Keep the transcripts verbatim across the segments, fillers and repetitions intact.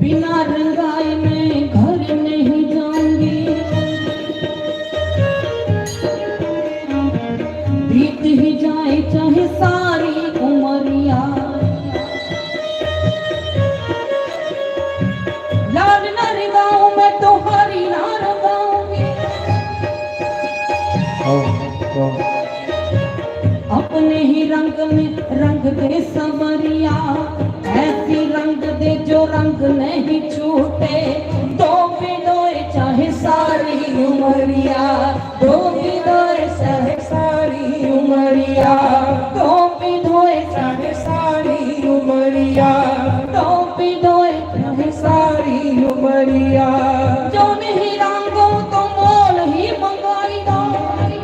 बिना रंगाई मैं घर नहीं जाऊंगी। बीत ही जाए चाहे सारी उमरिया, लाल ना रंगाऊं मैं, तोहारी ना रंगाऊंगी। अपने ही रंग में रंग दे संवरिया, ऐसी रंग दे जो रंग नहीं छूटे। दो भी दोए चाहे सारी उमरिया, दो भी दोए चाहे सारी उमरिया, दो भी दोए चाहे सारी उमरिया, दो भी दोए चाहे सारी उमरिया। जो नहीं रंगो तो मोल ही मंगाई दो,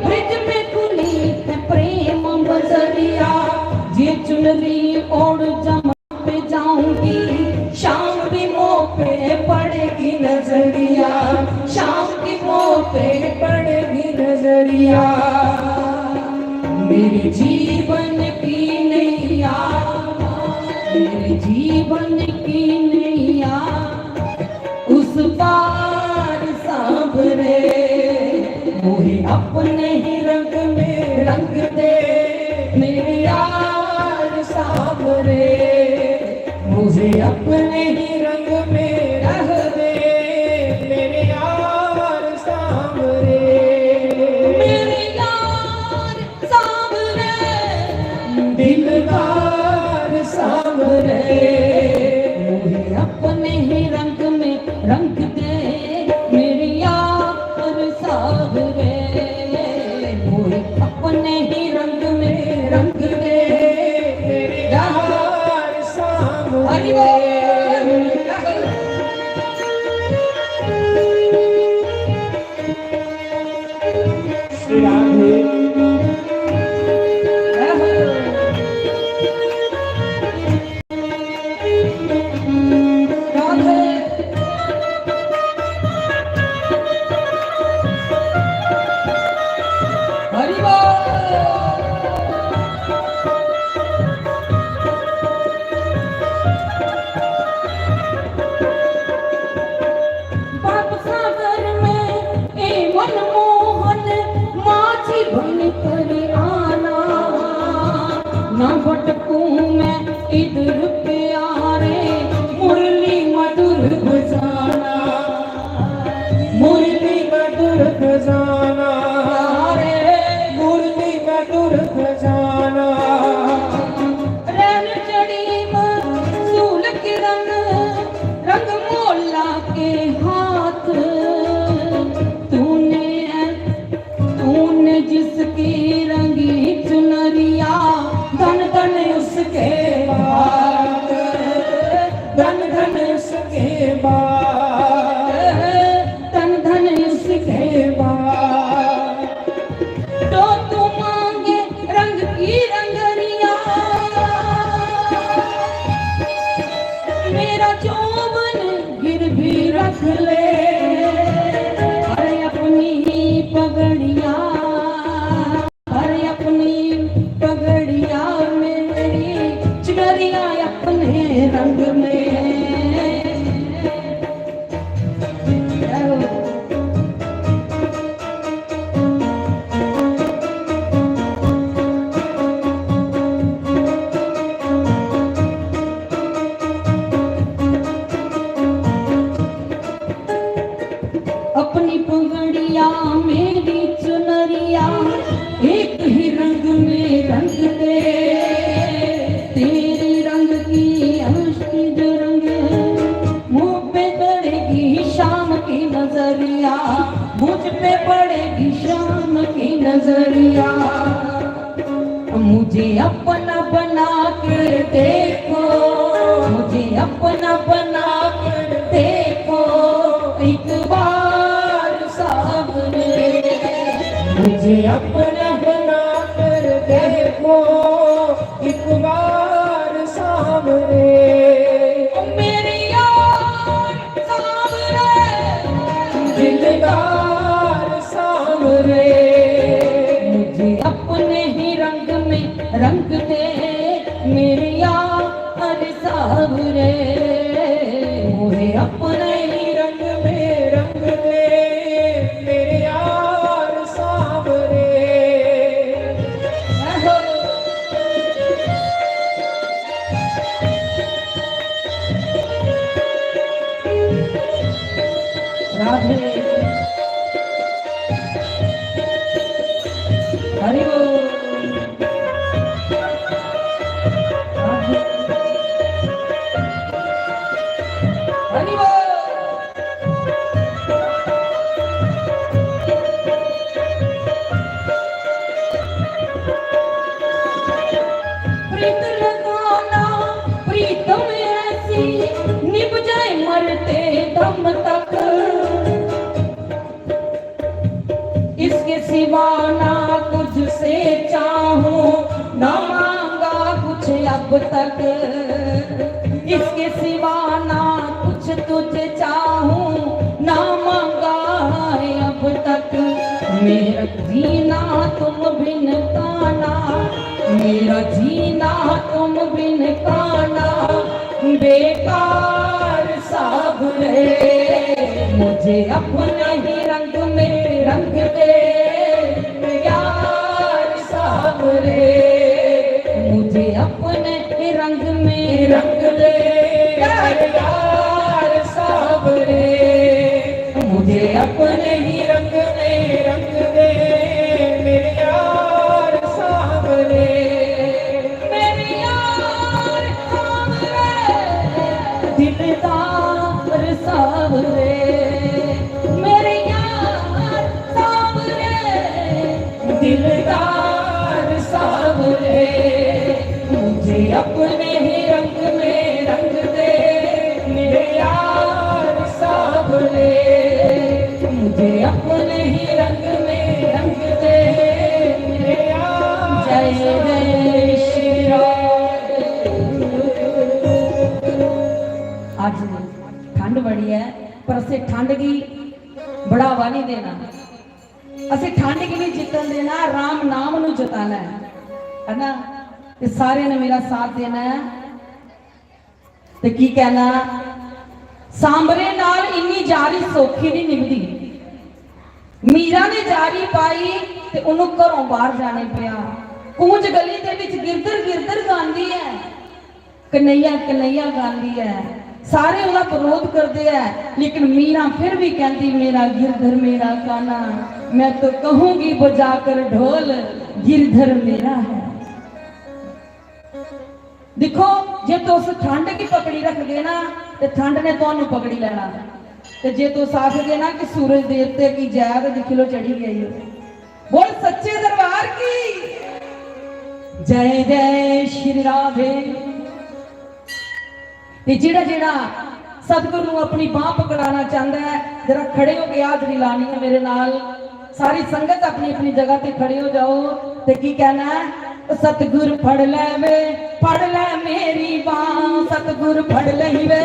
ब्रिज में खुली है प्रेम बजरिया। ये चुनरी ओढ़ जमा पे जाऊंगी, शाम भी मुंह पे पड़ेगी नजरिया, शाम की मुंह पे पड़ेगी नजरिया। मेरे जीवन की नैया, मेरे जीवन की नैया, उस पार सांवरे, मुझे अपने ही रंग में रंग दे मेरे यार सांवरे, मुझे अपने ही रंग में रह दे मेरे यार सांवरे। मेरे यार सांवरे, दिलदार सांवरे, मुझे अपने ही रंग में रंग दे मेरे यार सांवरे, मुझे अपने ही रंग में रंग दे मेरे यार सांवरे। हरि बोल। श्री राधे। राधे। हरि बोल। भवसागर में ए मनमोहन, माझी बन कर आना। ना भटकूं मैं इधर प्यारे, मुरली मधुर बजाना। मुरली मधुर बजाना रे, मुरली मधुर बजाना। रैन चढ़ी मसूल किरण, रंग मोला के हाथ। तूने, तूने जिसकी रंगी चुनरिया, धन धन उसके बाल, धन धन उसके बाल, धन धन उसके बाल। तो तू मांगे रंग की रंगरिया, मेरा जोबन गिरवी रख ले। अरे अपनी ही पगड़िया, अरे अपनी पगड़िया, मेरी चुनरिया अपने रंग में। अपनी पगड़िया, मेरी चुनरिया, एक ही रंग में रंग दे। तेरे रंग की अश्क जो रंग, मुझ पे पड़ेगी शाम की नजरिया, मुझ पे पड़ेगी शाम की नजरिया। मुझे अपना बना कर देखो, मुझे अपना बना कर देखो एक बार सामने। मुझे अपना बना कर देखो एक बार सामने। ओ मेरे यार सांवरे, दिलदार सांवरे, मुझे अपने ही रंग में रंग दे मेरे यार सांवरे, मुझे राधे। हरि बोल। राधे। हरि बोल। प्रीत लगाना, प्रीतम ऐसी, निभ जाए मरते दम तक। इसके सिवा ना कुछ से चाहूं, ना मांगा कुछ अब तक। इसके सिवा ना कुछ तुझे चाहूं, ना मांगा है अब तक। मेरा जीना तुम बिन काना, मेरा जीना तुम बिन काना, बेकार साबरे। मुझे अपने ही रंग में रंग दे, यार साबरे। मुझे अपने ही रंग में रंग दे, यार साबरे। मुझे अपने ही रंग में रंग दे, मेरे यार साबरे। मेरे यार साबरे, दिलदार साबरे। मेरे यार साबरे, दिलदार साबरे, मुझे अपने ही रंग में रंग दे, मेरे यार साबरे। मुझे अपने ही रंग में रंग दे, मेरे यार जय जय श्री राम। आज ठंड बड़ी है, पर असें ठंड गी बढ़ावा नहीं देना। असें ठंड गी नहीं जित्तन देना, राम नाम नू जताना है, है ना? ते सारे ने मेरा साथ देना है। ते की कहना, सांबरे नाल इन्नी जारी सौखी नहीं निभदी। मीरा ने जारी पाई ते ओनू घरों बाहर जाने पिया। कूंज गली दे विच गिरधर गिरधर गांदी है, कन्हैया कन्हैया गांदी है। सारे ओदा विरोध करदे है, लेकिन मीरा फिर भी कहती, मेरा गिरधर मेरा काना, मैं तो कहूंगी बजाकर ढोल, गिरधर मेरा है। दिक्खो, जे तुस ठंड गी पकड़ी रखगे ना, ते ठंड ने तुहानू पकड़ी लैना। ते जे तुस आखगे ना कि सूरज देवते की जय, ते दिक्खी लो, चढ़ी गई। बोल सच्चे दरबार की जय, जय श्री राधे। ते जेड़ा जेड़ा सतगुरु नू अपनी बांह पकड़ाना चाहंदा है, जरा खड़े होके हाजरी लानी है मेरे नाल। सारी संगत अपनी अपनी जगह ते खड़े हो जाओ। ते की कहना है, सतगुर फड़ ले वे, फड़ ले मेरी बांह, सतगुर फड़ ले वे।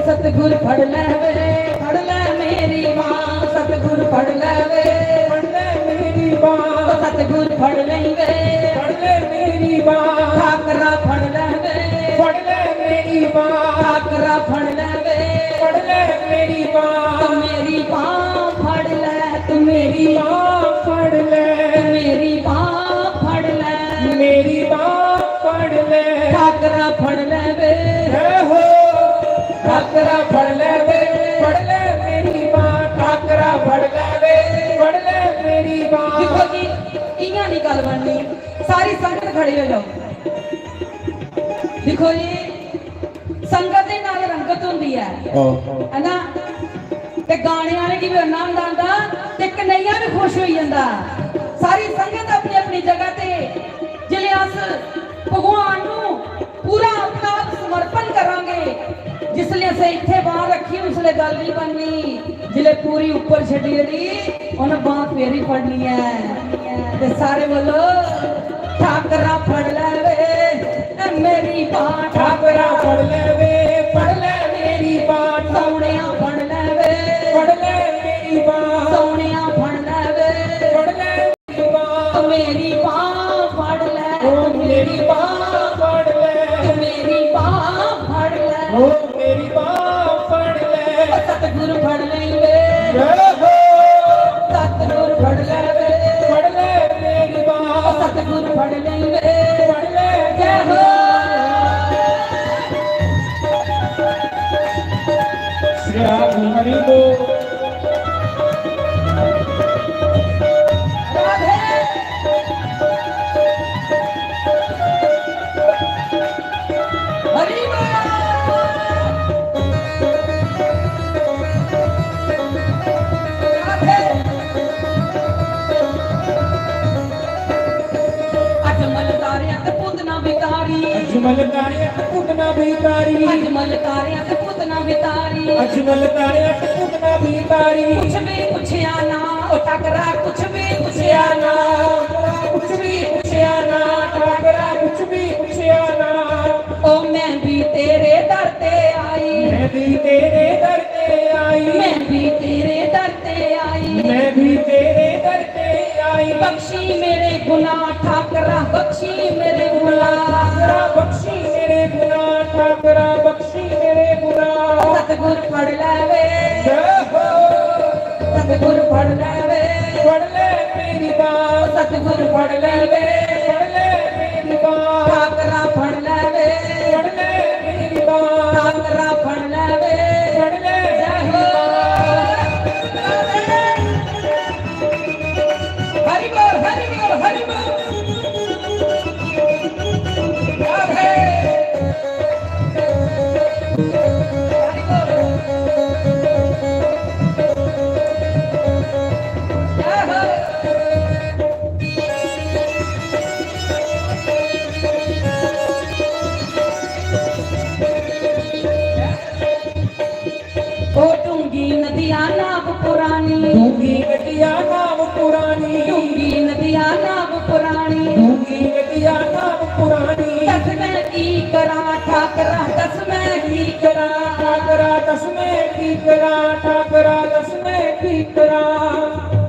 सतगुर फड़ ले वे, फड़ ले मेरी बांह, सतगुर फड़ ले वे, फड़ ले मेरी बांह, सतगुर फड़ ले वे, फड़ ले मेरी बांह, ठाकरा फड़ ले वे, फड़ ले मेरी बांह, ठाकरा फड़ ले वे, फड़ ले मेरी बांह, तू मेरी बांह फड़ ले, तू मेरी बांह फड़ ले, तू मेरी बांह फड़ ले, मेरी बांह फड़ ले, ठाकरा फड़ ले वे। जय हो। ठाकरा फड़ ले वे, फड़ ले मेरी बांह, ठाकरा फड़ ले वे, फड़ ले मेरी बांह। देखो जी, इयां नहीं गल बननी। सारी संगत खड़ी हो जाओ। दिक्खो जी, संगत दे नाल रंगत होंदी ऐ, आहो। है ना? ते गाने आह्ले गी बी आनंद आंदा ते कन्हैया बी खुश होई जंदा। सारी संगत अपनी अपनी जगह ते जिसलै अस भगवान नू पूरा अपना आप समर्पण करांगे, जिसलै असें इत्थै बांह रक्खी, उसलै गल्ल नहीं बननी। जिसलै पूरी उप्पर छड्डी ओड़ी, उ'न्न बांह फेरी फड़नी ऐ। ते सारे बोलो, ठाकरा फड़ ले वे, ए मेरी बांह। ठाकरा फड़ ले वे, फड़ ले मेरी बांह। सौनिया फड़ ले वे, फड़ ले मेरी बांह। सौनिया फड़ ले वे, फड़ ले मेरी बांह। मेरी बांह फड़ ले, ओ मेरी बांह फड़ ले। मेरी बांह फड़ ले, ओ मेरी बांह फड़ ले। ओ सतगुर फड़ ले वे। जय हो। सतगुर फड़ ले वे। फड़ ले मेरी बांह। ओ सतगुर फड़ ले वे। फड़ ले। जय हो। जय हरि बोल। हरि बोल। राधे। अजमल तारे अत पूतना भिखारी। अजमल तारे अत पूतना भिखारी। अजमल तारे अत पूतना भिखारी। अजमल तारे अत पूतना भिखारी। कुछ भी पूछया ना, ओ टाकरा, कुछ भी पूछया ना। टाकरा कुछ भी पूछया ना, टाकरा कुछ भी पूछया ना। ओ मैं भी तेरे दर ते आई। मैं भी तेरे दर ते आई। मैं भी तेरे दर ते आई। मैं भी तेरे दर ते आई। बख्शी मेरे गुनाह ठाकरा, बख्शी मेरे गुनाह। ठाकरा बख्शी मेरे गुनाह, ठाकरा बख्शी मेरे गुनाह। सतगुर फड़ लैवे। जय हो। सतगुर फड़ लैवे। फड़ ले मेरी बांह। सतगुर फड़ लैवे। फड़ ले मेरी बांह। ठाकरा फड़ लैवे। फड़ ले मेरी बांह। ठाकरा फड़ लैवे। फड़ ले मेरी बांह। हरि बोल, हरि बोल, हरि बोल। क्या है? हरि बोल। क्या है? ओ डूंगी नदिया नाव पुरानी। डूंगी नदिया नाव पुरानी। डूंगी नदिया नाव पुरानी। डूंगी नदिया नाव पुरानी। दस मैं की करा ठाकरा, दस मैं की करा। ठाकरा दस मैं की करा, ठाकरा दस मैं की करा।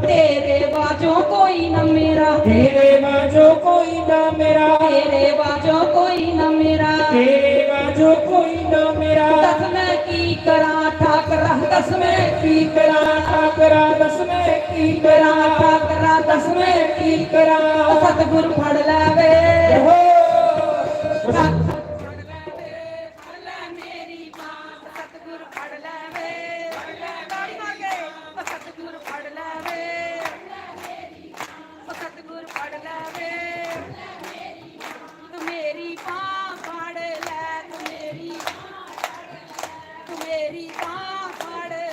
तेरे बाजो कोई ना मेरा। तेरे बाजो कोई ना मेरा। तेरे बाजो कोई ना मेरा। तेरे बाजो कोई ना मेरा। दस मैं की करा ठाकरा, दस मैं की करा ठाकरा, दस मैं की करा ठाकरा, दस मैं की करा। सतगुर फड़ लैवे। हो। सत- फड़ ले मेरी बांह, सतगुर फड़ लैवे। ताड़ी मार के, ओ सतगुर फड़ लैवे। ओ सतगुर फड़ लैवे। तू मेरी बांह फड़ ले, तू मेरी, तू मेरी बांह फड़ ले।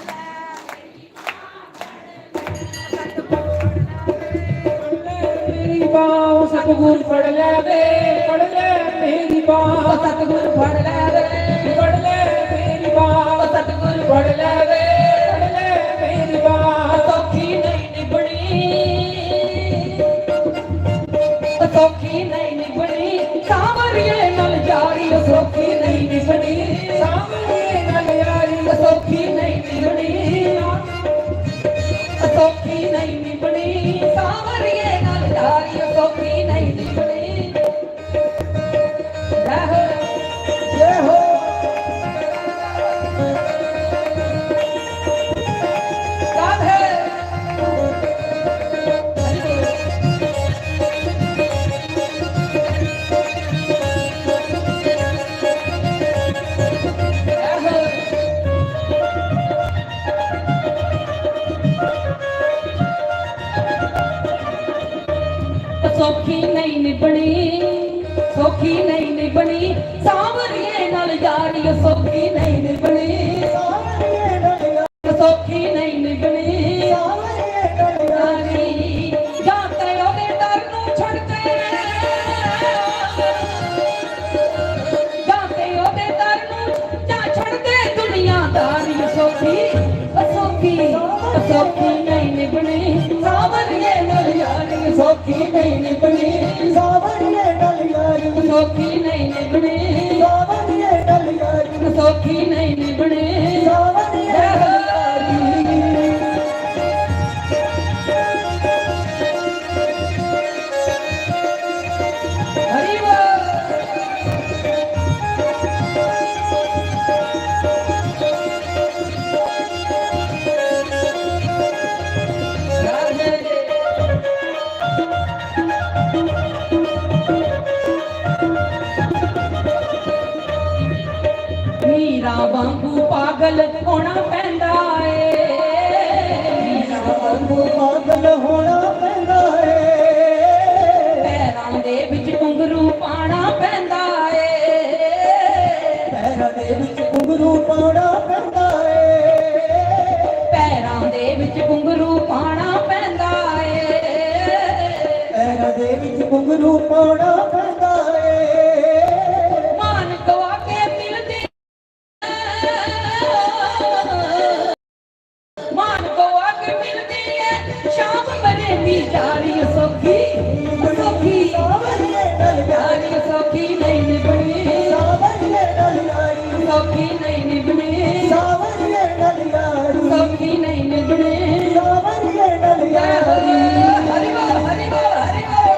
मेरी बांह, सतगुर फड़ ले वे, फड़ ले मेरी बांह। ओ सतगुर फड़ ले वे। फड़ ले मेरी बांह। ओ सतगुर फड़ ले वे, फड़ ले मेरी बांह। सौखी नहीं निभनी, सौखी नहीं निभनी, सांवरिये नाल यारी। सौखी नहीं निभनी, सांवरिये नाल यारी। सौखी नहीं निभनी, सौखी नहीं निभनी, सांवरिये नाल यारी। सौखी नहीं निभनी। जय हो, जय हो। राधे। सौखी नहीं निभनी, सौखी नहीं निभनी, सांवरिये नाल यारी। सौखी नहीं निभनी, सांवरिये नाल यारी। सौखी नहीं निभनी, सांवरिये नाल यारी। या ते ओदे दर नू छड़ दे, या ते ओदे दर नू, या छड़ दे दुनियादारी। सौखी, सौखी, सौखी नहीं निभनी, सांवरिये नाल यारी। सौखी नहीं निभनी, सांवरिये नाल यारी। सौखी नहीं निभनी, सांवरिये नाल यारी। सौखी नहीं निभनी, सांवरिये नाल यारी। हरि बोल। मीरा ਵਾਂਗੂ ਪਾਗਲ ਹੋਣਾ ਪੈਂਦਾ ਏ। ਵਾਂਗੂ ਪਾਗਲ ਹੋਣਾ ਪੈਂਦਾ ਏ। ਪੈਰਾਂ ਦੇ ਵਿੱਚ ਘੁੰਗਰੂ ਪਾਣਾ ਪੈਂਦਾ ਏ। ਪੈਰਾਂ ਦੇ ਵਿੱਚ ਘੁੰਗਰੂ ਪਾਣਾ ਪੈਂਦਾ ਏ। ਪੈਰਾਂ ਦੇ ਵਿੱਚ ਘੁੰਗਰੂ ਪਾਣਾ ਪੈਂਦਾ ਏ। ਪੈਰਾਂ ਦੇ ਵਿੱਚ ਘੁੰਗਰੂ ਪਾਣਾ ਪੈਂਦਾ ਏ। ਮਾਨ ਗਵਾ ਕੇ ਮਿਲਦੀ ਮਾਨ ਗਵਾ ਕੇ ਮਿਲਦੀ ਏ ਸ਼ਾਮ ਮਰੇ ਦੀ ਯਾਰੀ। ਸੋਖੀ, ਸੋਖੀ, ਸਾਵਰੀਏ ਨਾਲ ਯਾਰੀ। ਸੋਖੀ ਨਹੀਂ ਨਿਭਣੀ, ਸਾਵਰੀਏ ਨਾਲ ਯਾਰੀ। ਸੋਖੀ ਨਹੀਂ ਨਿਭਣੀ, ਸਾਵਰੀਏ ਨਾਲ ਯਾਰੀ। ਸੋਖੀ ਨਹੀਂ ਨਿਭਣੀ, ਸਾਵਰੀਏ ਨਾਲ ਯਾਰੀ। ਹਰੀ ਬੋਲ, ਹਰੀ ਬੋਲ, ਹਰੀ ਬੋਲ।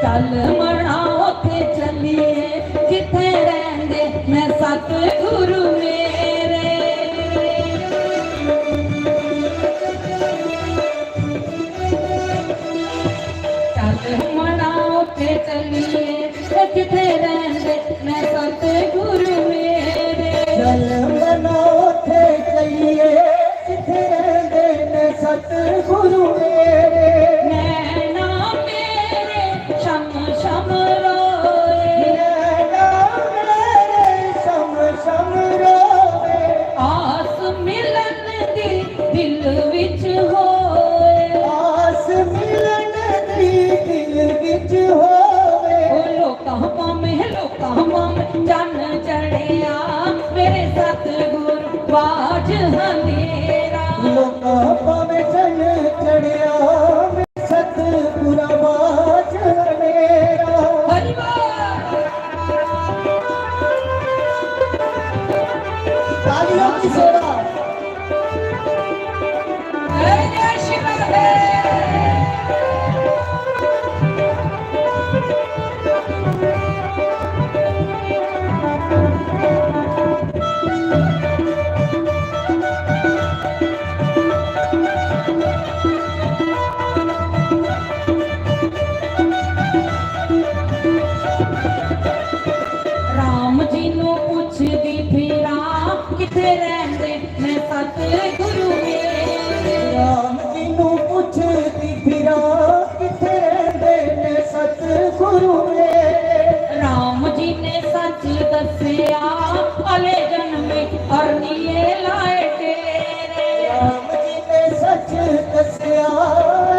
ਚੱਲ ਮਣਾ ਉੱਥੇ ਚੱਲੀਏ, ਜਿੱਥੇ ਰਹਿੰਦੇ ਨੇ ਸਤਿਗੁਰੂ ਮੇਰੇ। ਚੱਲ ਮਣਾ ਉੱਥੇ ਚੱਲੀਏ, ਜਿੱਥੇ ਰਹਿੰਦੇ ਨੇ ਸਤਿਗੁਰੂ ਮੇਰੇ। ਚੱਲ ਮਣਾ ਉੱਥੇ ਚੱਲੀਏ, ਜਿੱਥੇ ਰਹਿੰਦੇ ਨੇ ਸਤਿਗੁਰੂ ਮੇਰੇ। ਨੈਣਾ ਮੇਰੇ ਸ਼ਮ ਸ਼ਮ ਰੋਏ। ਨੈਣਾ ਮੇਰੇ ਸ਼ਮ ਸ਼ਮ ਰੋਏ। ਆਸ ਮਿਲਣ ਦੀ ਦਿਲ ਵਿੱਚ ਹੋਏ। ਆਸ ਮਿਲਣ ਦੀ ਦਿਲ ਵਿੱਚ ਹੋਵੇ। ਉਹ ਲੋਕਾਂ ਭਾਵੇਂ, ਲੋਕਾਂ ਭਾਵੇਂ ਚੰਨ ਚੜਿਆ, ਮੇਰੇ ਸਤਿਗੁਰ ਬਾਝ ਹਨੇਰਾ। ਲੋਕਾਂ ਭਾਵੇਂ ਚੰਨ ਚੜਿਆ, ਮੇਰੇ ਸਤਿਗੁਰ ਬਾਝ ਹਨੇਰਾ। ਹਰੀ ਬੋਲ। ਤਾਲੀਆਂ ਦੀ ਸੇਵਾ। ਰਾਮ ਜੀ ਨੂੰ ਪੁੱਛਦੀ ਫਿਰਾਂ, ਕਿੱਥੇ ਰਹਿੰਦੇ ਨੇ ਸਤਿਗੁਰੂ ਮੇਰੇ। ਰਾਮ ਜੀ ਨੂੰ ਪੁੱਛਦੀ ਫਿਰਾਂ, ਕਿੱਥੇ ਰਹਿੰਦੇ ਨੇ ਸਤਿਗੁਰੂ ਮੇਰੇ। ਰਾਮ ਜੀ ਨੇ ਸੱਚ ਦੱਸਿਆ, ਅਲੇ ਜਨਮੇ ਅਰਨੀਏ ਲਾਏ ਤੇਰੇ। ਰਾਮ ਜੀ ਨੇ ਸੱਚ ਦੱਸਿਆ,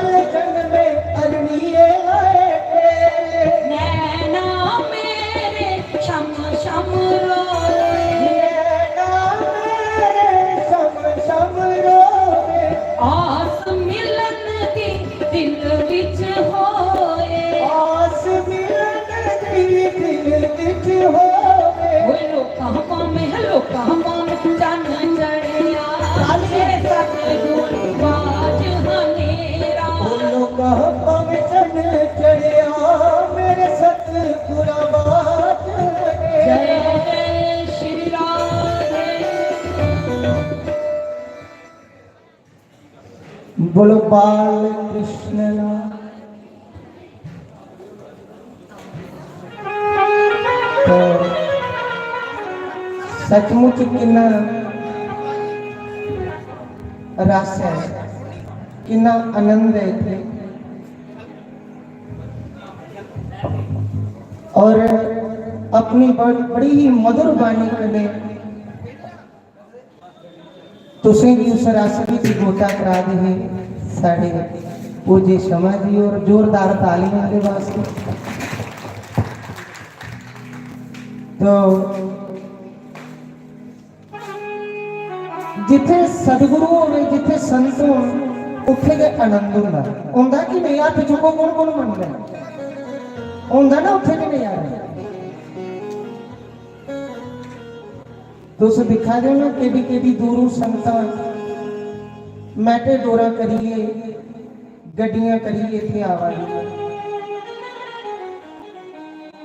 ਅਲੇ ਜਨਮੇ ਅਰਨੀਏ ਲਾਏ ਤੇਰੇ। ਨੈਣਾ ਮੇਰੇ ਸ਼ਮ ਸ਼ਮ ਰੋਏ। ਨੈਣਾ ਮੇਰੇ ਸ਼ਮ ਸ਼ਮ ਰੋਏ। ਆਸ ਮਿਲਣ ਦੀ ਦਿਲ ਵਿੱਚ ਹੋਏ। ਆਸ ਮਿਲਣ ਦੀ ਦਿਲ ਵਿੱਚ ਹੋਏ। ਓਏ ਲੋਕਾਂ ਭਾਵੇਂ, ਲੋਕਾਂ ਭਾਵੇਂ ਚੰਨ ਚੜਿਆ, ਏ ਸਤਿਗੁਰ ਬਾਝ ਹਨੇਰਾ। ਓ ਲੋਕਾਂ ਭਾਵੇਂ ਚੰਨ ਚੜਿਆ, ਮੇਰੇ ਸਤਿਗੁਰ ਬਾਝ ਹਨੇਰਾ। ਜੈ ਸ਼੍ਰੀ ਰਾਧੇ। बोलो बाल कृष्ण लाल। तो सचमुच किन्ना रस है, किन्ना आनंद है इत्थे। और अपनी बड़-, बड़ी ही मधुर बाणी कन्नै तुसें गी उस रस गी गोता करा दे हे साढ़े पूज्य शमा जी और जोरदार तालियां दे वास्ते। तो जिथे सतगुरु होवे, जिथे संत होन, उत्थे गै आनंद होंदा। होंदा कि नहीं? हत्थ चुको, कौन कौन मनदा? होंदा ना उत्थे कि नहीं यार? तुस दिक्खा दे हो ना, केडी केडी दूरों संगतां मैटाडोरां करियै, गड्डियां करियै इत्थै आवा दियां।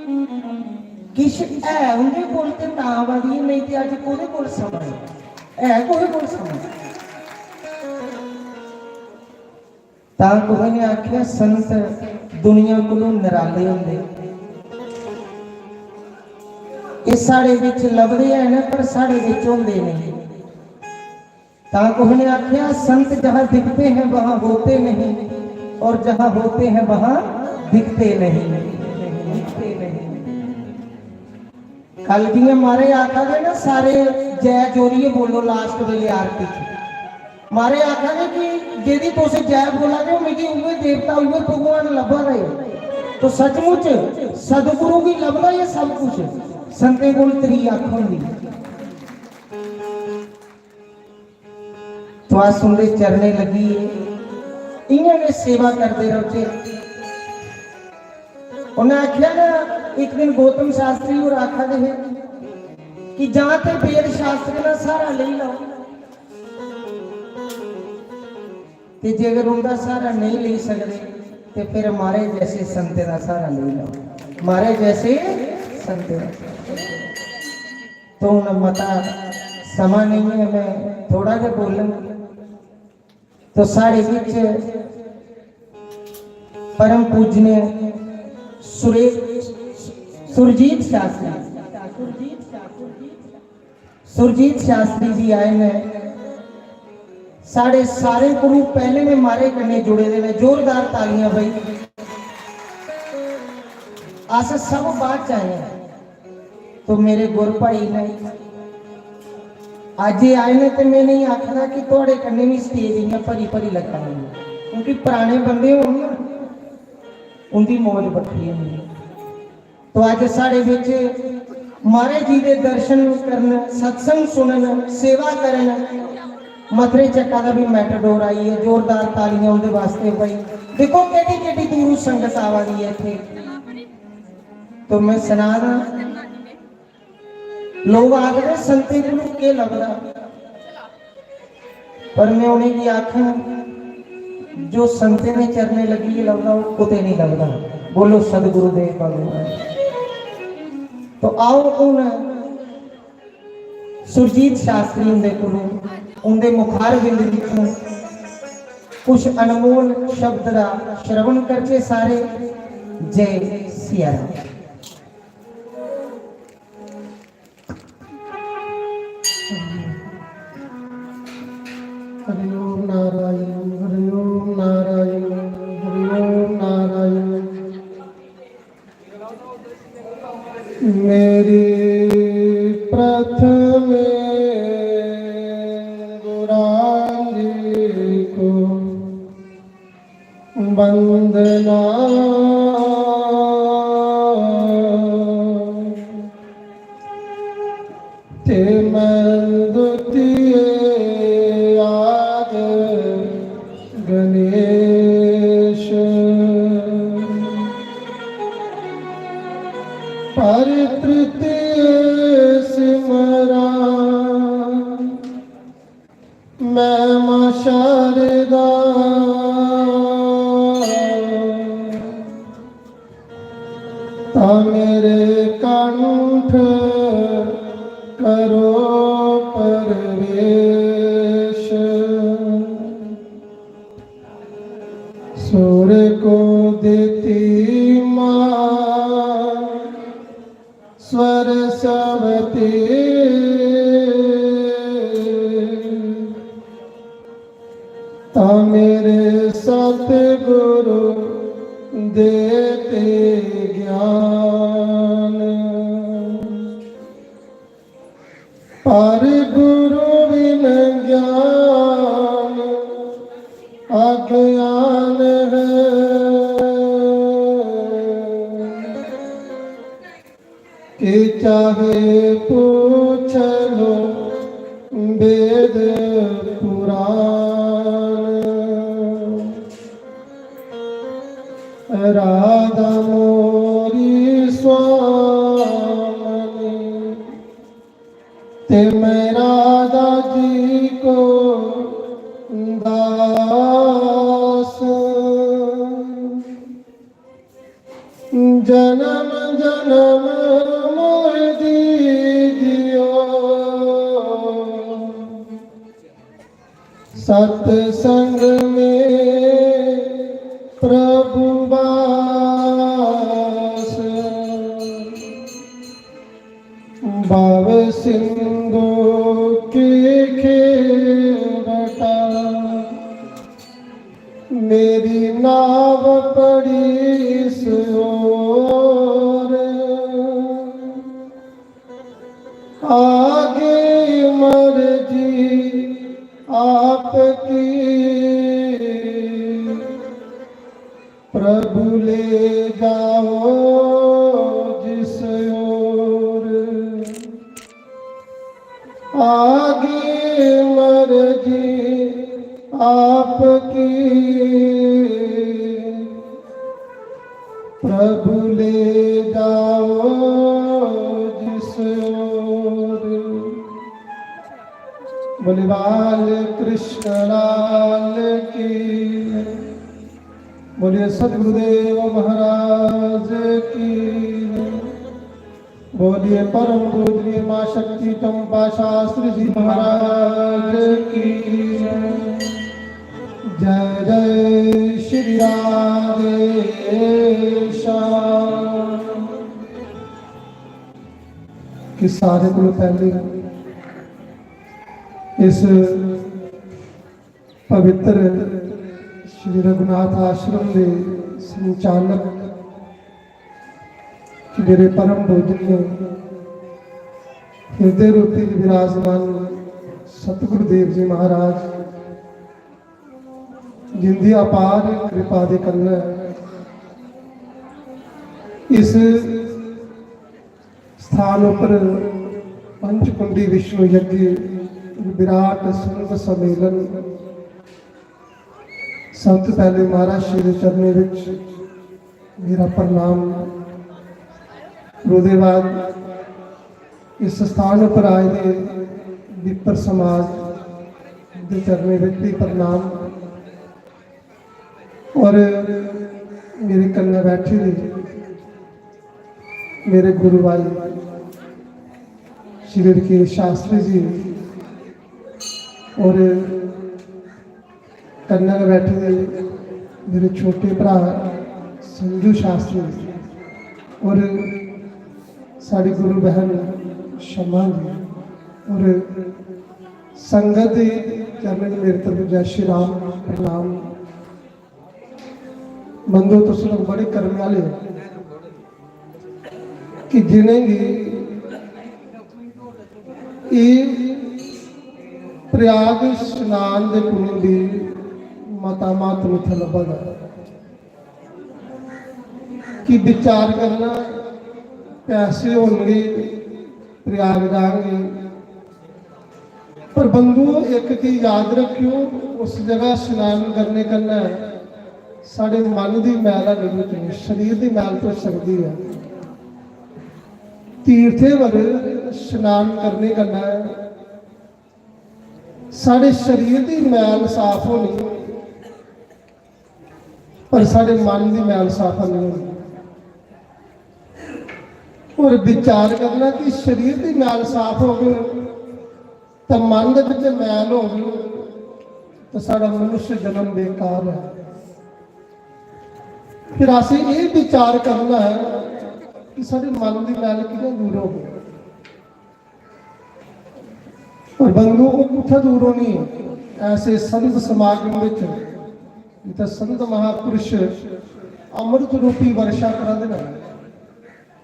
किश है उं'दे कोल ते तां आवा दी ऐ, नेईं ते अज्ज कोह्दे कोल समां ऐ? है कोह्दे कोल समां? तां कुसै ने आखेआ, संत दुनिया कोलों नराले होंदे। एह् साढ़े बिच लभदे हैन, पर साढ़े बिच होंदे नेईं। तां कुसै ने आखेआ, संत जहां दिखते हैं वहां होते नहीं, और जहां होते हैं वहां दिखते नहीं, दिखते नहीं। कल जियां मारे आखा दे ना, सारे जय जोरियै बोलो लास्ट वेले आरती च। मारे आखा दे कि जेदी तुस जय बोला दे हो, मिगी उ'ऐ देवता, उ'ऐ भगवान लब्भा दे। तो सचमुच सतगुरु गी लभदा एह् सब कुछ, संतें कोल त्री अक्ख होंदी। तो अस उं'दे चरणें लग्गियै इ'यां गै सेवा करदे रौह्चे। उ'नें आखेआ ना, इक दिन गौतम शास्त्री होर आखा दे हे कि जां ते वेद शास्त्र दा स्हारा लेई लैओ, ते जेकर उं'दा स्हारा नेईं लेई सकदे, ते फिर मारे जैसे संतें दा स्हारा लेई लैओ, मारे जैसे संतें दा। तो हून मता समां नेईं ऐ, मैं थोड़ा गै बोलङ। तो साढ़े बिच परम पूजनीय सुरे-, सुरजीत शास्त्री, सुरजीत शास्त्री जी आए ने। साढ़े सारे गुरु पैह्ले ने मारे कन्नै जुड़े दे ने। जोरदार तालियां भाई। अस सब बाद च आए हैं। तो मेरे गुर भाई ने अज्ज एह् आए ने, ते में नेईं आखदा कि थुआढ़े कन्नै बी स्टेज इ'यां भरी भरी लग्गा दी ऐ, क्योंकि पराने बंदे होन ना, उं'दी मौज बक्खरी होंदी ऐ। तो अज्ज साढ़े बिच महाराज जी दे दर्शन करन, सत्संग सुनन, सेवा करन। मथरे चक्का दा बी मेटाडोर आई ऐ, जोरदार तालियां उं'दे वास्ते भाई। दिक्खो केड्डी केड्डी दूरू संगत आवा दी ऐ इत्थै। तो मैं सना दा, लोक आखदे संतें कोलू केह् लभदा, पर मैं उ'नेंगी आखङ, जो संतें दे चरणें लग्गियै लभदा, ओह् कुतै नहीं लभदा। बोलो सतगुरुदेव भगवान। तो आओ हून सुरजीत शास्त्री हुंदे कोलू, उंदे मुखारबिंद विचों कुछ अनमोल शब्द दा श्रवण करचे सारे। जय सिया राम। हरि ओम नारायण, हरि ओम नारायण, हरि ओम नारायण। मेरी प्रथम गुरांजी को वंदना। ते मैं द्वितीय आद गणेश। पर तृतीय सिमरा मैं मां शारदा। ता मेरे कंठ करो प्रवेश। सुर को देती मां सरस्वती। ता मेरे सतगुरु देते ज्ञान। पर गुरु बिन ज्ञान अज्ञान है। कि चाहे पूछ लो वेद पुराण। राधा मोरी स्वामी, ते मैं राधा जी को दास। जन्म जन्म मोहि दीजियो। सत्संग में प्रभु वास, भव सिंधु की खेवटा। मेरी नाव पड़ी इस ओर, आगे मर्जी आपकी। प्रभु ले जाओ जिस ओर, आगे मर्जी आपकी। प्रभु ले जाओ जिस ओर। बोले बाल कृष्ण लाल की, बोलिए सदगुरुदेव महाराज की, बोलिए परम पूजनीय माँ शक्ति चंपा शास्त्री जी महाराज की। जय जय श्री राधे श्याम। कि सारे को पहले इस पवित्र श्री रघुनाथ आश्रम के संचालक, कि मेरे परम पूजनीय हृदय रूपी विराजमान सतगुरुदेव जी महाराज, जिंदी अपार कृपा दे कन्नै इस स्थान उपर पंचकुंडी विष्णु यज्ञ विराट संघ सम्मेलन, सब तो पहले महाराज श्री चरणें विच मेरा प्रणाम। ओहदे बाद इस स्थान उपर आए दे विप्र समाज दे चरणें विच भी प्रणाम। और मेरे कन्नै बैठे दे मेरे गुरु भाई श्री रकेश शास्त्री जी और कन्नै गै बैठे दे मेरे छोटे भ्राऽ संजू शास्त्री और साढ़ी गुरु बहन शमा जी और संगत दे चरणें च मेरे तरफ जय श्री राम, प्रणाम। बंधु, तुस लोग बड़े कर्म आह्ले हो कि जिनेंगी एह् प्रयाग स्नान दे पुन्न दी मता म्हत्तव इत्थै लब्भा दा ऐ। कि विचार करना, पैसे होंगे, प्रयाग जाएंगे, पर बंधुओ, इक चीज याद रखियो, उस जगह स्नान करने कन्नै साढ़े मन दी मैल हल्ली धोई सकदी, शरीर दी मैल धोई सकदी ऐ। तीर्थे पर स्नान करने कन्नै साढ़े शरीर दी मैल साफ होनी, पर साढ़े मन दी मैल साफ नहीं होनी। और विचार करना कि शरीर दी मैल साफ होगी तो मन दे विच मैल होगी तो साढ़ा मनुष्य जन्म बेकार है। फिर असें एह् विचार करना है कि साढ़े मन दी मैल कि'यां दूर होगी। और बंधु, ओह् कुत्थै दूर होनी ऐ? ऐसे संत समागम विच जित्थै संत महापुरुष अमृत रूपी वर्षा करा दे न,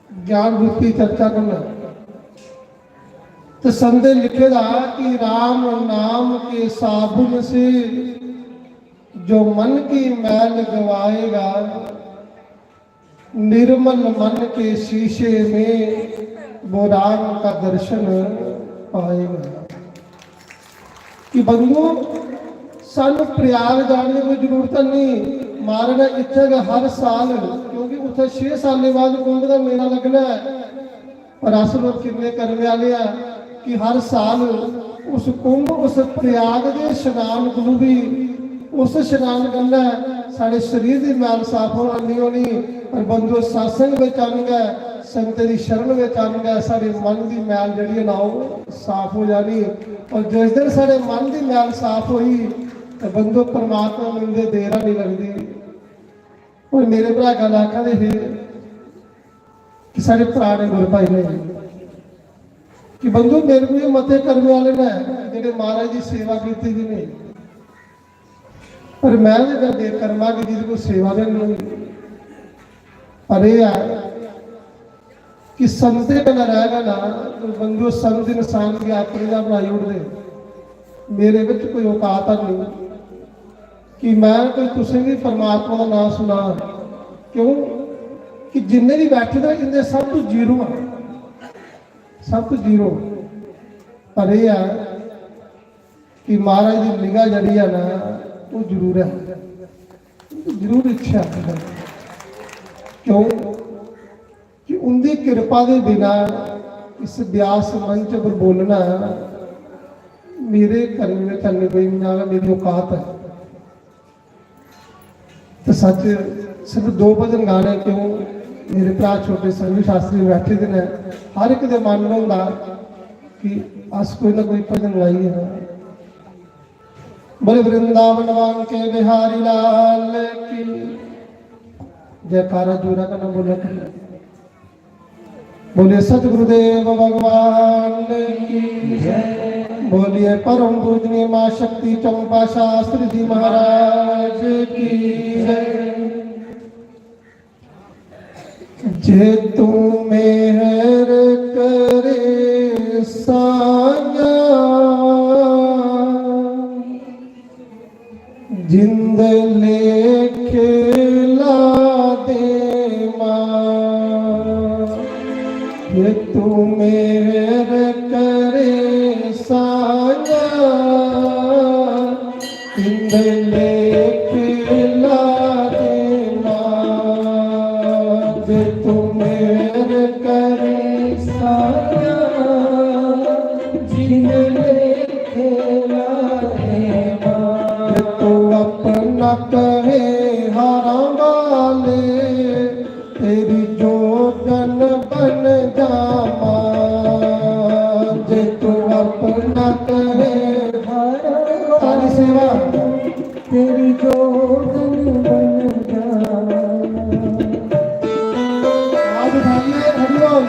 ज्ञान रूपी चर्चा करना। तो संत ने लिखे दा कि राम नाम के साबुन से जो मन की मैल गवाएगा, निर्मल मन के शीशे में वो राम का दर्शन पाएगा। कि बंधुओ, सानू प्रयाग जाने की कोई जरूरत नहीं। महाराज ने इत्थै गै हर साल, क्योंकि उत्थै छे सालें बाद कुंभ दा मेला लगना है, पर अस लोग किन्ने करने आह्ले आ कि हर साल उस कुंभ, उस प्रयाग दे स्नान कोलू भी, उस स्नान कन्नै साढ़े शरीर दी मैल साफ होनी होनी। पर बंधुओ, सत्संग बिच आनियै संगतें दी शरण बिच आनियै साढ़े मन दी मैल जेह्ड़ी ऐ ना, ओह् साफ हो जानी। और जिस दिन साढ़े मन दी मैल साफ होई, ते बंदो, परमात्मा मिलदे देर निं लगदी। और मेरे भ्रा गल्ल आखा दे हे कि साढ़े पराने गुरु भाई ने कि बंधु, मेरे कोल मते करने वाले ने जेह्ड़े महाराज दी सेवा कीती दी नहीं, पर मैं ते जद कर्मा की जिसको सेवा नहीं मिली। पर यह है कि संते कन्नै रह गै ना, तो बंधु, संत इंसान की अपनी दा बनाई ओड़दे। मेरे विच कोई औकात नहीं कि मैं कोई तुसें भी परमात्मा का नाम सुना। क्यों? कि जिन्ने भी बैठे दे, इन्ने सब तो जीरो है, सब तो जीरो। पर यह है कि महाराज की निगाह जड़ी है ना, वो जरूर है, जरूर इच्छा है। क्यों? कि उंदी कृपा दे बिना इस ब्यास मंच पर बोलना मेरे करने में करने कोई ना, मेरी औकात है। तो सच, सिर्फ दो भजन गाने क्यों, मेरे भ्रा छोटे संजू शास्त्री बैठे दे ने, हर एक दे मन में होंदा कि अस कोई ना कोई भजन गाइए ना। बोले वृंदावन वांके बिहारी लाल की जयकारा जोरा कन्नै बोला करो। बोलिए सतगुरुदेव भगवान की जय। बोलिए परम पूजनीय माँ शक्ति चंपा शास्त्री जी महाराज की जय। जे तू मेहर करे साया, जिंद लेखे ला दे मां। जे तू मेहर करे साया, जिंद लेखे ला दे मां। जे तू मेहर करे साया, जिंद लेखे ला दे मां। जे तू अपना कहे हारां वाले, तेरी जोगन बन जावां। जे तू अपना कहे हारां वाले, तेरी जोगन बन जावां। आज उठाइए, हरिओम।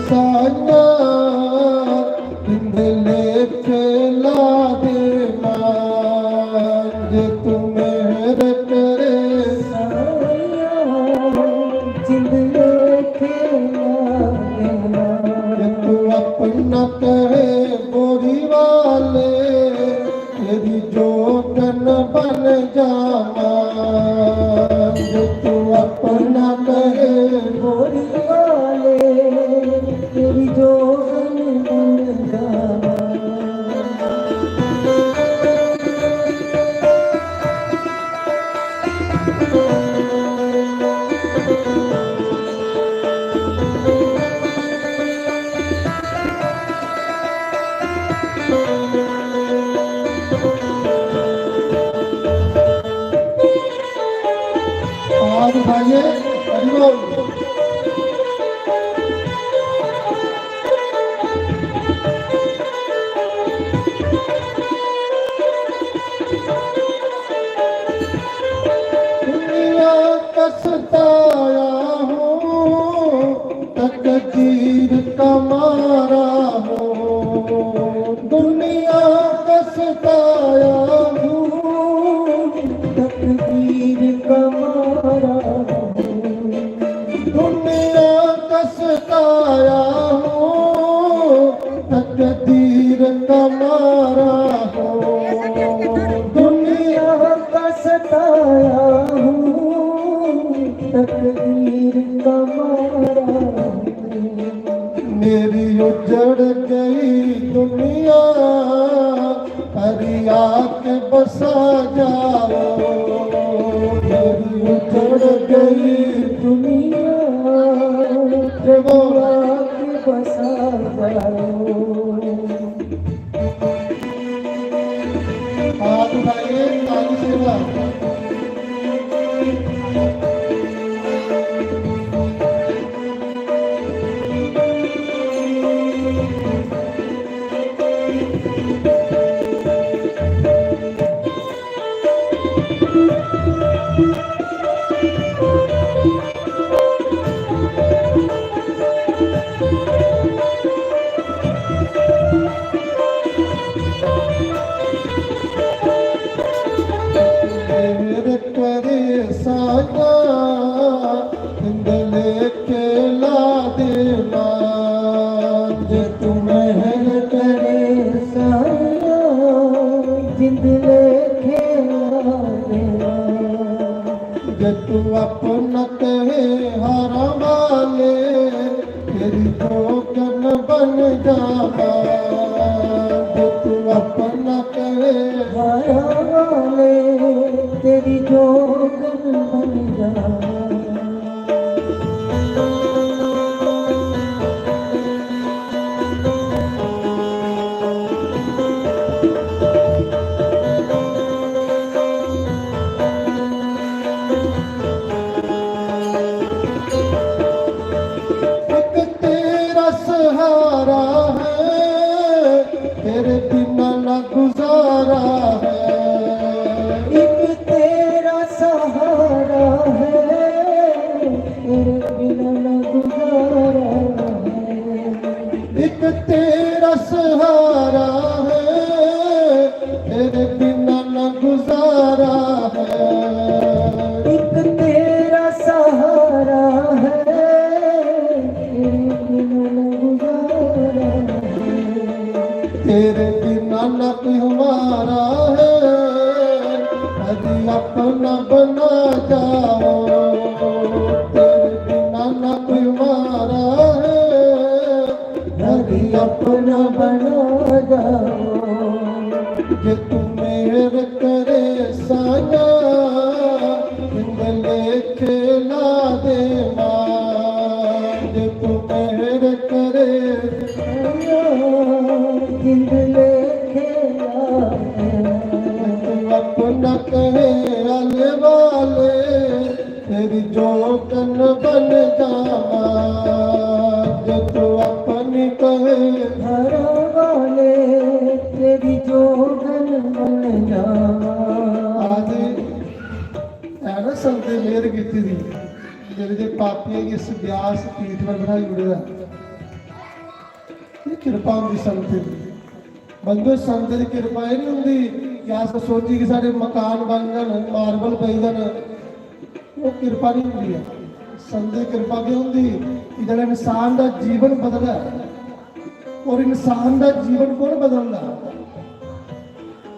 साया, जिंद लेखे ला दे मां। जे तू मेहर करे साया, जिंद लेखे ला दे मां। जे तू अपना कहे बोरी वाले, तेरी जोगन बन जावां। जे तू अपना कहे बोरी वाले, तेरी जोगन बन जावां। आज उठाइए, हरिओम। दुनिया का सताया हूँ, तकदीर का मारा हूँ। दुनिया का सताया हूँ, तकदीर का मारा हूँ। दुनिया का सताया हूँ, तकदीर का मारा हूँ। दुनिया का सताया हूँ, तकदीर का मारा हूँ। मेरी उजड़ गई दुनिया, हरि आके बसा जाओ। दुनिया प्रभु आके बसा जाओ। हाथ उठाइए, ताली से। मेहर करे साया, जिंद लेखे ला दे मां। जे तू मेहर करे साया, जिंद लेखे ला दे मां। जे तू अपना कहे हारा वाले, तेरी जोगन बन जावा। जे तू अपना कहे हारा वाले, तेरी जोगन बन जावा। एक तेरा सहारा है, तेरे बिना ना गुजारा है। एक तेरा सहारा है, तेरे बिना ना गुजारा है। एक तेरा सहारा है, तेरे बिना ना गुजारा है। एक तेरा सहारा है, तेरे बिना ना गुजारा है। तेरे बिना ना कोई हमारा है, कभी अपना बना जाओ। तेरे बिना ना कोई हमारा है, कभी अपना बना जाओ। जे तू मेहर करे साया, जिंद लेखे ला दे मां। जे तू मेहर करे साया, जिंद लेखे ला दे मां। तू अपना कहे आले वाले, तेरी जोगन बन जावा। जे तू अपनी कहे घर वाले, तेरी जोगन बन जावा। आज ऐ ना संत दी मेहर कीती दी, जेह्ड़े जे पापियें गी इस ब्यास पीठ पर बठाई ओड़े दा। एह् किरपा होंदी संत दी। बंदो, संत दी किरपा एह् निं होंदी कि अस सोचिए कि साढ़े मकान बन जान, मार्बल पेई जान, ओह् किरपा निं होंदी ऐ। संत दी किरपा केह् होंदी कि जेह्ड़ा इंसान दा जीवन बदलै, और इंसान दा जीवन कौन बदलदा?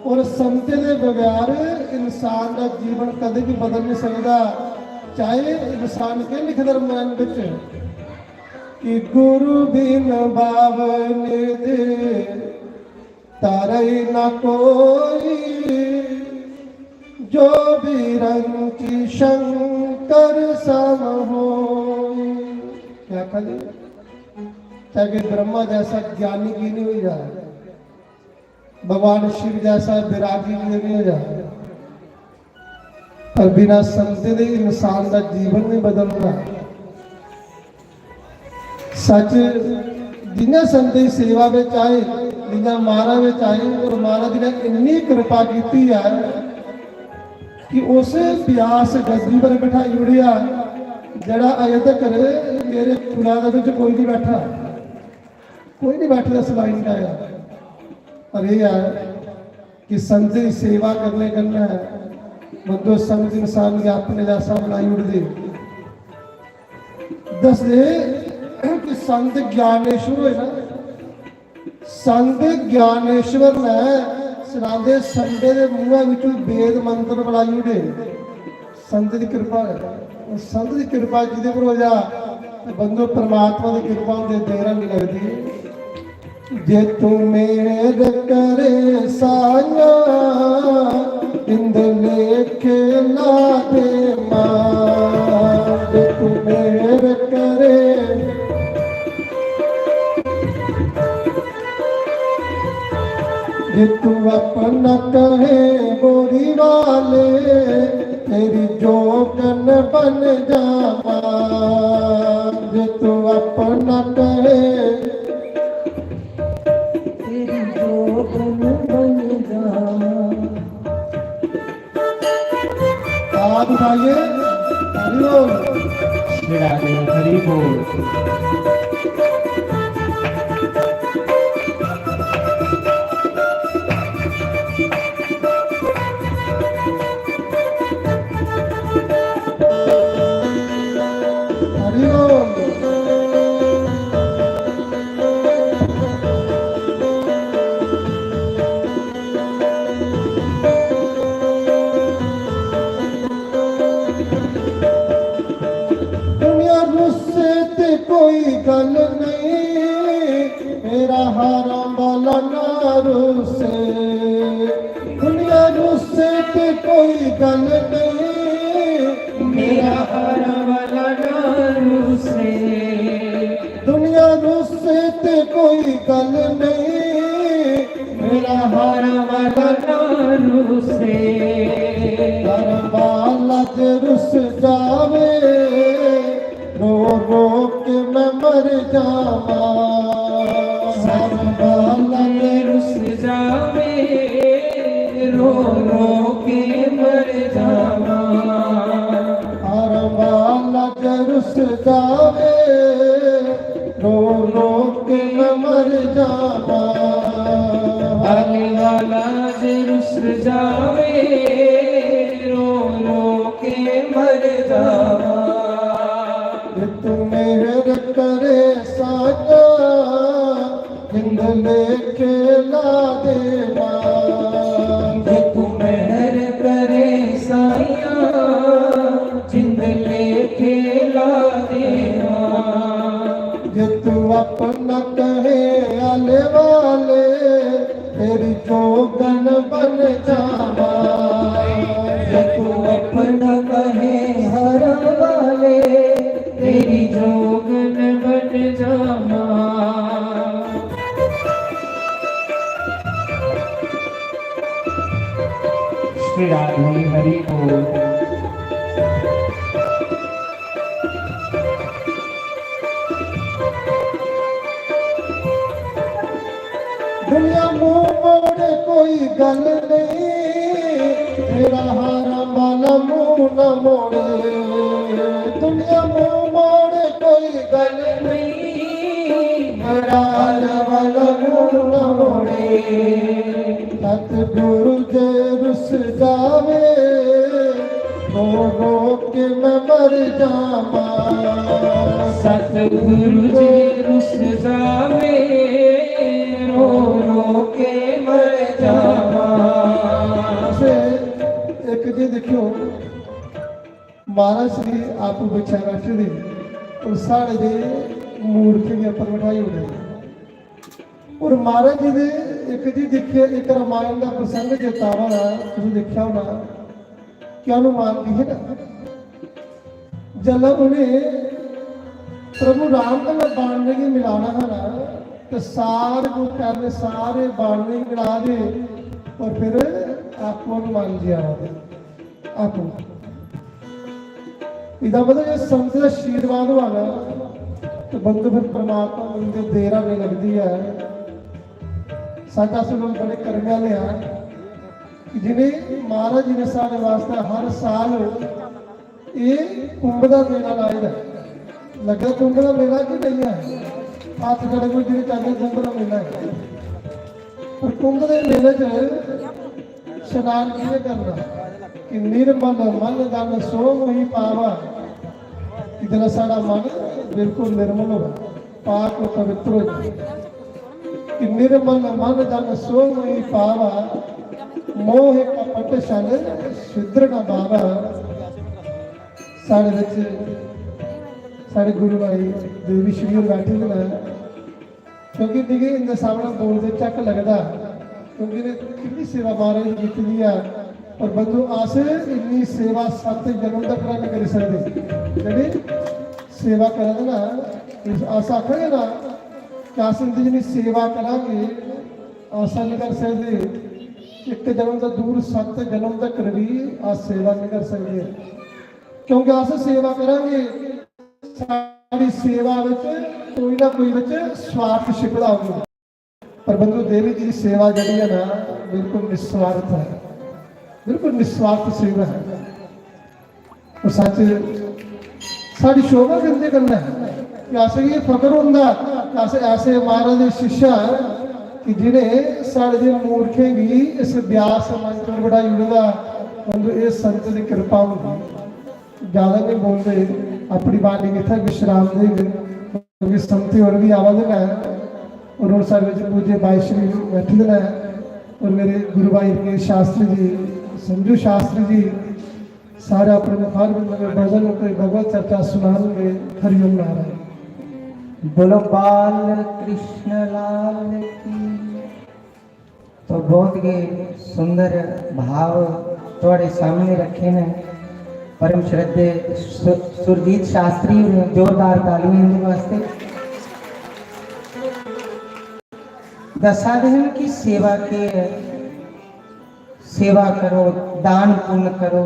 और संत दे बगैर इंसान दा जीवन कदें भी बदल नहीं सकदा, चाहे इंसान केह् लिखदा रमायण बिच कि गुरु बिन बावल दे तारै ना कोई, जो भी रंग शंकर सम होई। क्या आखा जी? चाहे कोई ब्रह्मा जैसा ज्ञानी की नहीं हो जाए, भगवान शिव जैसा विरागी की नहीं हो जाए, पर बिना संत दे इंसान का जीवन नहीं बदलता। सच, जियां संत दी सेवा बिच आए, जियां मारा बिच आए, और मारा जी ने इन्नी कृपा कीती है कि उस व्यास गद्दी पर बिठाई ओड़ेआ, जेड़ा अजे तकर मेरे कुला दे बिच कोई नहीं बैठा, कोई नहीं बैठे दा इस लाइन का आया। पर यह है कि संत दी सेवा करने कन्नै बंदो संत इंसान गी अपने जैसा बनाई ओड़दे। दसदे कि संत ज्ञानेश्वर होए ना, संत ज्ञानेश्वर ने सनांदे संत दे मुंहा विचों वेद मंत्र बनाई ओड़े। संत दी कृपा है, संत दी कृपा जिदे पर हो जा, ते बंदो परमात्मा दी कृपा होंदे देर नहीं लगदी। जे तू मेहर करे साया, इंद लेखे ला दे मां। जे तू तू अपना कहे गोरी वाले, तेरी जोगन बन जावा। जे तू अपना कहे, तेरी जोगन बन जावा। हाथ उठाइए, हरि बोल। श्री राधे, हरि बोल। हरि बोल। दुनिया रुस्से ते कोई गल नहीं, मेरा हारां वाला ना रुस्से। दुनिया रुस्से ते कोई गल नहीं, मेरा हारां वाला ना रुस्से। दुनिया रुस्से ते कोई गल नहीं, मेरा हारां वाला ना रुस्से। हारां वाला जे रुस जावे, रो रो के मैं मर जावा। हारां वाला जे रुस जावे, रो रो के मर जावा। हारां वाला जे रुस जावे, रो रो के मैं मर जावा। हारां वाला जे रुस जावे, रो रो के मर जावा। तू मेहर करे साया, जिंद लेखे ला देवा। जे तू मेहर करे साया, जिंद लेखे ला देवा। जे तू अपना कहे आले वाले, तेरी जोगन बन जावा। जे तू अपना कहे हारां वाले, तेरी जोगन बन जावा। श्री राधे, हरि बोल। दुनिया मुंह मोड़े कोई गल नहीं, तेरा हारां वाला मुंह ना मोड़े। दुनिया मुंह मोड़े कोई गल नहीं, तेरा हारां वाला मुंह ना मोड़े। सतगुरु जे रुस जावे, रो रो के मैं मर जावा। सतगुरु जे रुस जावे, रो रो के मर जावा। से एक जी देखियो, महाराज श्री आपू बिछा बैठे दे और साढ़े जे मूर्ति के ऊपर बैठाई उड़े। और महाराज जी दे एक जी देखिए, एक रामायण का प्रसंग चेता आवा, तुम देखा होना, क्या हनुमान जी है ना, जल्लै उन्हें प्रभु राम कन्नै बानने गी मिलाना हा ना, तो सारे को पैह्ले सारे बानने गी मिला दे और फिर आपको हनुमान जी आवा दे। आपू। एह्दा मतलब जे संत दा आशीर्वाद होआ ना, ते बंदे फिर परमात्मा मिलदे देर नेईं लगदी ऐ। सच्च अस लोक बड़े कर्मे आह्ले आं कि जि'नें महाराज जी ने साढ़े वास्तै हर साल एह् कुंभ दा मेला लाए दा ऐ। लग्गा कुंभ दा मेला कि नेईं ऐ? हत्थ खड़े करो जि'नें चांह्दे कुंभ दा मेला ऐ। पर कुंभ दे मेले च शनान कि'यां करना कि निर्मल मन जन सो मोहि पावा, कि जेह्ड़ा साढ़ा मन बिल्कुल निर्मल होवे, पाक और पवित्र हो जाए। कि निर्मल मन जन सो मोहि पावा, मोह कपट छल छिद्र न भावा। साढ़े विच साढ़े गुरु भाई देवी श्री होर बैठे दे न, क्योंकि मिगी इंदे सामने बोलदे झक्क लगदा, क्योंकि इ'नें किन्नी सेवा महाराज ने कीती दी ऐ। पर बंधु, अस इन्नी सेवा सत्त जन्म तक नहीं करी सकदे। जेह्ड़ी सेवा करा दे ना, इस, अस आखगे ना कि अस इंदी जिन्नी सेवा करांगे, अस नहीं करी सकदे। इक जन्म दा दूर सत्त जन्म तक भी अस सेवा नहीं कर सकते, क्योंकि अस सेवा करांगे, साढ़ी सेवा विच कोई ना कोई विच स्वार्थ छिपदा होगा। पर बंधु, देवी जी दी सेवा जेह्ड़ी है ना, बिल्कुल निस्वार्थ है, बिल्कुल निस्वार्थ सेवा है। और सच साढ़ी शोभा करने कन्नै कि असेंगी एह् फकर होंदा कि अस ऐसे महाराज दे शिष्य आं कि जिनें साढ़े जे मूर्खें गी इस ब्यास मंच पर बठाई ओड़े दा। बंधु, एह् संत दी कृपा होंदी। ज्यादा नहीं बोलते, अपनी बाणी गी इत्थै विश्राम देंगे, क्योंकि संत होर भी आवा दे न और हून साढ़े बिच पूज्य भाई श्री बैठे दे न और मेरे गुरु भाई रमेश शास्त्री जी, संजू शास्त्री जी, सारे अपने मुखार में भजन कोई भगवत चर्चा सुनाएंगे। हरिओम नारायण। बोलो बाल कृष्ण लाल की। तो बहुत गै सुंदर भाव थुआड़े सामने रखे ने। परम श्रद्धे सु-, सुरजीत शास्त्री होरें जोरदार तालियां इंदे वास्ते। दस्सा दे हन कि सेवा केह् ऐ, सेवा करो, दान पुण्य करो।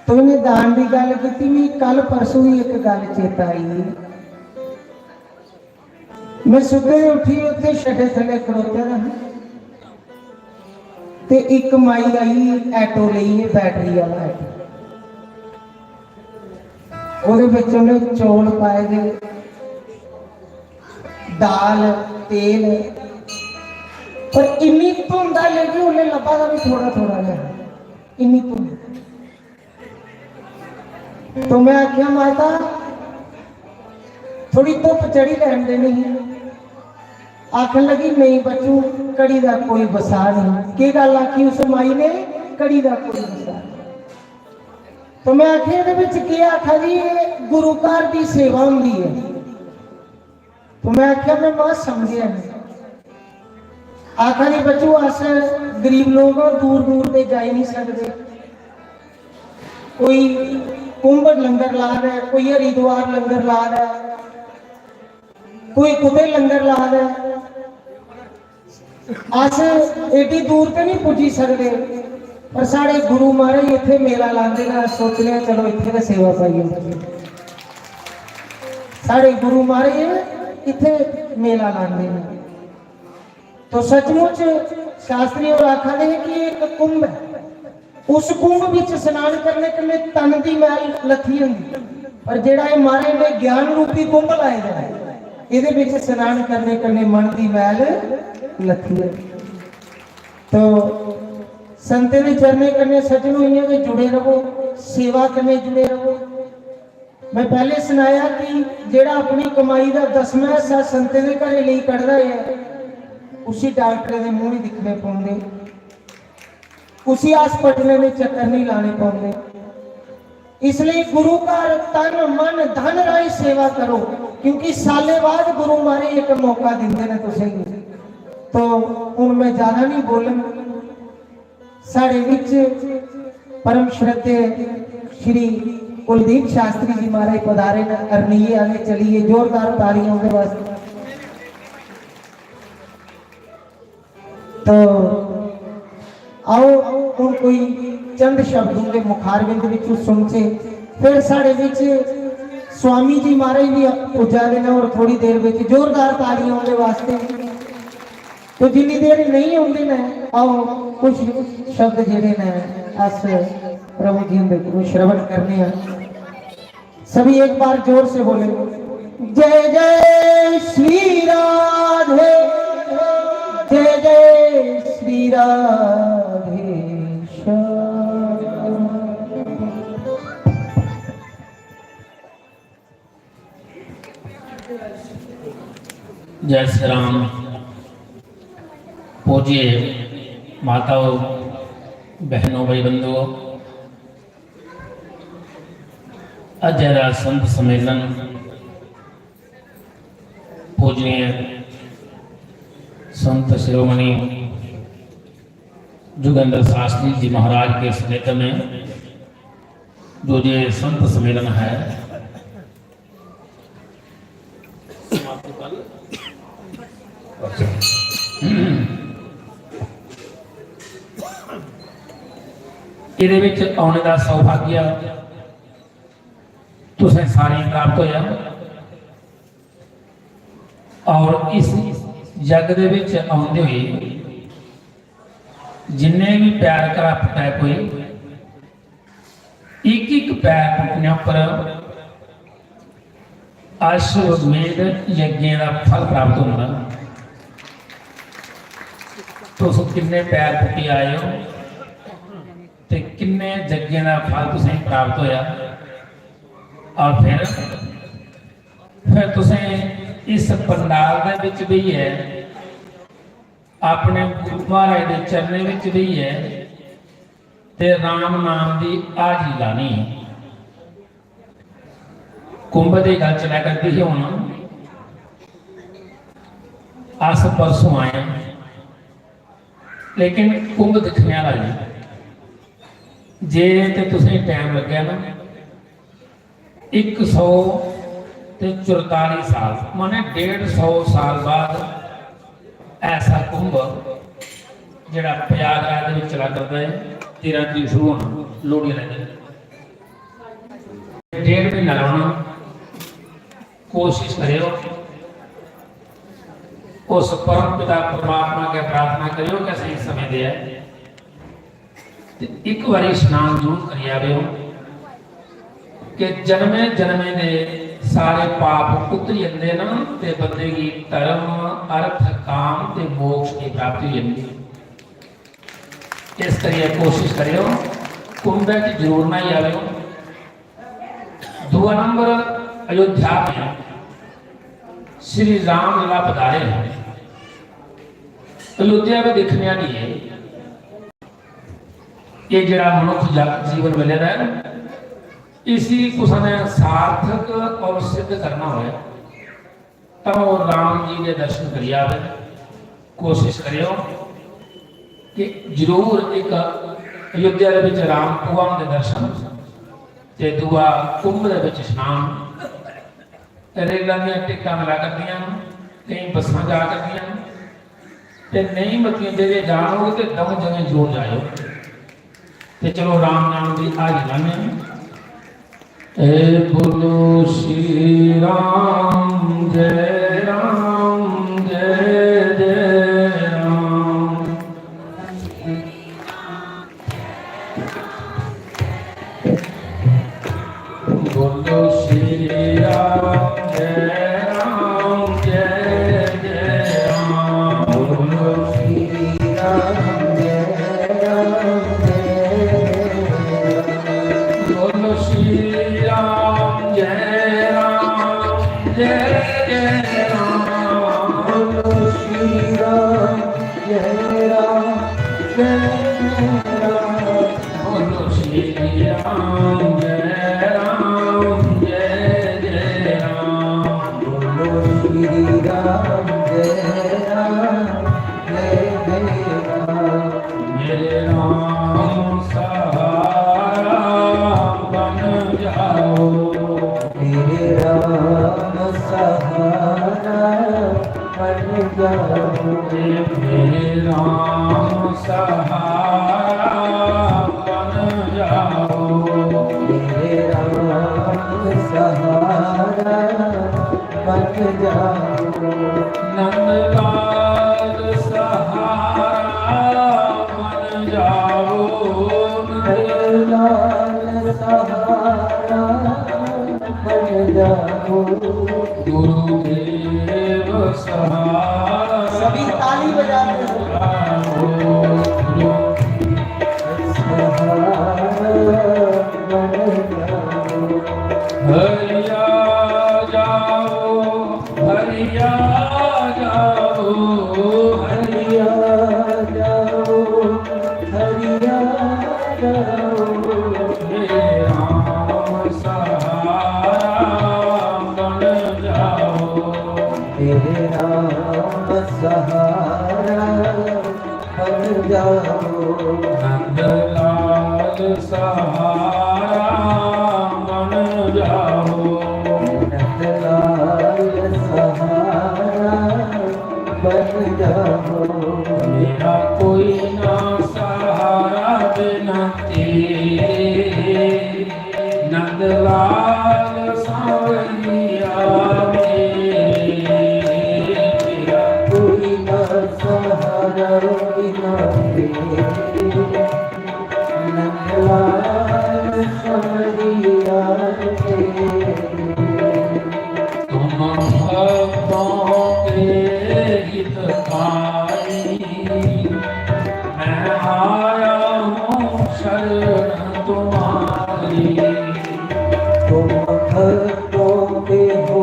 तो इ'नें दान दी गल्ल कीती, मिगी कल परसों ही इक गल्ल चेता आई। मैं सुबह उठी, उत्थे छड्डे थल्ले खड़ोते दा हा, ते इक माई आई, ऑटो लेइयै, बैटरी आह्ला ऑटो। ओह्दे बिच उ'नें चौल पाए दे, दाल, तेल, पर इन्नी धुंध आई कि उ'नें लब्भा दा बी थोड़ा थोड़ा गै हा, इन्नी धुंध। तो मैं आख्या, "माता, थोड़ी धुप्प चढ़ी लैन दे मिगी।" आखन लगी, "नेईं बच्चू, घड़ी दा कोई बसाह नहीं।" केह् गल्ल आखी उस माई ने? "घड़ी दा कोई बसाह नहीं।" तो मैं आखेआ, "एह्दे बिच केह्?" आखा दी, "एह् गुरु घर दी सेवा होंदी ऐ।" तो मैं आखेआ, "मैं मां समझेआ नहीं।" आखा दी, "बच्चू, अस गरीब लोक आं, दूर दूर ते जाई नहीं सकदे। कोई कुंभ लंगर ला दा ऐ, कोई हरिद्वार लंगर ला दा ऐ, कोई कुतै लंगर ला दा ऐ। अस एड्डी दूर ते नहीं पुज्जी सकदे, पर साढ़े गुरु महाराज इत्थै मेला लांदे न, अस सोचने आं, चलो, इत्थै गै सेवा पाई ओड़चै।" साढ़े गुरु महाराज इत्थै मेला लांदे न। तो सचमुच शास्त्री होर आखा दे हे कि एक कुंभ ऐ, उस कुंभ बिच स्नान करने कन्नै तन दी मैल लथी जंदी, पर जेह्ड़ा एह् महाराज ने ज्ञान रूपी कुंभ लाए दा ऐ, एह्दे बिच स्नान करने कन्नै मन दी मैल लथी जंदी। तो संतें दे चरणें कन्नै सज्जनो इ'यां गै जुड़े रवो, सेवा कन्नै जुड़े रवो। मैं पैह्ले सनाया कि जेह्ड़ा अपनी कमाई दा दसमां हिस्सा संतें दे घरें लेई कढदा ऐ, उसी डाक्टरें दे मूंह नहीं दिक्खने पौंदे, उसी हस्पतालें दे चक्कर नहीं लाने पौंदे। इसलिए गुरु घर तन, मन, धन राहें सेवा करो, क्योंकि सालें बाद गुरु महाराज इक मौका दिंदे ने तुसेंगी। तो हुन मैं ज्यादा नहीं बोलन, साढ़े विच परम श्रद्धेय श्री कुलदीप शास्त्री जी महाराज पधारे न, अरनिये आह्ले चलिए, जोरदार तालियां उंदे वास्ते। तो आओ, हुन कोई चंद शब्द उंदे मुखारविंद विचों सुनचे। फिर साढ़े विच स्वामी जी महाराज भी पुज्जा दे न और थोड़ी देर विच जोरदार तालियां उंदे वास्ते। तो जिन्नी देर नहीं होंदे न, आओ कुछ शब्द जेह्ड़े न अस प्रभु जी हुंदे कोलों श्रवण करने हैं। सभी एक बार जोर से बोले, जय जय श्री राधे, जय जय श्री राधे श्याम। जय श्री राम। पूज्य माताओं, बहनों, भाई बंधुओं, अज्जै दा संत सम्मेलन पूजनीय संत शिरोमणि जुगेंद्र शास्त्री जी महाराज के सानिध्य में जो ये संत सम्मेलन है, समाप्त कल। अच्छा। एह्दे बिच औने दा सौभाग्य तुसें सारें गी प्राप्त होया। और इस जग दे बिच औंदे होए जिन्ने भी पैर घरा पुट्टा कोई, इक इक पैर पुट्टने उप्पर अश्वमेध यज्ञें दा फल प्राप्त होंदा। तुस किन्ने पैर पुट्टी आए हो ते किन्ने यज्ञें दा फल तुसें प्राप्त होया, और फिर फिर तुसें इस पंडाल दे बिच बेहियै, अपने गुरु महाराज दे चरणें बिच बेहियै ते राम नाम दी हाजरी लानी। कुंभ दी गल्ल चलै करदी ही। हुन अस परसों आए आं, लेकिन कुंभ दिक्खने आह्ला जी, जे ते तुसें टाइम लग्गेआ ना, इक सौ ते चुरताली साल, माने डेढ़ सौ साल बाद ऐसा कुंभ जेह्ड़ा प्रयागराज दे बिच चला करदा ऐ। तेरां तरीक शुरू होना, लोह्ड़ी आह्ले दिन डेढ़ म्हीना रौह्ना। कोशिश करेओ, उस परम पिता परमात्मा अग्गें प्रार्थना करेओ कि असेंगी समें देऐ। ते इक बारी स्नान जरूर करी आवेओ कि जन्में जन्में दे सारे पाप उतरी जंदे न ते बंदे गी धर्म, अर्थ, काम ते मोक्ष दी प्राप्ति होई जंदी। इस करियै कोशिश करेओ, कुंभै च जरूर न्हाई आवेओ। दूआ नंबर, अयोध्या में श्री रामलला पधारे। अयोध्या बी दिक्खने आह्ली ऐ। एह् जेह्ड़ा मनुक्ख जग जीवन मिले दा ऐ, इसी कुसै ने सार्थक और सिद्ध करना होऐ, तां ओह् राम जी दे दर्शन करी आवे। कोशिश करेओ कि जरूर इक अयोध्या दे बिच राम भगवान दे दर्शन ते दूआ कुंभ दे बिच स्नान। रेला दियां टिकटां मिला करदियां न, केईं बस्सां जा करदियां न, ते नेईं मतियां, जेह्ड़े जान होग ते द'ऊं जगहें जरूर जाएओ। ते चलो, राम नाम दी हाजरी लाने आं। ए बोलो श्री राम, जय राम, जय जय राम। बोलो श्री राम, जय राम, जय जय राम। बोलो श्री राम, जय राम, जय जय राम। बोलो श्री राम, जय राम, जय जय राम। बोलो श्री राम, जय राम, जय जय राम। बोलो श्री राम, जय राम, जय जय राम। बोलो श्री राम, जय राम, जय जय राम। मेरे राम सहारा बन जाओ। मेरे राम सहारा बन जाओ। मेरे राम सहारा बन जाओ। मेरे राम सहारा बन जाओ। नंदलाल सहारा बन जाओ। नंदलाल सहारा बन जाओ। गुरुदेव सहारा। सभी ताली बजाते हुए। सहारा बन जाओ। हरिया जाओ, हरिया जाओ, हरिया जाओ, हरिया जाओ। हे राम सहारा बन जाओ। हे राम सहारा बन जाओ। नंदलाल सहारा बन जाओ। नंदलाल सहारा बन जाओ। मेरा कोई ना सहारा बिना तेरे। लाल सांवरिया मेरा, कोई ना सहारा बिना तेरे। नंदलाल सांवरिया मेरे। तुम भक्तों के हितकारी, मैं आया हूँ शरण तुम्हारी। तुम भक्तों के हो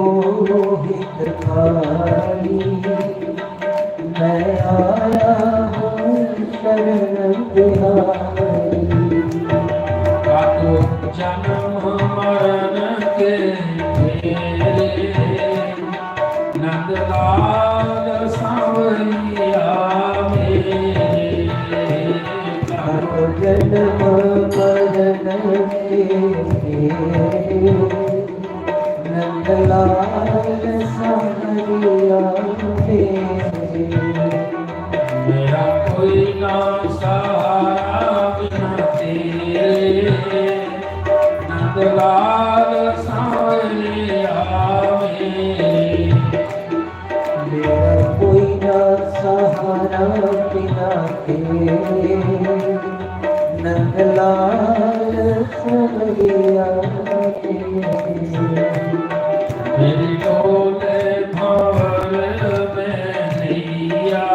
हितकारी, मैं आया हूँ शरण तुम्हारी। काटो जन्म मरण के फेरे, नंदलाल सांवरिया मेरे। काटो जन्म मरण के फेरे, नंदलाल सांवरिया मेरे। मेरा कोई ना सहारा बिना तेरे, नंदलाल सांवरिया मेरे। मेरा कोई ना सहारा बिना तेरे, नंदलाल सांवरिया मेरे। मेरी डोले भंवर में नैया,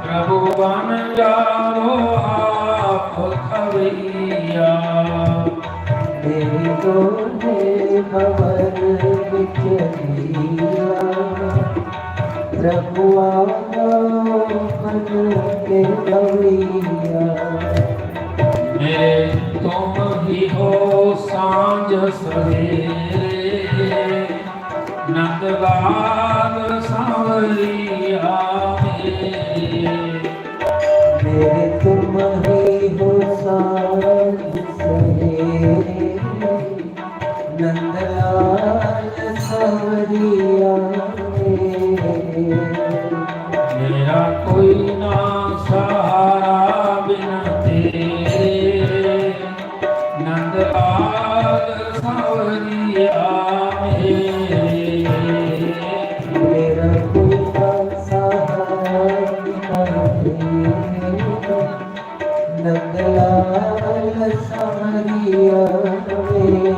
प्रभु बन जाओ आप खवैया। मेरी डोले भंवर विच नैया, प्रभु आओ बन के खवैया। मेरे तुम ही हो सांझ सवेरे, नंदलाल सांवरिया मेरे। मेरे तुम ही हो सांझ सवेरे, नंदलाल सांवरिया मेरे। मेरा कोई ना सहारा बिन तेरे, नंदलाल सांवरिया मेरे। मेरा कोई ना सहारा बिन तेरे, नंदलाल सांवरिया मेरे।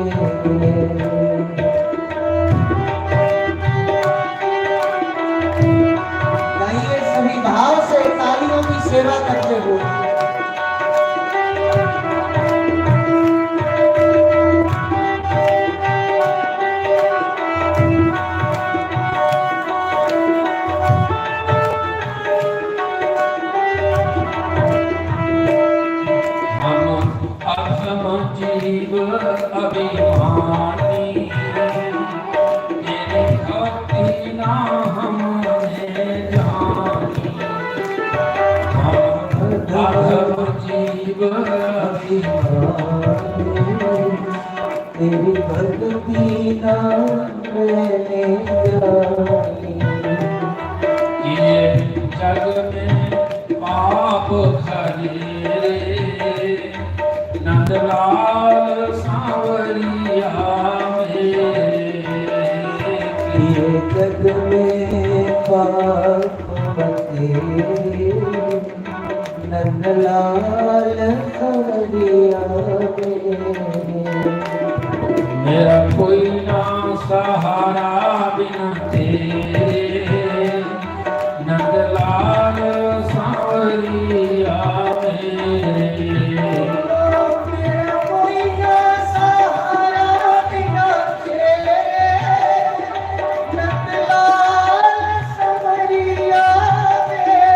गाइए सभी भाव से तालियों की सेवा करते हुए। हम अधम जीव अभिमानी, तेरी भक्ति ना हमने जानी। हम अधम जीव अभिमानी, तेरी भक्ति ना मैंने जानी। ये जग में पाप घनेरे, नंदलाल सांवरिया मेरे। ये जग में पाप बतेरे, नंदलाल सांवरिया मेरे। मेरा कोई ना सहारा बिन तेरे, नंदलाल सांवरिया मेरे। मेरा कोई ना सहारा बिन तेरे, नंदलाल सांवरिया मेरे।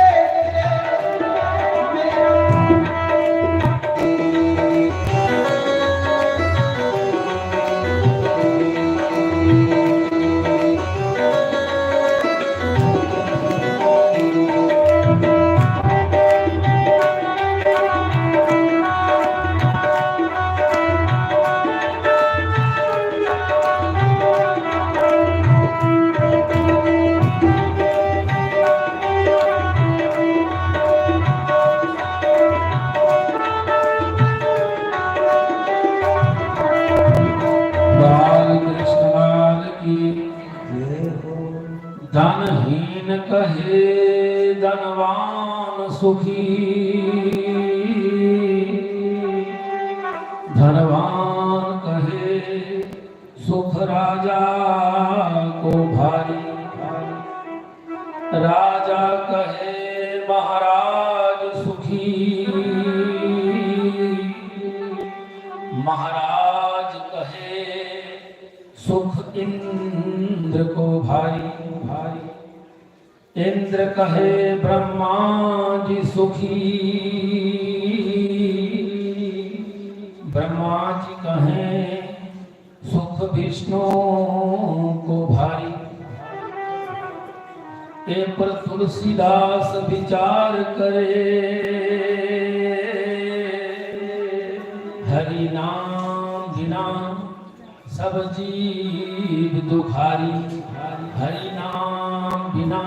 कहे धनवान सुखी, धनवान कहे सुख राजा को भारी। राजा कहे महाराज सुखी, महाराज कहे सुख इंद्र को भारी, भारी। इंद्र कहे ब्रह्मा जी सुखी, ब्रह्मा जी कहे सुख विष्णु को भारी। ए पर तुलसीदास विचार करे, हरि नाम बिना सब जीव दुखारी। हरि नाम बिना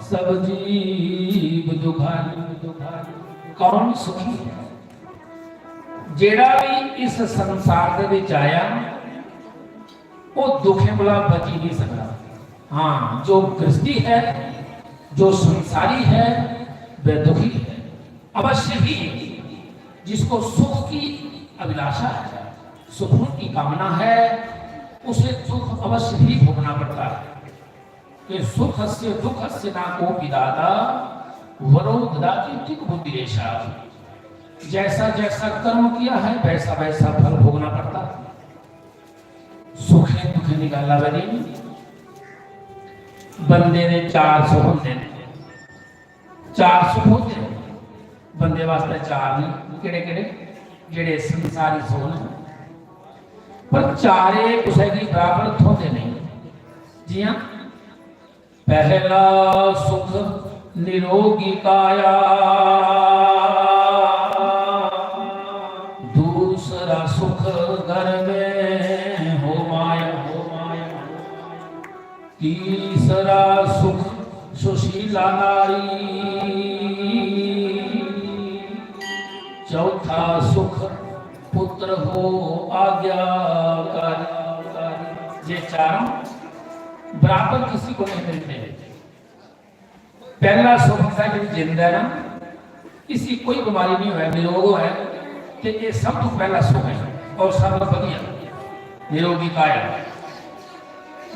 सब जीव दुखारी। कौन सुखी है? जेड़ा भी इस संसार दे विच आया, वो दुखें कोला बची नहीं सकता। हाँ, जो गृहस्थी है, जो संसारी है, वह दुखी है। अवश्य ही जिसको सुख की अभिलाषा है, सुखों की कामना है, उसे दुख अवश्य ही भोगना पड़ता है। कि सुखस्य दुखस्य ना कोपि दाता, वरो ददाति तिक बुद्धिरेशा। जैसा जैसा कर्म किया है, वैसा वैसा फल भोगना पड़ता है। सुखें दुखें दी गल्ल आवे जी, बंदे दे चार सुख होंदे ने। चार सुख होंदे ने बंदे वास्तै, चार ने। केड़े केड़े? जेड़े संसारी सुख न, पर चारे कुसै गी बराबर थ्होंदे नेईं। जियां पहला सुख निरोगी काया, दूसरा सुख घर में हो माया, हो माया। तीसरा सुख सुशीला नारी, चौथा सुख पुत्र हो आज्ञाकारी। ये चारों बराबर किसी को नहीं मिलते। पहला सुख है जो जिंद है ना, किसी कोई बीमारी नहीं होए, निरोग होए, ते ये सब तो पहला सुख है और सब तो बढ़िया निरोगी काया।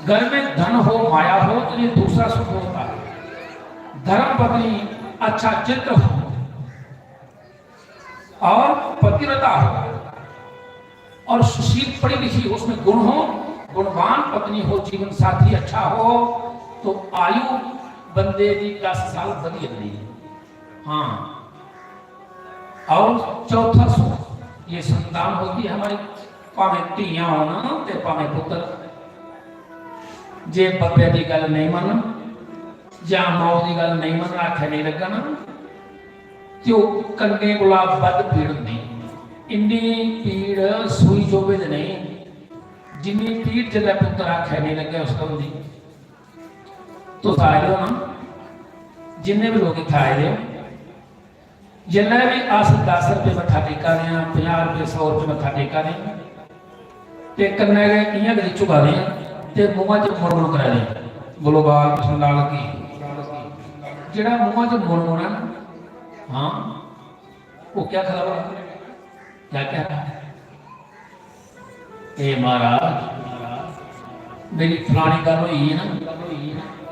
घर में धन हो, माया हो, तो ये दूसरा सुख होता है। धर्म पत्नी अच्छा चित्र हो और पतिव्रता हो और सुशील, पढ़ी लिखी हो, उसमें गुण हो, गुणवान पत्नी हो, जीवन साथी अच्छा हो, तो आयु बंदे की दस साल बढ़ी जाती है। हाँ, और चौथा सुख ये संतान होती है हमारी, भावें धियां होन ते भावें पुत्र, जे बब्बै दी गल्ल नेईं मनन जां माऊ दी गल्ल नेईं मनन, आखै नेईं लग्गन, ते ओह् कन्ने कोला बद्ध पीड़ होंदी। इन्नी पीड़ सूई चोबे ते नेईं, जिन्नी पीड़ जेल्लै पुत्तर आखै नेईं लग्गै उसदा होंदी। तुस आए दे हो ना, जिन्ने बी लोक इत्थै आए दे हो, जिन्ने बी अस दस रपेऽ मत्था टेका दे आं, पंजाह् रपेऽ, सौ रपेऽ मत्था टेका दे आं, ते कन्नै गै इ'यां करी झुका दे आं ते मुंहा च मुड़मुड़ करा दे आं। बोलो बाल कृष्ण लाल की। जेह्ड़ा मुंहा च मुड़मुड़ ऐ ना, हाँ, वो क्या खराब है? क्या कह रहा है? ए महाराज, मेरी फलानी गल्ल होई है ना,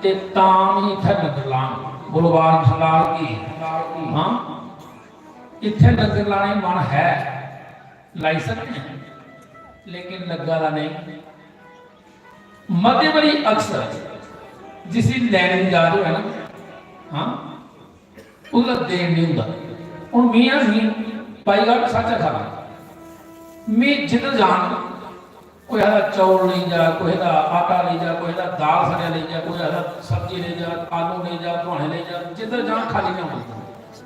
ते तां मी इत्थै लंगर लान। बोलो बाल कृष्ण लाल की। हाँ, इत्थै लंगर लाने दा मन है, लाई सकने हैं, लेकिन लग्गा दा नहीं। मते बारी अक्सर जिसी लैने दी याद होऐ ना, हाँ, ओह्दा देन नहीं होंदा। हून में आं, में भाई गल्ल सच्च आखा ना, में जिद्धर जान, कोई आखदा चौल लेई जा, कोई आखदा आटा लेई जा, कोई आखदा दाल सड़ेआ लेई जा, कोई आखदा सब्जी लेई जा, आलू लेई जा, धुआने लेई जा, जिद्धर जान खाली ना होंदा।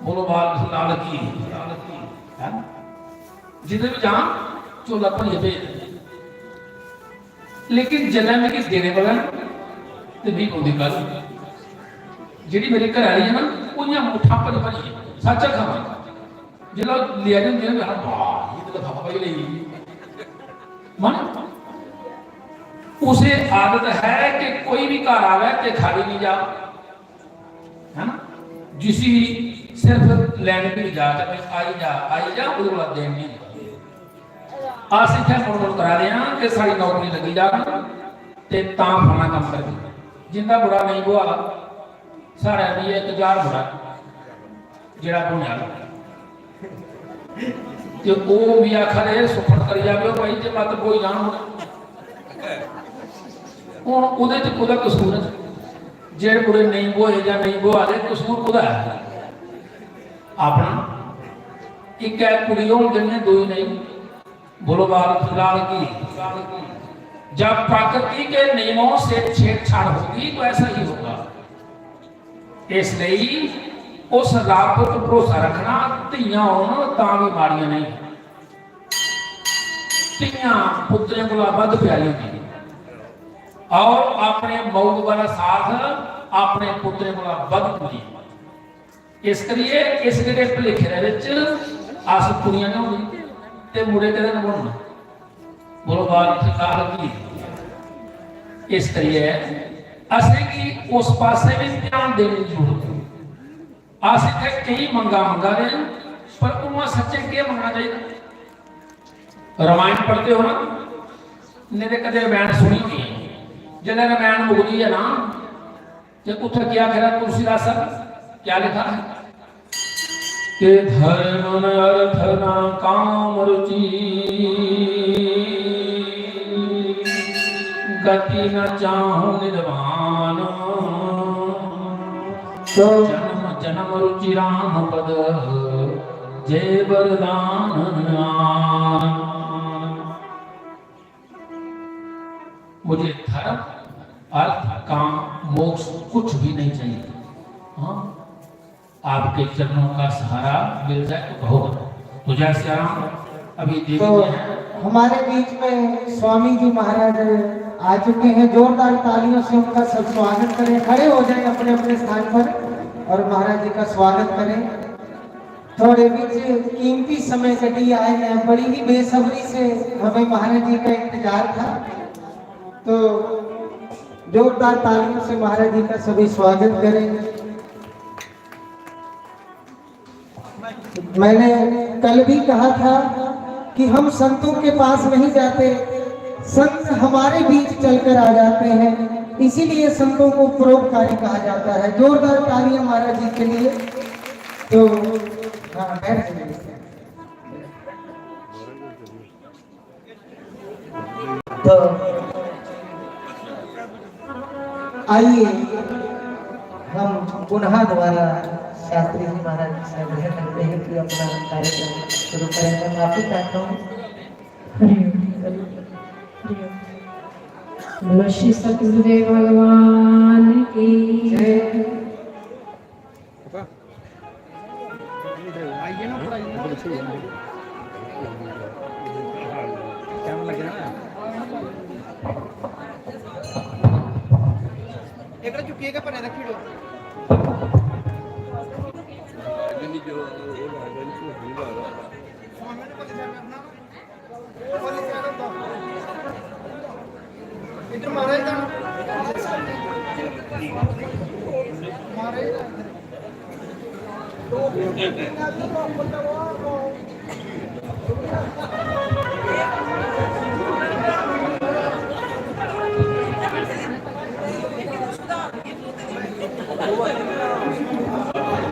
बोलो बाल लाल की, लाल की, है ना? जिद्धर भी जान, झोला भरियै भेजदे। लेकिन जिसलै मिगी देने वाला ना, ते मिगी पौंदी गल्ल। जेह्ड़ी मेरी घरै आह्ली ऐ ना, ओह् इ'यां मुट्ठां भरी भरियै, सच्च आखां में, जिसलै ओह् लेआ दी होंदी ना, में आखना, "वाह, ये तो लफाफा भरी लेई।" मन, उसे आदत है कि कोई भी घर आवे ते खाली नहीं जा। जिसी सिर्फ लैने दी इजाजत है, आई जा, आई जा, ओह्दे कोला देन नहीं होंदा। अस इत्थै मुड़-मुड़ करा दे आं कि साढ़ी नौकरी लग्गी जाग ते तां फलाना कम्म करगे। जिंदा बुरा नेईं बुआ, साढ़े भी इक ज्हार बुरा जेह्ड़ा बुने आह्ला। ते ओह् बी आखा दे, "सुक्खन करी जावे ओ भाई, जे मत बोई जान।" हून ओह्दे च कोह्दा कसूर ऐ? जेह्ड़े बुरे नेईं बोए जां नेईं बोआ दे, कसूर कोह्दा ऐ? अपना। इक ऐ कुड़ी होन देनी ऐ, दूई नेईं। बोलो बाल फिलहाल की। जब प्रकृति के नियमों से छेड़छाड़ होगी तो ऐसा ही होगा। इसलिए उस रब पर भरोसा रखना, धियां होन तां भी माड़ियां नहीं। धियां पुत्तरें कोला बद्ध प्यारी होंदी है। और अपने मऊ वाला साथ अपने पुत्तरें कोला बद्ध पूरी। इस करिए इस जेह्ड़े भलेखे दे विच अस कुड़ियां ने होनी ते मुड़े कदें ना बनना। बोलो बाल सरकार की। इस करिए असेंगी उस पासे भी ध्यान देने की जरूरत है। अस इत्थै केई मंगा मंगा दे न, पर उ'आं सच्चें केह् मंगना चाहिदा? रामायण पढ़दे ओ ना, नेईं ते कदें रामायण सुनी होनी ऐ। जेल्लै रामायण मुकदी ऐ ना, ते उत्थै केह् आखे दा तुलसीदास ने? क्या लिखा है? कि धर्म न अर्थ न काम रुचि, गति न चाहूं निधान। तो जन्म जन्म रुचि राम पद, जे वरदान आन। मुझे धर्म, अर्थ, काम, मोक्ष कुछ भी नहीं चाहिए। हाँ, आपके चरणों का सहारा मिल जाए तो बहुत। तो जय सिया राम। अभी देवी तो जी हैं। हमारे बीच में स्वामी जी महाराज आ चुके हैं, जोरदार तालियों से उनका सब स्वागत करें। खड़े हो जाएं अपने अपने स्थान पर और महाराज जी का स्वागत करें। थोड़े बीच कीमती समय कड्ढी आए हैं, बड़ी ही बेसब्री से हमें महाराज जी का इंतजार था, तो जोरदार तालियों से महाराज जी का सभी स्वागत करें। मैंने कल भी कहा था कि हम संतों के पास नहीं जाते, संत हमारे बीच चलकर आ जाते हैं, इसीलिए संतों को परोपकारी कहा जाता है। जोरदार तालियां महाराज जी के लिए। तो हाँ, बैठ जाइए। तो आइए, हम पुनः दोबारा शास्त्री जी महाराज से आग्रह करते हैं कि अपना कार्यक्रम शुरू करें। मैं माफी चाहता हूँ। हरिओम। हरिओम। बोलो श्री सतगुरुदेव भगवान की जय। कैमरा लग रहा है। एक चुकिए के परे रखी लो।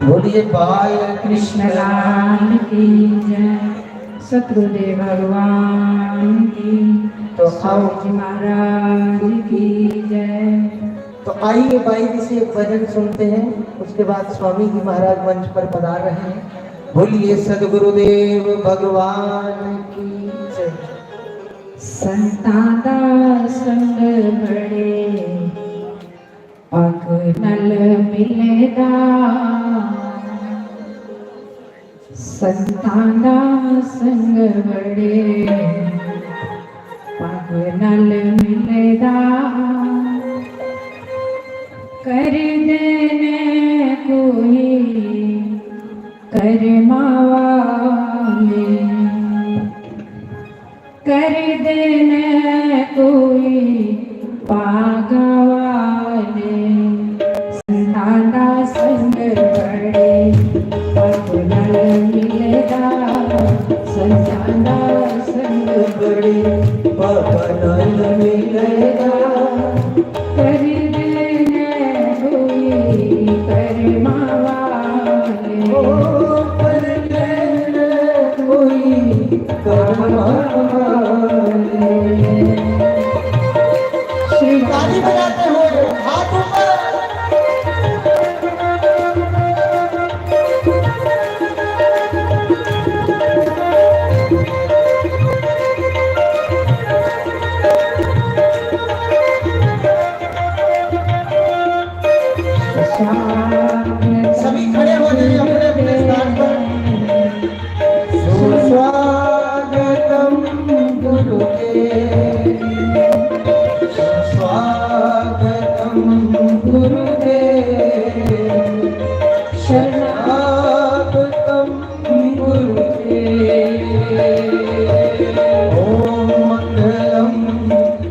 बोलिए बाल कृष्ण लाल की जय, सतगुरुदेव भगवान की, तो आओ। जी महाराज की जय। तो आइए बाई जी से एक भजन सुनते हैं, उसके बाद स्वामी जी महाराज मंच पर पधार रहे हैं। बोलिए सतगुरुदेव भगवान की जय। संतां दा संग बड़े पग नल मिलदा, संतां दा संग बड़े पग नल मिलदा। करदे ने कोई कर्मां वाले, करदे ने कोई भागां वाले, संतां दा संग बड़े पापा नाल मिलेगा। कर देने कोई कर्मा वाले। ओ, कर देने कोई कर्मा वाले। श्री ताली बजाते हुए हाथ ऊपर। सभी खड़े हो जाइए अपने अपने स्थान पर। सुस्वागतम गुरुदेव, सुस्वागतम गुरुदेव, शरणागतम गुरुदेव। ओम मंगलम,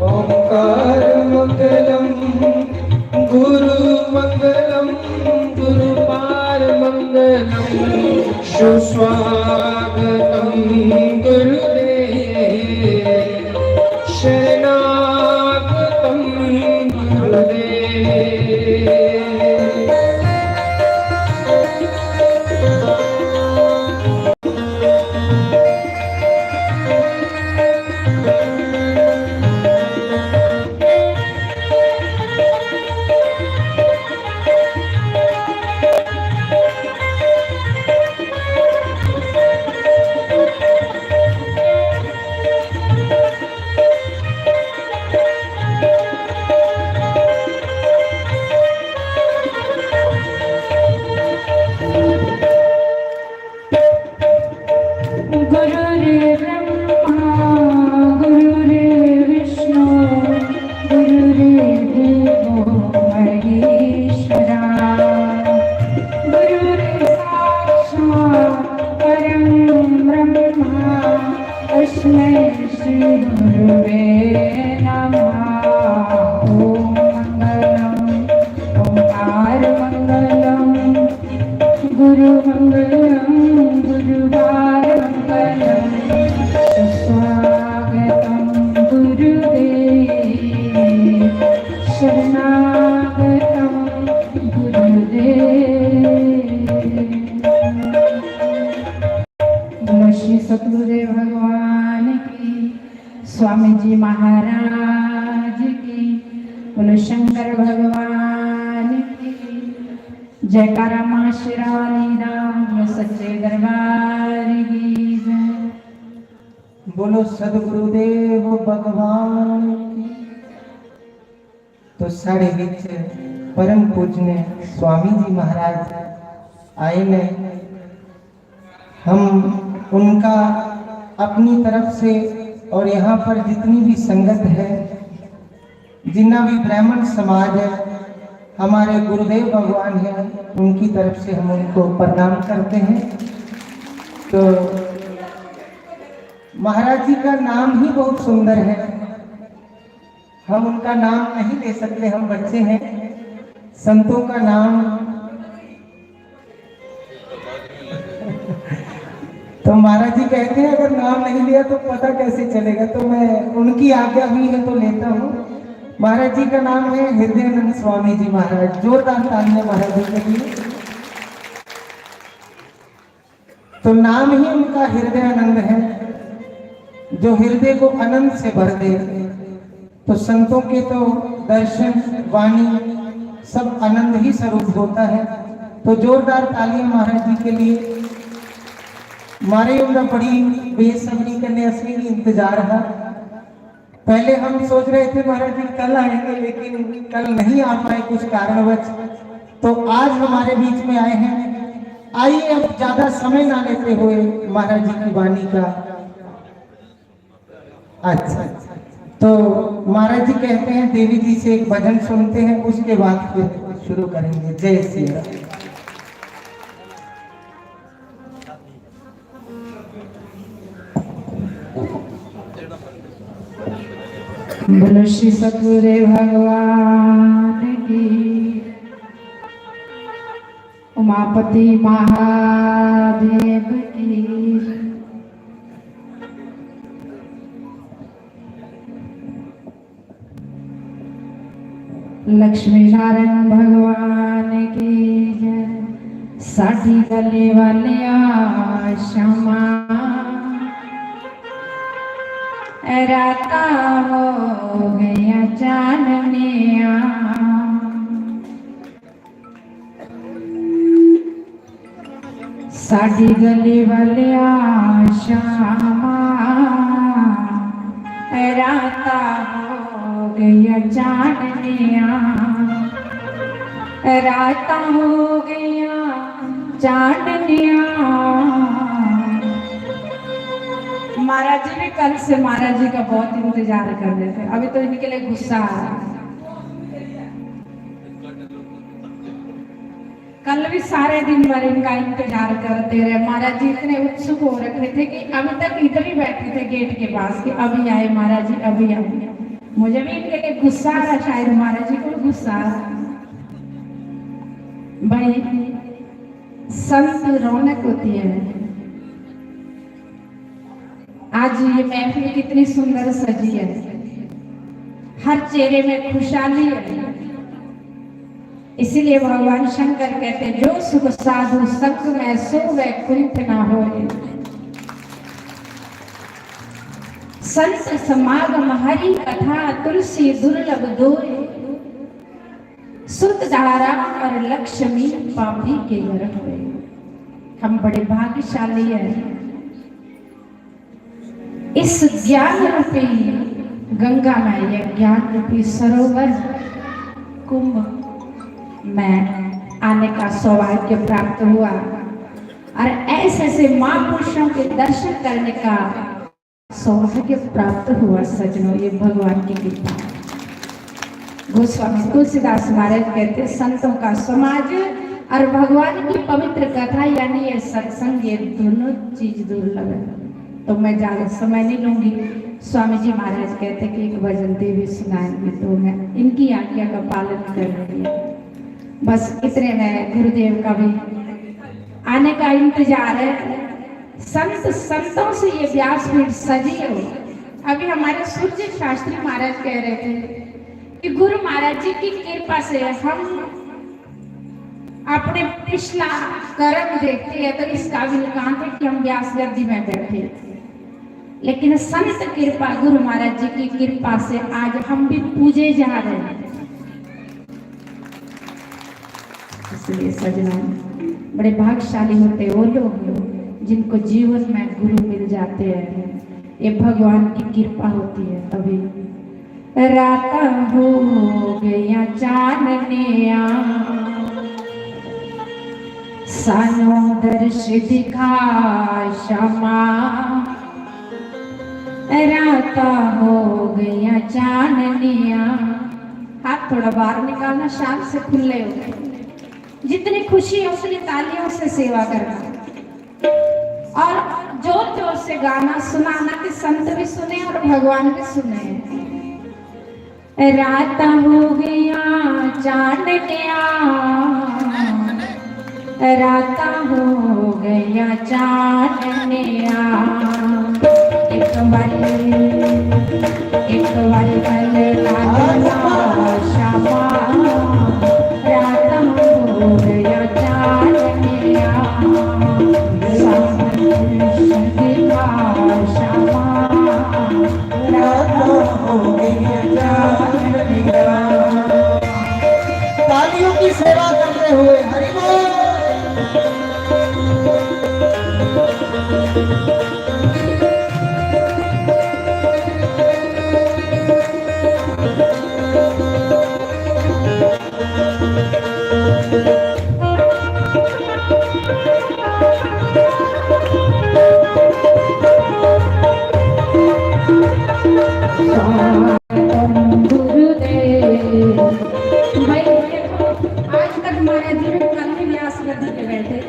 ओंकार मंगलम, गुरु मंगलम, गुरु पार मंगलम, सुस्वागतम गुरुदेव, शरणागतम गुरुदेव। गुरुर्ब्रह्मा गुरुर्विष्णु गुरुर्देवो महेश्वरा। गुरुर्साक्षात् परं ब्रह्मा तस्मै श्री गुरुवे नमः। ओम मंगलम, ओंकार मंगलम, गुरु मंगलम, गुरुवार मंगलम, सुस्वागतम गुरुदेव, शरणागतम गुरुदेव। बोलो श्री सतगुरुदेव भगवान की, स्वामी जी महाराज की, बोलो शंकर भगवान की। जयकारा मां शेरावाली दा, बोलो सच्चे दरबार की जय। बोलो सदगुरुदेव भगवान की। तो साढ़े बीच परम पूजनीय स्वामी जी महाराज आए ने। हम उनका अपनी तरफ से और यहाँ पर जितनी भी संगत है, जितना भी ब्राह्मण समाज है, हमारे गुरुदेव भगवान हैं, उनकी तरफ से हम उनको प्रणाम करते हैं। तो महाराज जी का नाम ही बहुत सुंदर है, हम उनका नाम नहीं ले सकते, हम बच्चे हैं। संतों का नाम तो महाराज जी कहते हैं, अगर नाम नहीं लिया तो पता कैसे चलेगा? तो मैं उनकी आज्ञा हुई है तो लेता हूँ। महाराज जी का नाम है हृदयानंद स्वामी जी महाराज। जोरदार तालियां महाराज जी के लिए। तो नाम ही उनका हृदयानंद है, जो हृदय को आनंद से भर दे। तो संतों के तो दर्शन, वाणी, सब आनंद ही स्वरूप होता है। तो जोरदार तालियां महाराज जी के लिए। मारे उनका बड़ी बेसब्री कन्नै असें भी इंतजार हा। पहले हम सोच रहे थे महाराज जी कल आएंगे, लेकिन कल नहीं आ पाए कुछ कारणवश, तो आज हमारे बीच में आए हैं। आइए, अब ज्यादा समय ना लेते हुए महाराज जी की वाणी का। अच्छा, तो महाराज जी कहते हैं, देवी जी से एक भजन सुनते हैं, उसके बाद फिर शुरू करेंगे। जय श्री राम। बोलो श्री सतगुरु भगवान की। उमापति महादेव की। लक्ष्मी नारायण भगवान की जय। साडी गली वालिया क्षमा, रातां हो गईयां चाननियां। साडी गली वालिया क्षमा, रातां हो गईयां चाननियां, रातां हो गईयां चाननियां। महाराज जी भी कल से महाराज जी का बहुत इंतजार कर रहे थे, अभी तो इनके लिए गुस्सा आ रहा है। कल भी सारे दिन भर इनका इंतजार करते रहे। महाराज जी इतने उत्सुक हो रखे थे कि अभी तक इधर ही बैठे थे गेट के पास कि अभी आए महाराज जी, अभी आए। मुझे भी इनके लिए गुस्सा आ रहा, शायद महाराज जी को गुस्सा आ रहा। भाई, संत रौनक होती है। आज ये महफिल कितनी सुंदर सजी है, हर चेहरे में खुशहाली है। इसीलिए भगवान शंकर कहते, जो सुख साधु संग में, सो वैकुंठ ना होए। संत समागम हरि कथा, तुलसी दुर्लभ दोए। सुत धारा और लक्ष्मी, पापी के घर होए। हम बड़े भाग्यशाली हैं। इस ज्ञान रूपी गंगा में, यह ज्ञान रूपी सरोवर कुंभ में आने का सौभाग्य प्राप्त हुआ और ऐसे ऐसे महापुरुषों के दर्शन करने का सौभाग्य प्राप्त हुआ। सज्जनों, ये भगवान की कृपा। गोस्वामी तुलसीदास महाराज कहते, संतों का समाज और भगवान की पवित्र कथा, यानी ये सत्संग, ये दोनों चीज दुर्लभ है। तो मैं ज्यादा समय नहीं लूंगी। स्वामी जी महाराज कहते कि एक भजन देवी सुनाएंगे, तो मैं इनकी आज्ञा का पालन कर रही हूँ। बस इतने में गुरुदेव का भी आने का इंतजार है। संत संतों से ये व्यासपीठ सजी हो। अभी हमारे सूर्य शास्त्री महाराज कह रहे थे कि गुरु महाराज जी की कृपा से हम अपने पिछला कर्म देखते हैं तो इस काबिल कहाँ थे कि हम व्यास गद्दी में बैठे। लेकिन संत कृपा, गुरु महाराज जी की कृपा से आज हम भी पूजे जा रहे हैं। इसलिए सज्जनों, बड़े भाग्यशाली होते वो लोग जिनको जीवन में गुरु मिल जाते हैं। ये भगवान की कृपा होती है। तभी रातां हो गईयां चाननियां, सानू दर्श दिखा श्यामा। रातां हो गईयां चाननियां। हाथ थोड़ा बाहर निकालना, शान से खुले हो। जितनी खुशी है उतनी तालियों से सेवा करना और जोर जोर से गाना, सुनाना कि संत भी सुने और भगवान भी सुने। रातां हो गईयां चाननियां, रातां हो गईयां चाननियां। एक बारी, एक बारी पल लालिया श्यामा, रातां हो गईयां चाननियां। सावन श्यामा, रातां हो गईयां चाननियां। तालियों की सेवा करते हुए हरि बोल। स्वागतम गुरुदेव। भाई, देखो, आज तक महाराज जी भी कल भी व्यास गद्दी पे बैठे।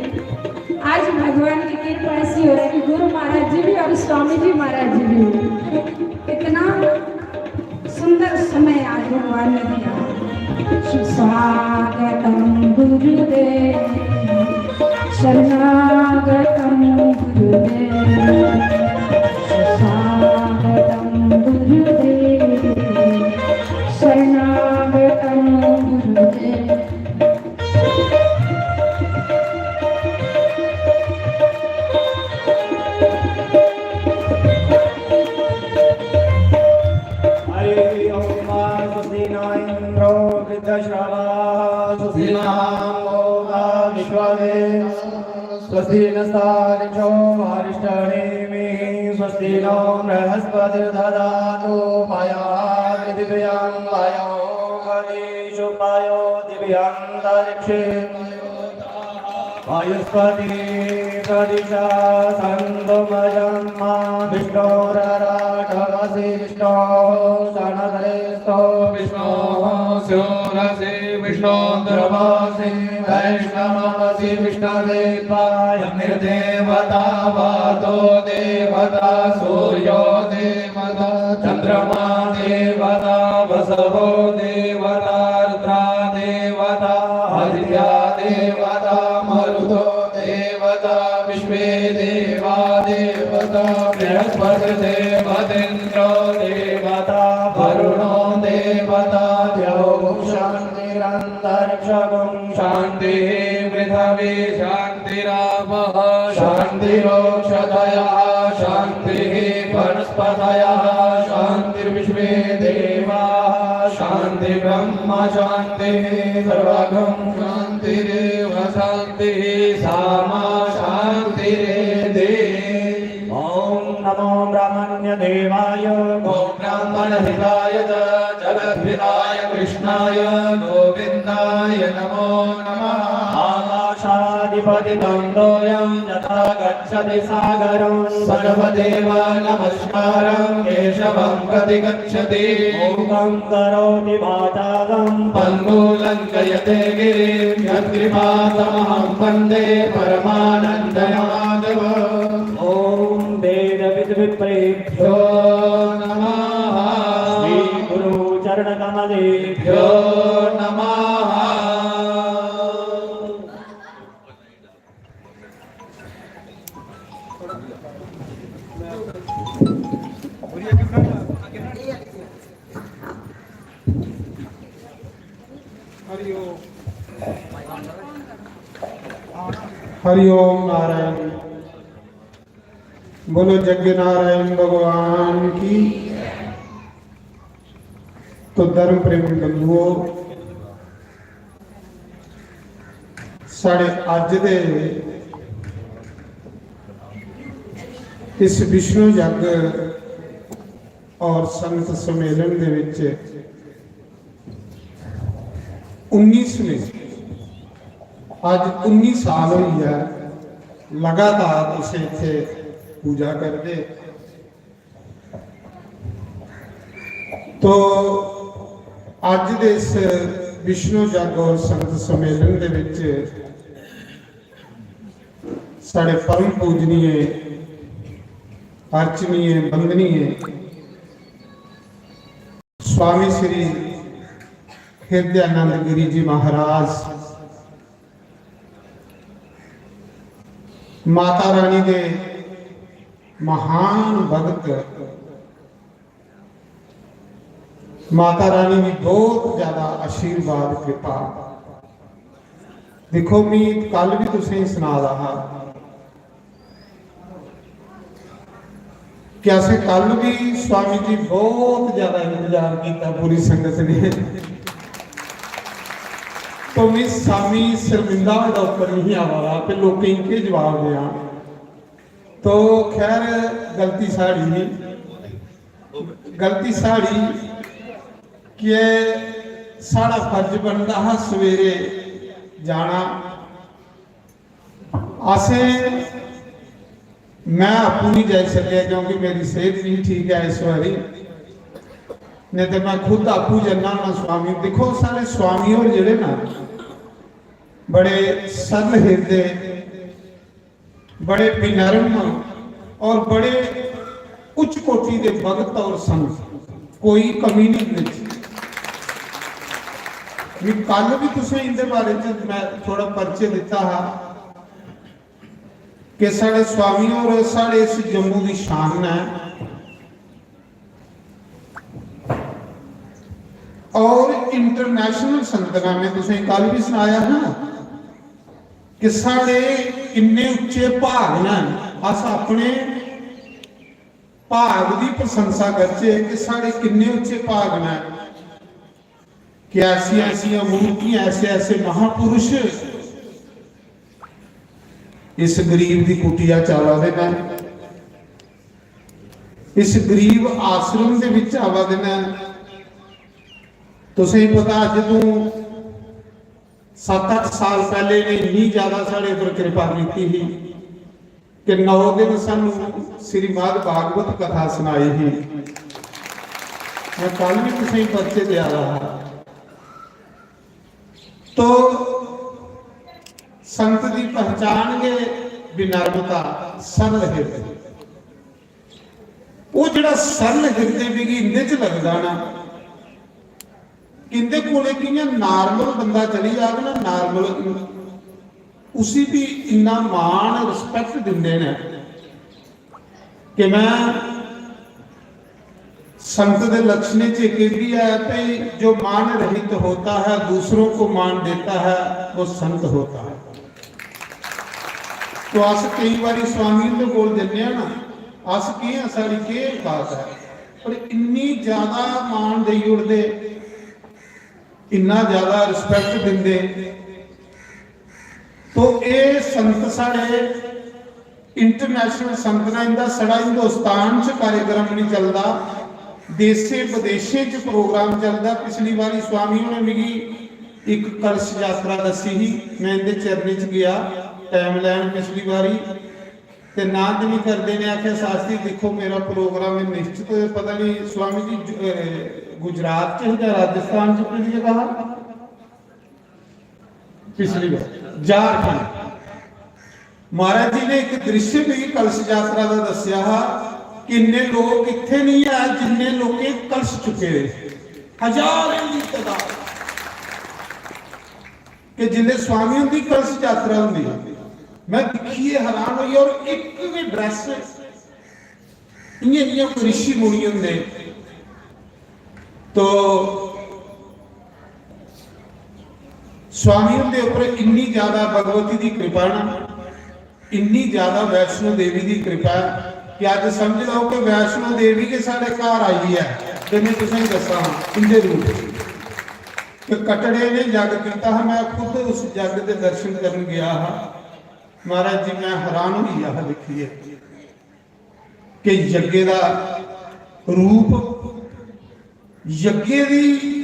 आज भगवान की कृपा ऐसी हो रही कि गुरु महाराज जी भी और स्वामी जी महाराज जी भी। इतना सुंदर समय आज भगवान ने दिया। स्वागतम गुरुदेव, शरणागतम गुरुदेव, स्वागतम गुरुदेव, शरणागतम ॐ स्वस्ति न इन्द्रो वृद्धश्रवाः, स्वस्ति नः पूषा विश्ववेदाः, स्वस्ति नस्तार्क्ष्यो अरिष्टनेमिः, स्वस्ति नो बृहस्पतिर्दधातु मह्यम्। पृथिव्यां वायो अग्निषु वायो दिव्यान्तरिक्षे वायुस्पति सदिशा सन्तु मयं मा विष्णोरराटमसि विष्णोः सनकरेस्तो विष्णोः शूरसि विष्णो दुर्वासि वैष्णवमसि विष्णवे त्वायं निर्देवता वातो देवता सूर्यो देवता चन्द्रमा देवता वसवो देवता रुद्रा देवता आदित्या देवता मरुतो देवता विश्वे देवा देवता बृहस्पतिर्देवतेन्द्रो देवता वरुणो देवता द्यौः शान्तिरन्तरिक्षगुं शान्तिः पृथ्वी शान्तिरापः शान्तिरोक्षधयः शान्तिः वनस्पतयः शान्तिर्विश्वे देवाः शान्ति ब्रह्म शान्तिः सर्वगं शान्तिरेव शान्तिः सामा शान्तिरेति। ॐ नमो ब्रह्मण्य देवाय गो ब्राह्मणहिताय च जगद्धिताय कृष्णाय गोविन्दाय नमो नमः। आकाशादिपतितं तोयं यथा गच्छति सागरं सगवदेव नमस्कारं केशवं प्रतिगच्छति। मूकं करोति वाचालं पङ्गुलं लङ्घयते गिरिं यत्कृपातमहं वन्दे परमानन्दमाधवम्। ॐ वेदविद्विप्रेभ्यो नमः। श्रीगुरुचरणकमलेभ्यो नमः। हरि ओम। हरि ओम नारायण। बोलो जग नारायण भगवान की। तो धर्म प्रेमी बंधुओ, साढ़े अज्ज दे इस विष्णु जग और संत सम्मेलन दे विच उन्नीसवें, अज उन्नीस साल होई है लगातार तुसें इत्थे पूजा करदे। तो अज दे इस विष्णु जग और संत सम्मेलन दे विच साढ़े परम पूजनीय, अर्चनीय, वंदनीय स्वामी श्री हृदयानंद गिरी जी महाराज, माता रानी दे महान भक्त, माता रानी दी बहुत ज्यादा आशीर्वाद कृपा। देखो, मी कल भी तुसें सना दा हा कि असें कल भी स्वामी जी बहुत ज्यादा इंतजार किया पूरी संगत ने। तो मैं स्वामी शर्मिंदा होए दा उप्पर नहीं आवा दा कि लोकें गी केह् जवाब देआं। तो खैर, गलती साढ़ी ही, गलती साढ़ी कि साढ़ा फर्ज बनदा हा सवेरे जाना। असें, मैं आपूं नहीं जाई सकेआ क्योंकि मेरी सेहत नहीं ठीक है इस बारी, नहीं तो मैं खुद आपूं जन्ना होना स्वामी। देखो, साढ़े स्वामी होर जेह्ड़े ना, बड़े सरल हिरदे, बड़े विनम्र और बड़े उच्च कोटि दे भगत और संत, कोई कमी नहीं इंदे च। मैं कल भी तुसें इंदे बारे च मैं थोड़ा परिचय दिता हा कि साढ़े स्वामी और साढ़े इस जम्मू दी शान है। और इंटरनेशनल संगत ने, मैं तुसें कल भी सनाया हा कि साढ़े इन्ने उच्चे भाग न, अस अपने भाग दी प्रशंसा करचै कि साढ़े किन्ने उच्चे भाग न कि ऐसियां ऐसियां मूर्तियां, ऐसे ऐसे महापुरुष इस गरीब दी कुटिया च आवा दे न, इस गरीब आश्रम दे विच आवा दे न। तुसें पता, अज तू सत्त अट्ठ साल पैह्ले इन्नी ज्यादा साढ़े उप्पर किरपा कीती ही कि नौ दिन सानू श्रीमद् भागवत कथा सनाई ही। मैं कल भी तुसें परिचय देआ रहा हा। तो संत दी पहचान गै विनम्रता, सरल हिरदे। वो जेड़ा सरल हिरदे मिगी इंदे च लगदा ना, इंदे कोले कियां normal बंदा चली जाग ना, normal, उसी भी इन्ना मान, respect दिंदे ने कि मैं संत दे लक्षणें च इक एह् भी ऐ कि जो मान रहित होता है, दूसरों को मान देता है, वो संत होता है। तो अस केई बारी स्वामी हुंदे कोल जन्ने आं ना, अस केह् आं, साढ़ी केह् औकात ऐ, पर इन्नी ज्यादा मान देई ओड़दे, इन्ना ज्यादा respect दिंदे। तो एह् संत साढ़े international संत न, इंदा साढ़ा हिंदुस्तान च कार्यक्रम नहीं चलदा, देशें विदेशें च program चलदा। पिछली बारी स्वामी होरें मिगी इक कलश यात्रा दस्सी ही, मैं इंदे चरणें च गया, timeline पिछली बारी, ते ना ते नहीं करदे ने। आखेआ, "शास्त्री, दिक्खो, मेरा program है निश्चित, पता नहीं स्वामी जी, ज-, अ, गुजरात च ही जां राजस्थान च, केह्ड़ी जगह हा?" पिछली बार झारखंड। महाराज जी ने एक दृश्य भी कलश यात्रा का दस्या हा कि इन्ने लोग इत्थे नहीं है जिन्ने लोकें कलश चुके हुए, हजारों की तादाद। कि जिसले स्वामी हुंदी कलश यात्रा हुंदी, मैं दिक्खियै हैरान होई। और इक गै dress, इयां जियां कोई ऋषि मुनि हुंदे। तो स्वामी हुंदे उप्पर इन्नी ज्यादा भगवती दी कृपा ना, इन्नी ज्यादा वैष्णो देवी दी कृपा ऐ कि अज्ज समझ लैओ कि वैष्णो देवी गै साढ़े घर आई ऐ। ते मैं तुसेंगी दस्सां हां इंदे रूप च। कि कटड़े ने जग कीता हा, मैं खुद उस जग दे दर्शन करन गया हा। महाराज जी, मैं हैरान होई गेआ हा दिक्खियै कि यज्ञ दा रूप, यज्ञ दी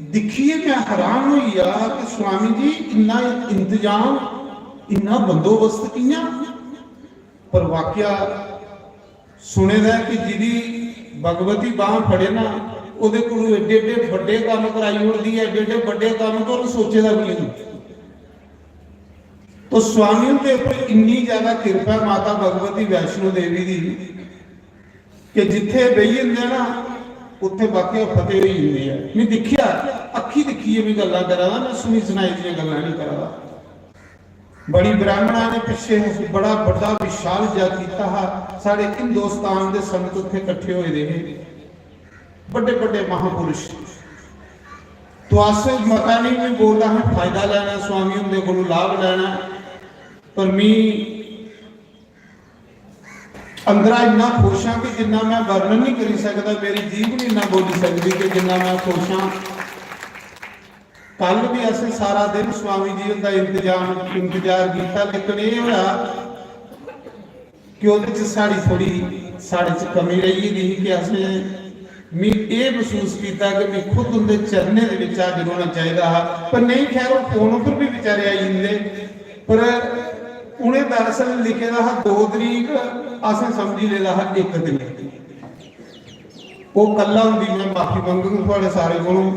दिक्खियै मैं हैरान होई गेआ कि स्वामी जी, इन्ना इंतजाम, इन्ना बंदोबस्त कि'यां? पर वाकया सुने दा ऐ कि जिदी भगवती बांह फड़े ना, ओदे कोलू एड्डे एड्डे बड्डे कम्म कराई ओड़दी ऐ, एड्डे एड्डे बड्डे कम्म तुहानू सोचे दा भी नहीं। तो स्वामी हुंदे उप्पर इन्नी ज्यादा किरपा ऐ माता भगवती वैष्णो देवी दी कि जित्थे बेही जंदे ना, उत्थे वाकया फतेह होई जंदी ऐ। मैं दिक्खेआ, अक्खी दिक्खियै मैं गल्लां करा दा, मैं सुनी सनाई दियां गल्लां नहीं करा दा। बड़ी ब्राह्मणा ने पिछे बड़ा बड़ा विशाल जग कीता हा, साढ़े हिंदुस्तान दे संत उत्थे इकट्ठे होए दे हे, बड़े बड़े महापुरुष। तो अस मता नहीं मैं बोलदा हा, फायदा लैना, स्वामी हुंदे कोलों लाभ लैना, पर मी अंदरा इन्ना खुश हां कि जिन्ना मैं वर्णन नहीं करी सकदा, मेरी जीभ नहीं इन्ना बोली सकदी कि जिन्ना मैं खुश हां। कल भी असें सारा दिन स्वामी जी हुंदा इंतजाम, इंतजार कीता, लेकिन एह् होआ कि ओह्दे च साढ़ी थोड़ी, साढ़े च कमी रेही गेदी ही कि असें, मी एह् मसूस कीता कि मी खुद उं'दे चरणें दे बिच हाजर होना चाहिदा हा, पर नेईं, खैर, ओह् फोन उप्पर बी बेचारे आई जंदे, पर उ'नें दरअसल लिखे दा हा दो तरीक, असें समझी लेदा हा इक तरीक। ओह् कल्ला होंदी, मैं माफी मंगङ थुआढ़े सारे कोलों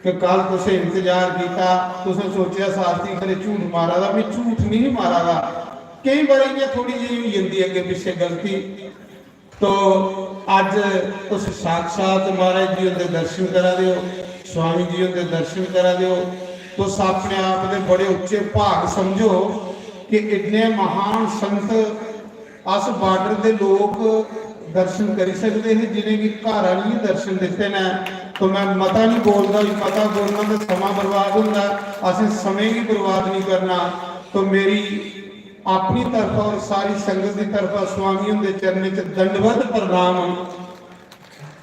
कि कल तुसें इंतजार कीता, तुसें सोचेआ शास्त्री खरे झूठ मारा दा, मैं झूठ नहीं मारा दा। केई बारी इ'यां थोड़ी जेही होई जंदी अग्गें पिच्छें गलती। तो अज्ज तुस साक्षात महाराज जी हुंदे दर्शन करा दे हो, स्वामी जी हुंदे दर्शन करा दे हो। तुस अपने आप दे बड़े उच्चे भाग समझो कि इतने महान संत अस बॉर्डर दे लोक दर्शन करी सकदे हे, जिनेंगी घर आनियै दर्शन दित्ते न। तो मैं मता नहीं बोलदा, मता बोलना तो समां बर्बाद होंदा, असें समें गी बर्बाद नहीं करना। तो मेरी अपनी तरफा और सारी संगत की तरफा स्वामी हुंदे चरणें च दंडवत प्रणाम।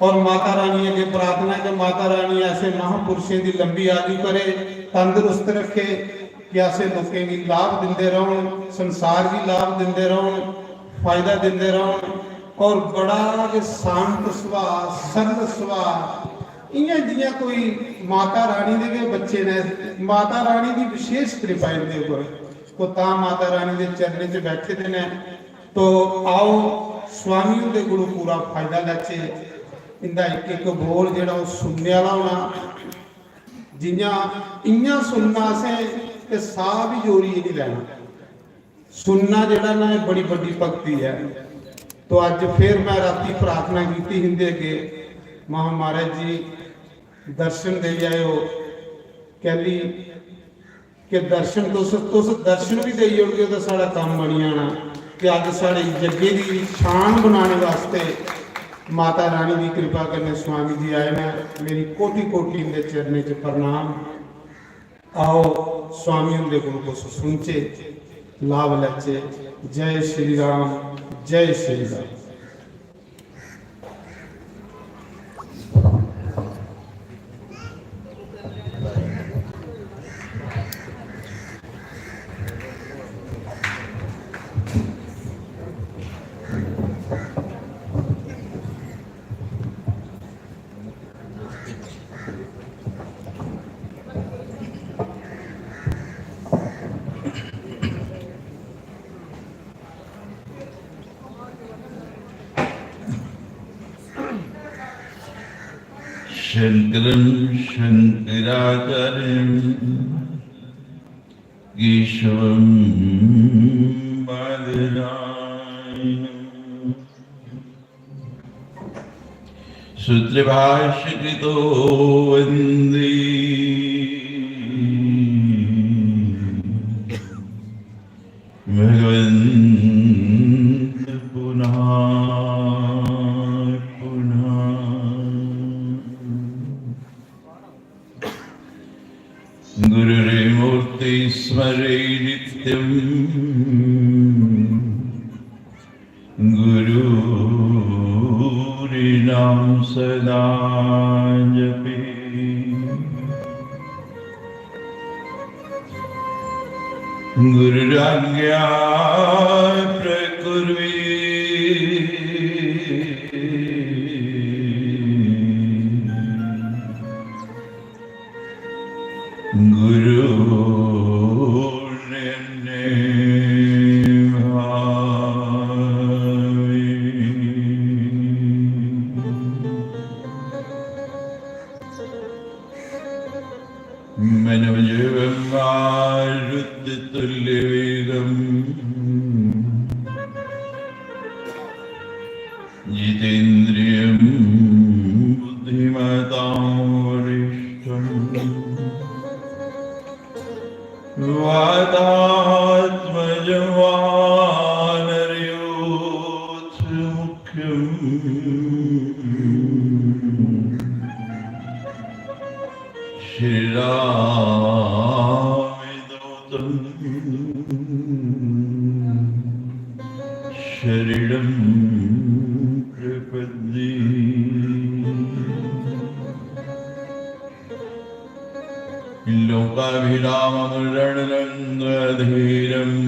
और माता रानी अगे प्रार्थना कि माता रानी ऐसे महापुरुषें की लंबी आयु करे, तंदुरुस्त रखे, कि ऐसे लोकें की लाभ दिंदे रहन, संसार की लाभ दिंदे रहन, फायदा दिंदे रहन। और बड़ा गै शांत सुभाऽ, सरल सुभाऽ, इ'यां जि'यां कोई माता रानी दे गै बच्चे ने। माता रानी दी विशेष कृपा इंदे उप्पर। तो तां माता रानी दे चरणें च बैठे दे ने। तो आओ, स्वामी हुंदे कोलों पूरा फायदा लैचे। इंदा इक इक बोल जेह्ड़ा ओह् सुनने आह्ला होना। जि'यां इ'यां सुनना असें ते साह् बी जोरियै निं लैना। सुनना जेह्ड़ा ना, एह् बड़ी बड्डी भक्ति ऐ। तो अज्ज फिर मैं रातीं प्रार्थना कीती इंदे अग्गे, महा महाराज जी, दर्शन देई आएओ। कैली के दर्शन तुस, तुस दर्शन बी देई ओड़गे तो साढ़ा कम्म बनी जाना। ते अज्ज साढ़े जग्गे दी शान बनाने वास्ते माता रानी दी कृपा कन्नै स्वामी जी आए न। मेरी कोटि कोटि इंदे चरणें च प्रणाम। आओ, स्वामी हुंदे कोल कुछ सुनचे, लाभ लैचे। जय श्री राम, जय श्री राम। शंकरं शंकराचार्यं केशवं बादरायणम्। सूत्रभाष्यकृतो वन्दे भगवन्त पुनः पुनः। गुरुर्मूर्ति स्मरे नित्यं गुरूणां सदा जपे। गुरुराज्ञा प्रकुर्वे गुरूर्नन्ने भावे। मनोजवं मारुततुल्यवेगम्। जितेन्द्रियं बुद्धिमतां वरिष्ठम्। वातात्मजं वानरयूथमुख्यम्। श्रीरामदूतं शरणं प्रपद्ये। लोकाभिरामं रणरङ्गधीरम्।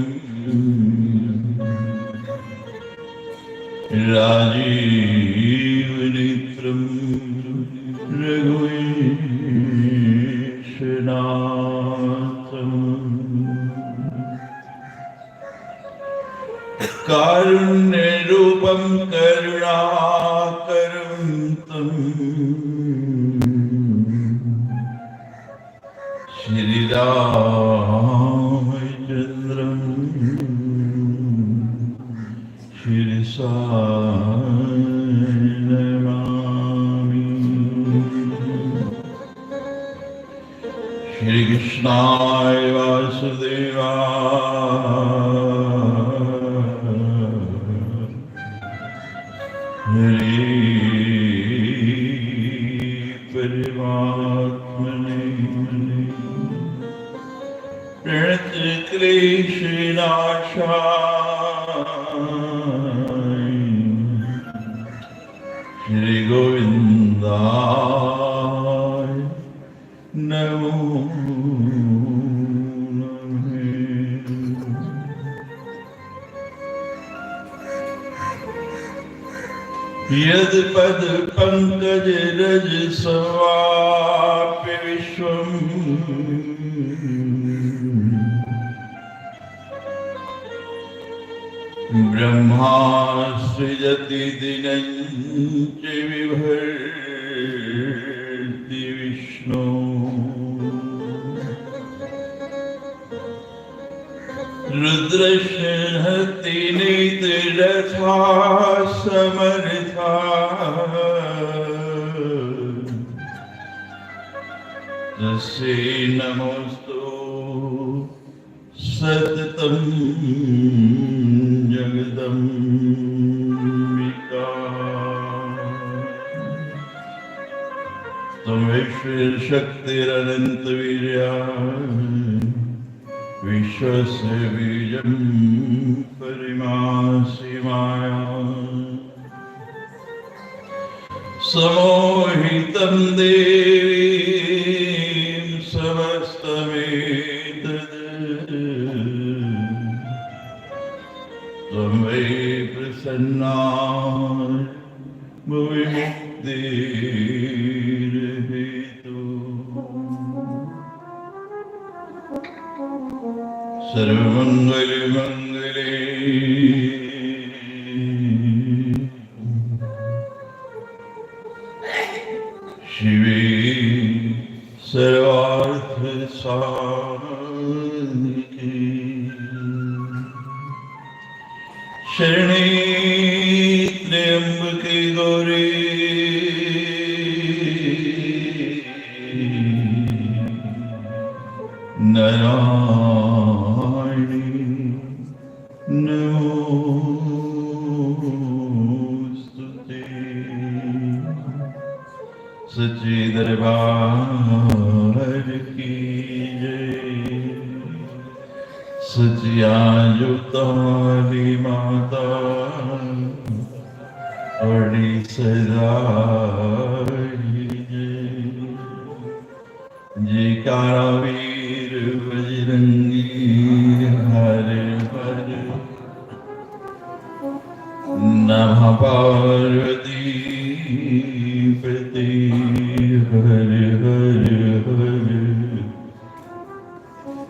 राजीवनेत्रं रघुवेशनाथम्। कारुण्यरूपं करुणाकरं तम्। श्रीरामचन्द्रं शिरसा नमामि। श्रीकृष्णाय वासुदेवाय हरे परमात्मने। प्रणत क्लेश नाशाय श्री गोविंदाय नमो नमः। यद पद पंकज रज समाप्य विश्वम ब्रह्मा सृजति दिनंच विभर्ति विष्णु। रुद्रसिंहति नितरथा समर्था। तस्यै नमोऽस्तु सततं जगदम्बिका। त्वमेव शक्तिरनन्तवीर्या विश्वस्य बीजं परिमासि माया। समोहितं देवी समस्तमेतद्। त्वं वै प्रसन्ना भुवि मुक्तिर्हेतु। सर्वमंगल मंगले शिवे सर्वार्थ साधके। शरणे त्र्यंबके गौरी नारायणी नमोस्तुते। सच्चे दरबार की जय। सचिया जुगताली माता बड़ी सदा ही जय। जयकारा वीर बजरंगी हर हर। नमः पार्वती पति हर हर हर।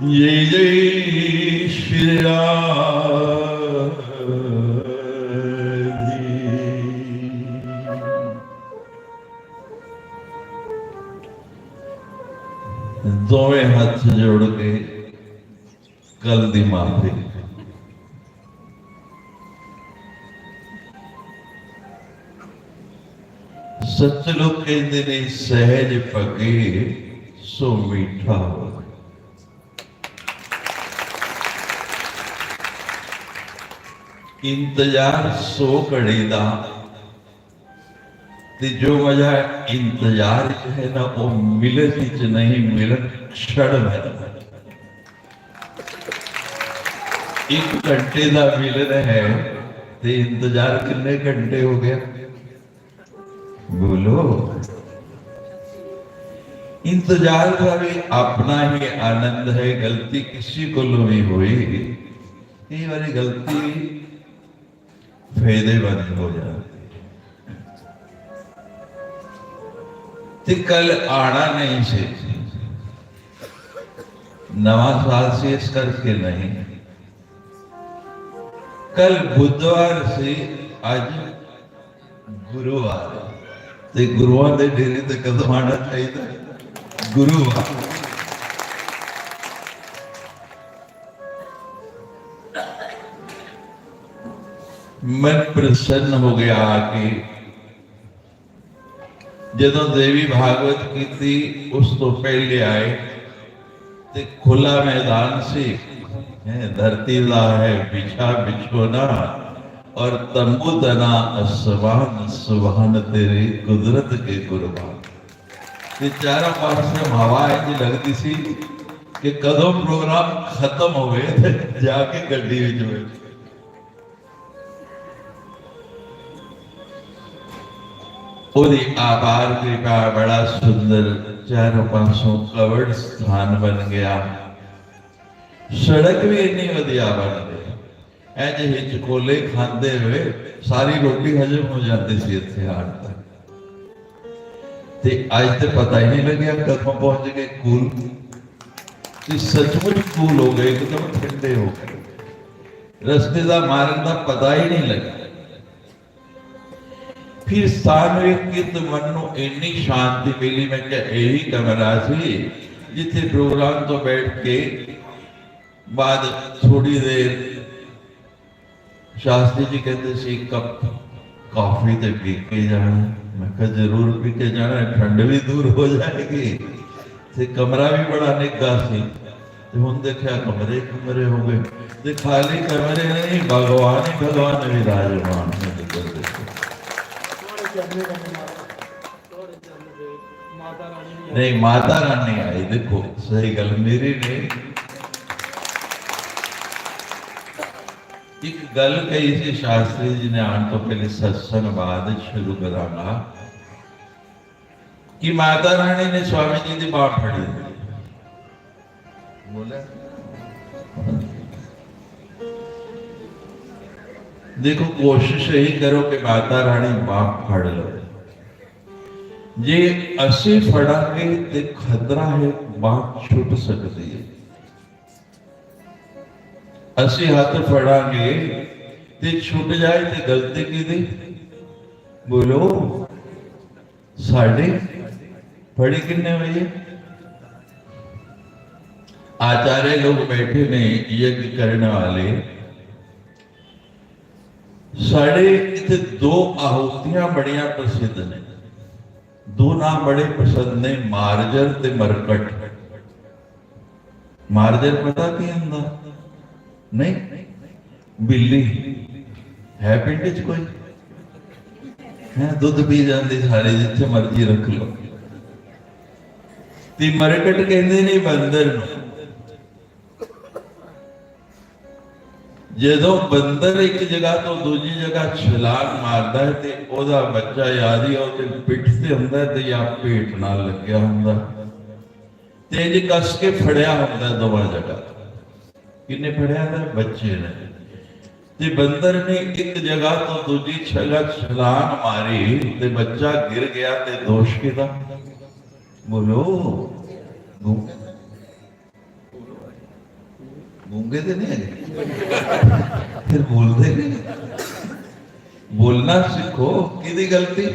जय जय श्री राधे। ਦੋਵੇਂ ਹੱਥ ਜੋੜ ਕੇ ਕੱਲ ਦੀ ਮਾਫੀ। ਸੱਚ ਲੋਕ ਕਹਿੰਦੇ ਨੇ ਸਹਿਜ ਭਗੇ ਸੋ ਮੀਠਾ ਹੋਏ। ਇੰਤਜ਼ਾਰ ਸੋ ਘੜੀ ਦਾ, ਤੇ ਜੋ ਮਜ਼ਾ ਇੰਤਜ਼ਾਰ ਚ ਹੈ ਨਾ, ਉਹ ਮਿਲਨ ਚ ਨਹੀਂ, ਮਿਲਨ ਛੜ ਹੈ। ਇੱਕ ਘੰਟੇ ਦਾ ਮਿਲਨ ਹੈ ਤੇ ਇੰਤਜ਼ਾਰ ਕਿੰਨੇ ਘੰਟੇ ਹੋ ਗਏ? ਬੋਲੋ। ਇੰਤਜ਼ਾਰ ਦਾ ਵੀ ਆਪਣਾ ਹੀ ਆਨੰਦ ਹੈ। ਗਲਤੀ ਕਿਸੇ ਕੋਲੋਂ ਵੀ ਹੋਈ, ਕਈ ਵਾਰੀ ਗਲਤੀ ਫਾਇਦੇਮੰਦ ਹੋ ਜਾਂਦੀ। ਤੇ ਕੱਲ ਆਣਾ ਨਹੀਂ ਸੀ, ਨਵਾਂ ਸਾਲ ਸੀ, ਇਸ ਕਰਕੇ ਨਹੀਂ। ਕੱਲ ਬੁੱਧਵਾਰ ਸੀ, ਅੱਜ ਗੁਰੂਵਾਰ ਹੈ। ਤੇ ਗੁਰੂਆਂ ਦੇ ਡੇਰੇ ਤੇ ਕਦੋਂ ਆਣਾ ਚਾਹੀਦਾ? ਗੁਰੂਵਾਰ। ਮਨ ਪ੍ਰਸੰਨ ਹੋ ਗਿਆ ਆ ਕੇ। ਜਦੋਂ ਦੇਵੀ ਭਾਗਵਤ ਕੀਤੀ, ਉਸ ਤੋਂ ਪਹਿਲੇ ਆਏ ਤੇ ਖੁੱਲਾ ਮੈਦਾਨ ਸੀ। ਹੈ, ਧਰਤੀ ਦਾ ਹੈ ਵਿਛਾ ਵਿਛੋਨਾ, ਔਰ ਤੰਬੂ ਤਨਾ ਅਸਮਾਨ, ਸੁਭਾਨ ਤੇਰੀ ਕੁਦਰਤ ਕੇ ਕੁਰਬਾਨ। ਤੇ ਚਾਰਾਂ ਪਾਸੇ ਹਵਾ ਇੰਜ ਲੱਗਦੀ ਸੀ कि कदों प्रोग्राम खत्म होवे ते जाके गड्डी विच बैठे। ओदी आपार कृपा, बड़ा सुंदर चारों पासों covered स्थान बन गया। सड़क भी इतनी वधिया बन गई। ऐ जे हिचकोले खांदे हुए सारी रोटी हजम हो जाती सी इत्थे आण तक। ते अज ते पता ही नहीं लग्या कदों पहुंच गए कूल। ते सचमुच कूल हो गए, एकदम ठंडे हो गए। रस्ते का मार्ग का पता ही नहीं लगा। फिर स्थान वे कित मन नू इन्नी शांति मिली, मैं क्या यही कमरा सी जिथे प्रोग्राम तो बैठ के बाद थोड़ी देर शास्त्री जी कहते सी, "कप कॉफी ते पी के जाना।" मैं कहा, "जरूर पी के जाना है, ठंड भी दूर हो जाएगी।" ते कमरा भी बड़ा निग्घा सी। ते हुण देखिया, कमरे कमरे हो गए। ते खाली कमरे नहीं, भगवान ही भगवान विराजमान है। नहीं, माता रानी आई। देखो, सही गल मेरी नहीं। एक गल कही सी शास्त्री जी ने, आने तो पहले सत्संग बाद शुरू करांगा, कि माता रानी ने स्वामी जी की बांह फड़ी। बोले, देखो, कोशिश यही करो कि माता रानी बांह फड़ लो। जे असी फड़ांगे ते खतरा है, बांह छुट सकती है। असी हाथ फड़ांगे ते छुट जाए ते गलती किदी? बोलो, साढ़े फड़ी किन्ने होई? आचार्य लोग बैठे ने, यज्ञ करने वाले। साढ़े इत्थे दो आहुतियां बड़ियां प्रसिद्ध ने। दो नाम बड़े पसंद ने, मार्जर ते मरकट। मार्जर पता की हुंदा? नहीं, बिल्ली है पिंड च कोई? हैं, दुध पी जाती सारे, जिथे मर्जी रख लो। ते मरकट कहंदे ने बंदर नूं। जदों बंदर एक जगह तो दूजी जगह छलांग मारदा है ते ओदा बच्चा याद ही ओदे पिठ ते हुंदा है ते या भेट नाल लग्या हुंदा, ते इंज कस के फड़िया हुंदा है दोवां जगह। किन्ने फड़िया हुंदा? बच्चे ने। ते बंदर ने एक जगह तो दूजी जगह छलांग मारी ते बच्चा गिर गया ते दोष किदा? बोलो, गूंगे, गूंगे ते नहीं है, फिर बोलते नहीं। बोलना सीखो। किदी गलती?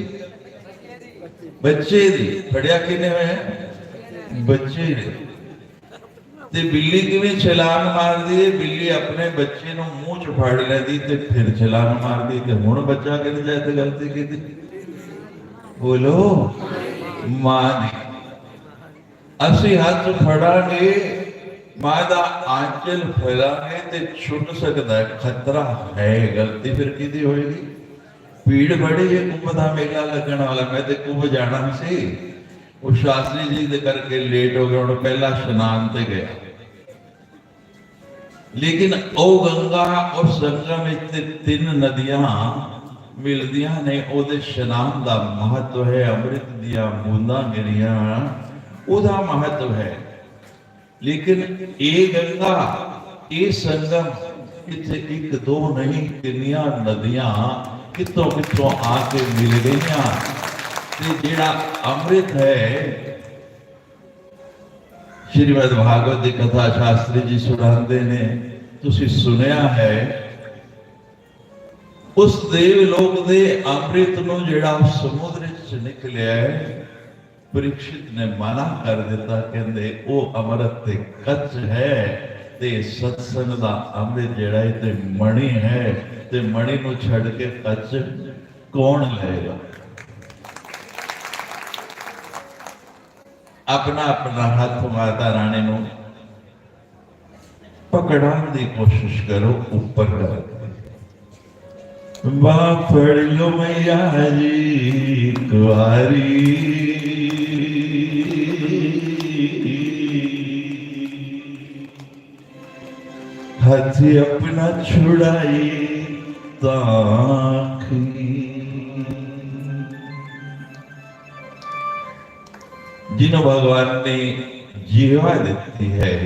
बच्चे दी। फड़िया किने होया? बच्चे ने। ते बिल्ली किवें छलांग मारदी है? बिल्ली अपने बच्चे नूं मूंह च फड़ लैंदी ते फिर छलांग मारदी, ते हुण बच्चा गिर जाए ते गलती किदी? बोलो, मां दी। असी हत्थ फड़ांगे, मां दा आंचल फैलांगे ते छुट सकदा है, खतरा है। गलती फिर किदी होएगी? भीड़ बड़ी है, कुंभ दा मेला लगण वाला, मैं ते कुंभ जाना सी, वो शास्त्री जी दे करके लेट हो गया, हुण पहला स्नान ते गया। लेकिन ओ गंगा और संगम इत्थे तीन नदियां मिलदियां ने, ओदे स्नान दा महत्व है, अमृत दियां बूंदां गिरियां, ओदा महत्व है। लेकिन ए गंगा, ए संगम, इत्थे एक दो नहीं, किन्नियां नदियां कित्थों कित्थों आके मिल गईयां। ते जेड़ा अमृत है, श्रीमद् भागवत की कथा शास्त्री जी सुनाते ने, तुसी सुनया है, उस देवलोक दे अमृत नूं जेड़ा समुद्र च निकलिया है, परीक्षित ने मना कर दिता, कहंदे, "ओ अमृत ते कच्च है, ते सत्संग दा अमृत जेड़ा है ते मणि है, ते मणि नूं छड़ के कच्च कौन लएगा?" अपना अपना हत्थ माता रानी नूं पकड़न दी कोशिश करो, ऊपर कर। बांह फड़ लो मैया जी कुआरी। ते अपना छुड़ाई तां आखी। जिन्हों भगवान ने जीवा दिती है,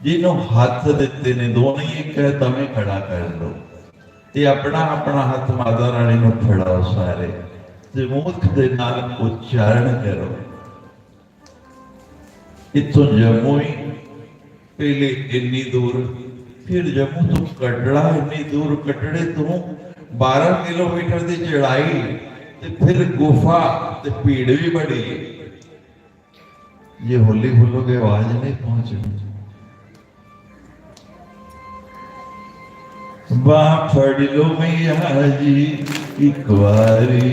जिन्हों हथ दिते ने, दोनों ही एक है, तमें खड़ा कर लो। ते अपना, अपना हथ माता रानी नूं फड़ाओ सारे, ते मुख दे नाल उच्चारण करो। इत्थों जम्मू ही पहले इन्नी दूर, फिर जम्मू तो कटड़ा इन्नी दूर, कटड़े तो बारह किलोमीटर की चढ़ाई, ते फिर गुफा, ते भीड़ भी बड़ी है। ये होली बोलोगे, आवाज नहीं पहुंचनी। बांह फड़ लो मैया जी एक बारी।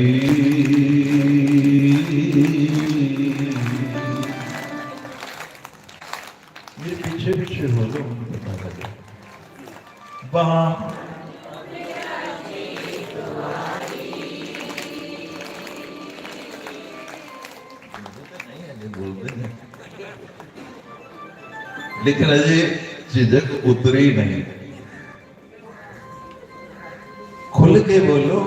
मेरे पीछे पीछे हो लो, उनको पता लगे। बांह बोलते हैं, लेकिन अजे झिझक उतरी नहीं। खुल के बोलो,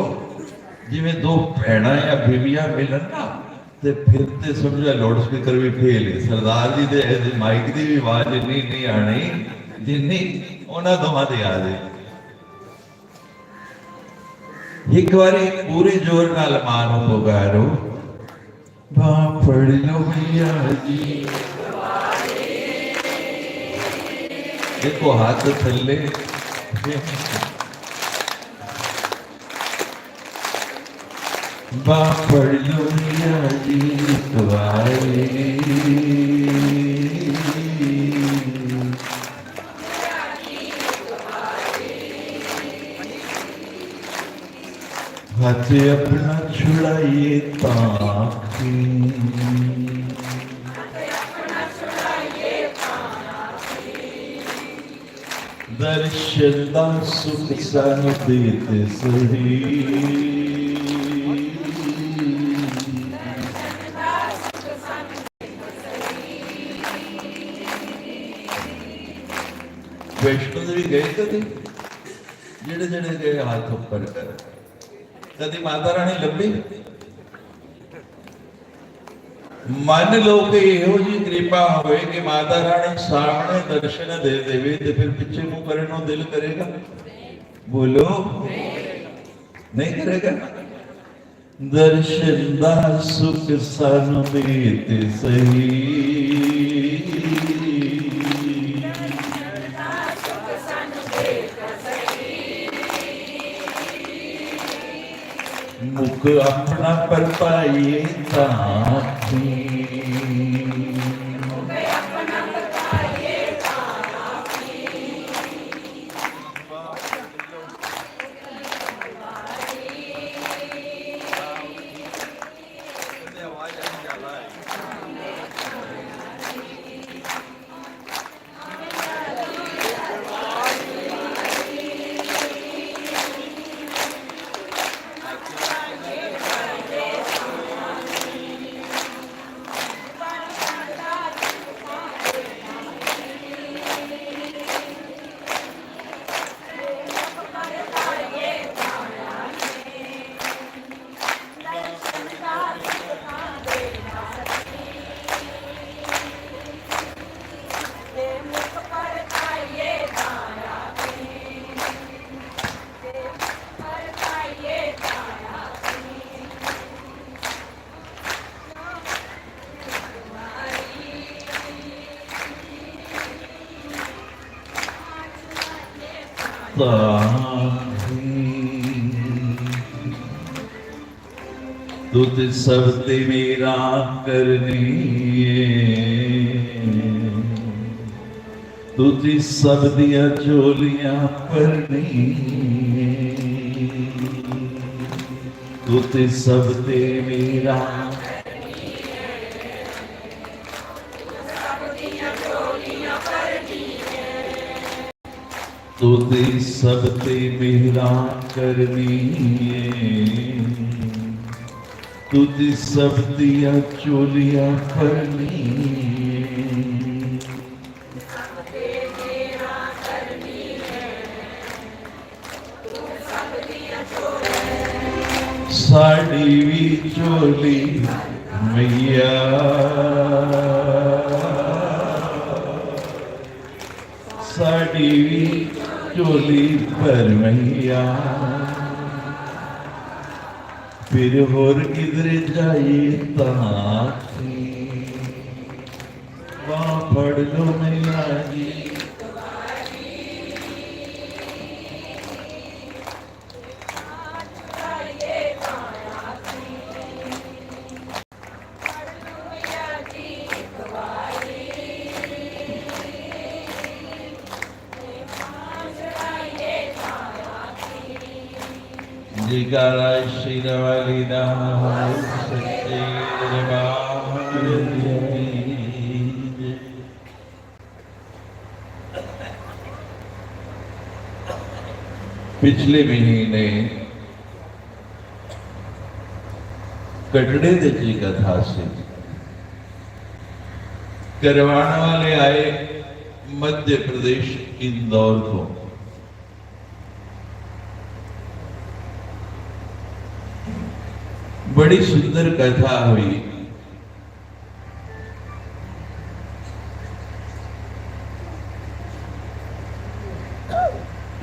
जिवें दो भैणां या बीवियां मिलन ना, ते फिर ते समझो लाउड स्पीकर भी फेल है। सरदार जी दे, दे माइक दी भी आवाज इन्नी नहीं आनी जिन्नी उन्हां दोवां दी आ जाए। एक बारी पूरे जोर नाल मारो पुकारो, बांह फड़ लो मैया जी। देखो हाथ थल्ले। बांह फड़ लो मैया जी एक बारी। हथ अपना छुड़ाइए तां आखी। दर्शन दा सुख सानू दे ते सही। वैष्णो देवी गए कदे? जेड़े जेड़े गए हाथ ऊपर कर। कदी माता रानी लब्भी? मन लो कि इहो जी कृपा होवे कि माता रानी सामने दर्शन दे देवे, ते फिर पीछे मुंह करने को दिल करेगा? बोलो, नहीं करेगा। दर्शन दा सुख सानू दे ते सही। मुख अपना परताइए तां आखी। तुझ सब ते मेरा करनी है, तुझ सब दिया झोलियां भरनी है, तुझ सब ते मेरा तुझ सब ते मेहरां करनी है, तुझ सब दिया झोलियां भरनी है। साड़ी भी झोली मैया, साड़ी भी झोली भर मैया, फिर होर किधर जाइए तां आखी। बांह फड़ लो मैया जी। जयकारा शेरावाली दा, सच्चे दरबार की जय। पिछले महीने कटड़े दे जी कथा से करवाने वाले आए मध्य प्रदेश इंदौर को। बड़ी सुंदर कथा हुई।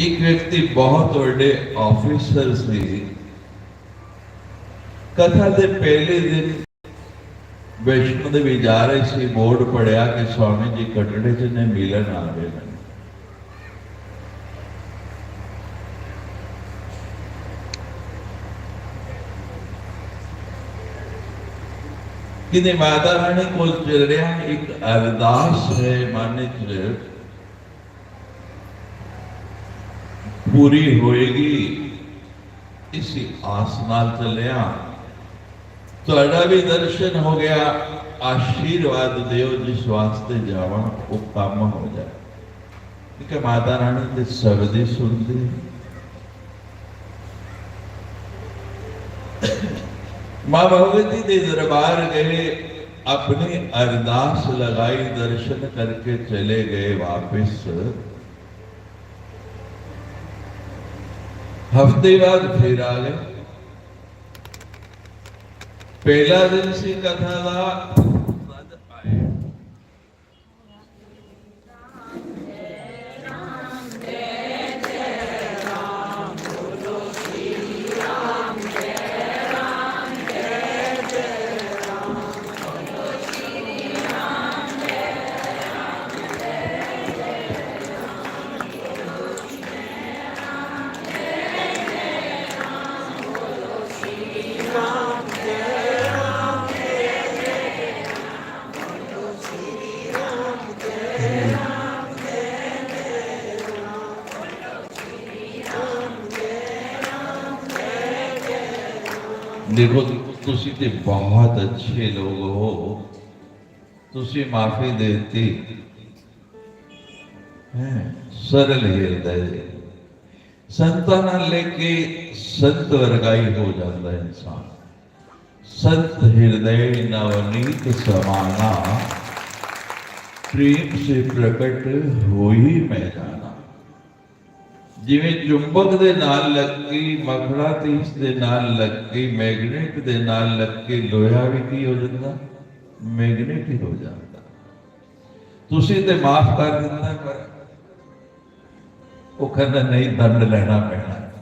एक व्यक्ति बहुत बड़े ऑफिसर से कथा दे पहले दिन वैष्णो देवी जा रहे सी, बोर्ड पढ़िया कि स्वामी जी कटड़े च ने मिलन आ रहे हैं। किने माता रानी कोल चल रहा, एक अरदास है मन च, पूरी होएगी, इसी आस नाल चलिया। ਤੁਹਾਡਾ ਵੀ ਦਰਸ਼ਨ ਹੋ ਗਿਆ, ਆਸ਼ੀਰਵਾਦ ਦਿਓ, ਜਿਸ ਵਾਸਤੇ ਜਾਵਾਂ ਉਹ ਕੰਮ ਹੋ ਜਾਏ। ਠੀਕ ਹੈ, ਮਾਤਾ ਰਾਣੀ ਤੇ ਸਭ ਦੀ ਸੁਣਦੀ। माँ भगवती के दरबार गए, अपनी अरदास लगाई, दर्शन करके चले गए वापस। हफ्ते बाद फिर आ गए। पहला दिन सी कथा का, देखो, तुसी ते बहुत अच्छे लोग हो, तुसी माफी देती। हैं, सरल हृदय। संतां नाल लेके संत वर्गा ही हो जाता है इंसान। संत हृदय नवनीत समाना, प्रेम से प्रकट होई मैं जाना। जिवें चुंबक दे नाल लग गई, मखणातीस दे नाल लग गई, मैग्नेट दे नाल लग के लोहा भी की हो जाता, मैग्नेट ही हो जाता। तुसी ते माफ कर दिता, पर वो कहंदा, "नहीं, दंड लेना पैना।"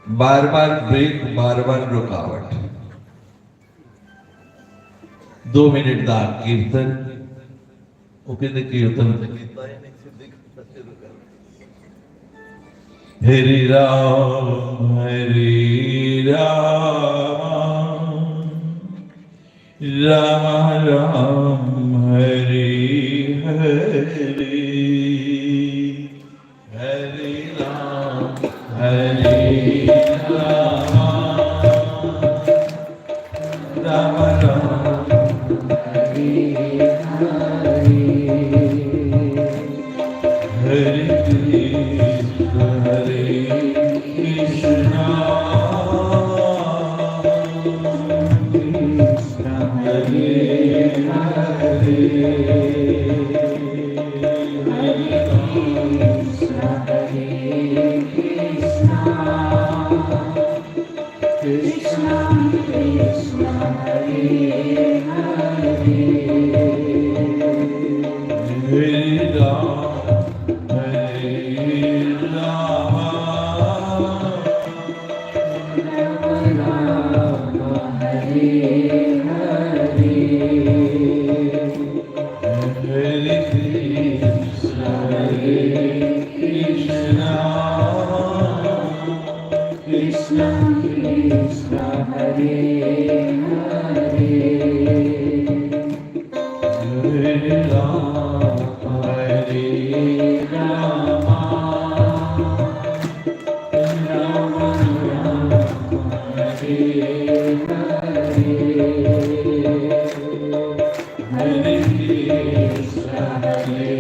बार-बार ब्रेक, बार-बार रुकावट। दो मिनट दा कीर्तन, वो कहंदे, "कीर्तन ते कीता ही नहीं, सीधी गल शुरू कर।" हरे राम, हरे राम, राम राम, हरे हरे, हरे राम, हरे राम, राम राम, हरे हरे, हरे कृष्ण, हरे कृष्ण, कृष्ण हरे हरे, हरे कृष्ण, हरे Krishna, Krishna, Krishna, Hare Hare. Hare Rama, Hare Rama, Rama Rama, Hare Hare. Hare Krishna, Hare Krishna, Krishna Krishna, Hare Hare. Hare Rama, Hare Rama, Rama Rama, Hare Hare. Hare Krishna, Hare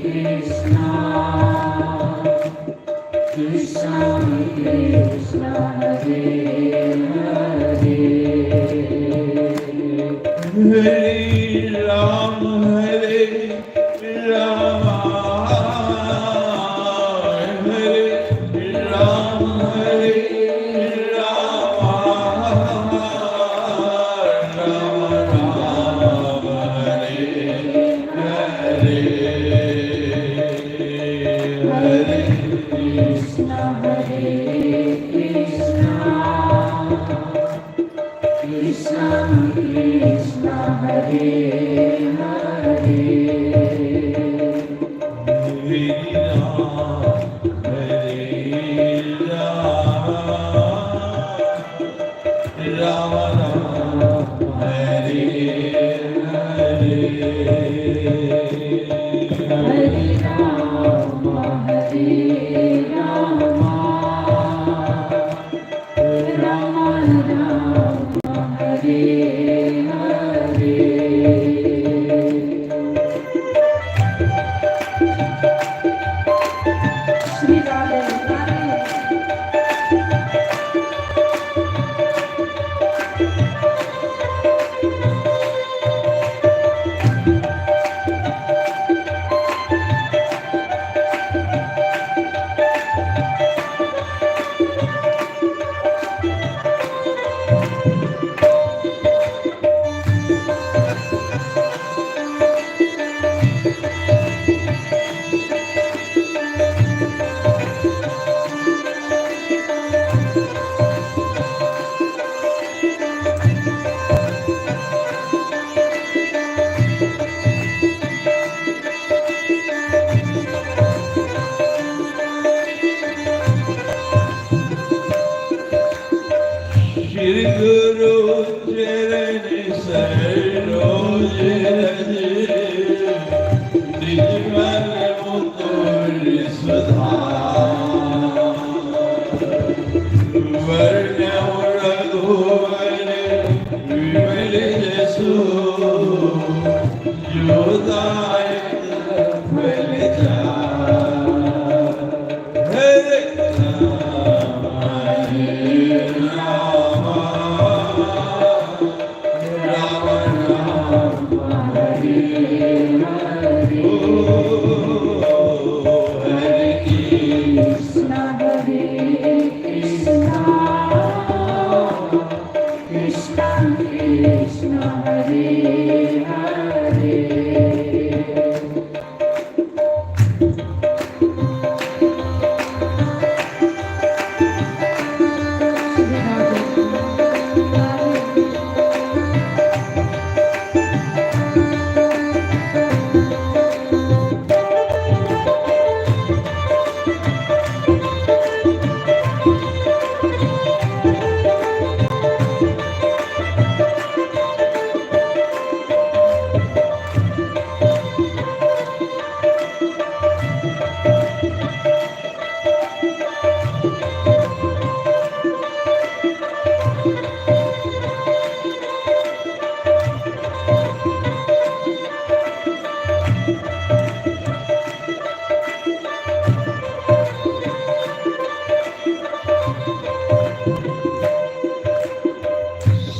Krishna, Krishna Krishna, Hare Hare. Hare Rama, Hare Rama, Hare Rama, Hare Rama, Rama Rama, Hare Hare. Hare Krishna, Hare Krishna, Krishna Krishna, Hare Hare. Hare Rama, Hare Rama, Rama Rama, Hare Hare. Hare Rama, Hare Rama, Rama Rama, Hare Hare. Shri Radhe Radhe. Shri गुरु चरण सरोज रज, निज मल मुकुर सुधार। वरणौ रघुवर विमल जसु, जो दायक फल चार। हरे राम, हरे राम, राम राम, हरे हरे। हरे कृष्णा, हरे कृष्णा, कृष्णा कृष्णा, हरे हरे।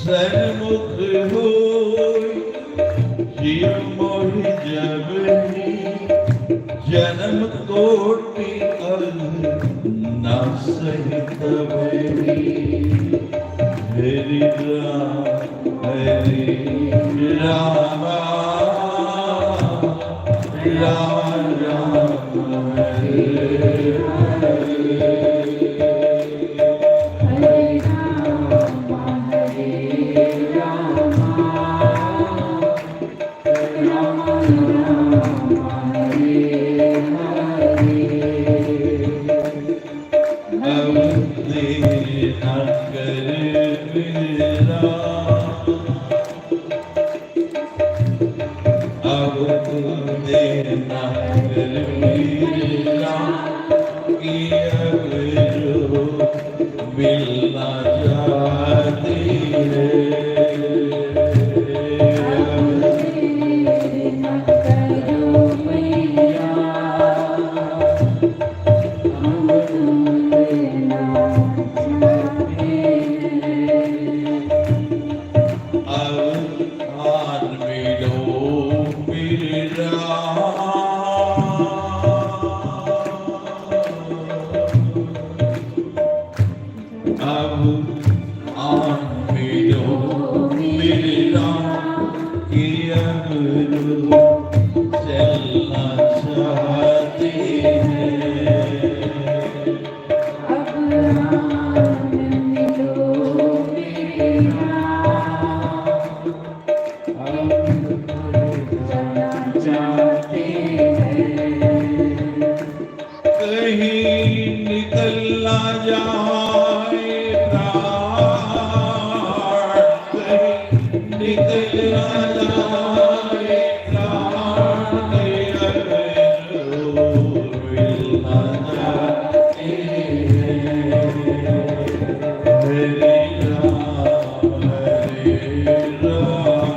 सन्मुख होई जिय मोहि जब ही, जन्म कोटि अल न सही तब ही। Hare Rama, Rama Rama, Hare Hare. Hare Rama, Hare Rama, Rama Rama, Hare Hare. अब देर न कर मेरा, अब देर न कर मेरा, कि अब जो मिलना चाहती है। अब आन मिलो मेरा। अब आन मिलो मेरा, कि अब चलना चाहती है। अब आन मिलो मेरा, हम चलना चाहते हैं। कहीं निकल ना जाए प्राण, कहीं निकल ना जाए प्राण, अगर मिल ना जाए। हरे राम, हरे राम,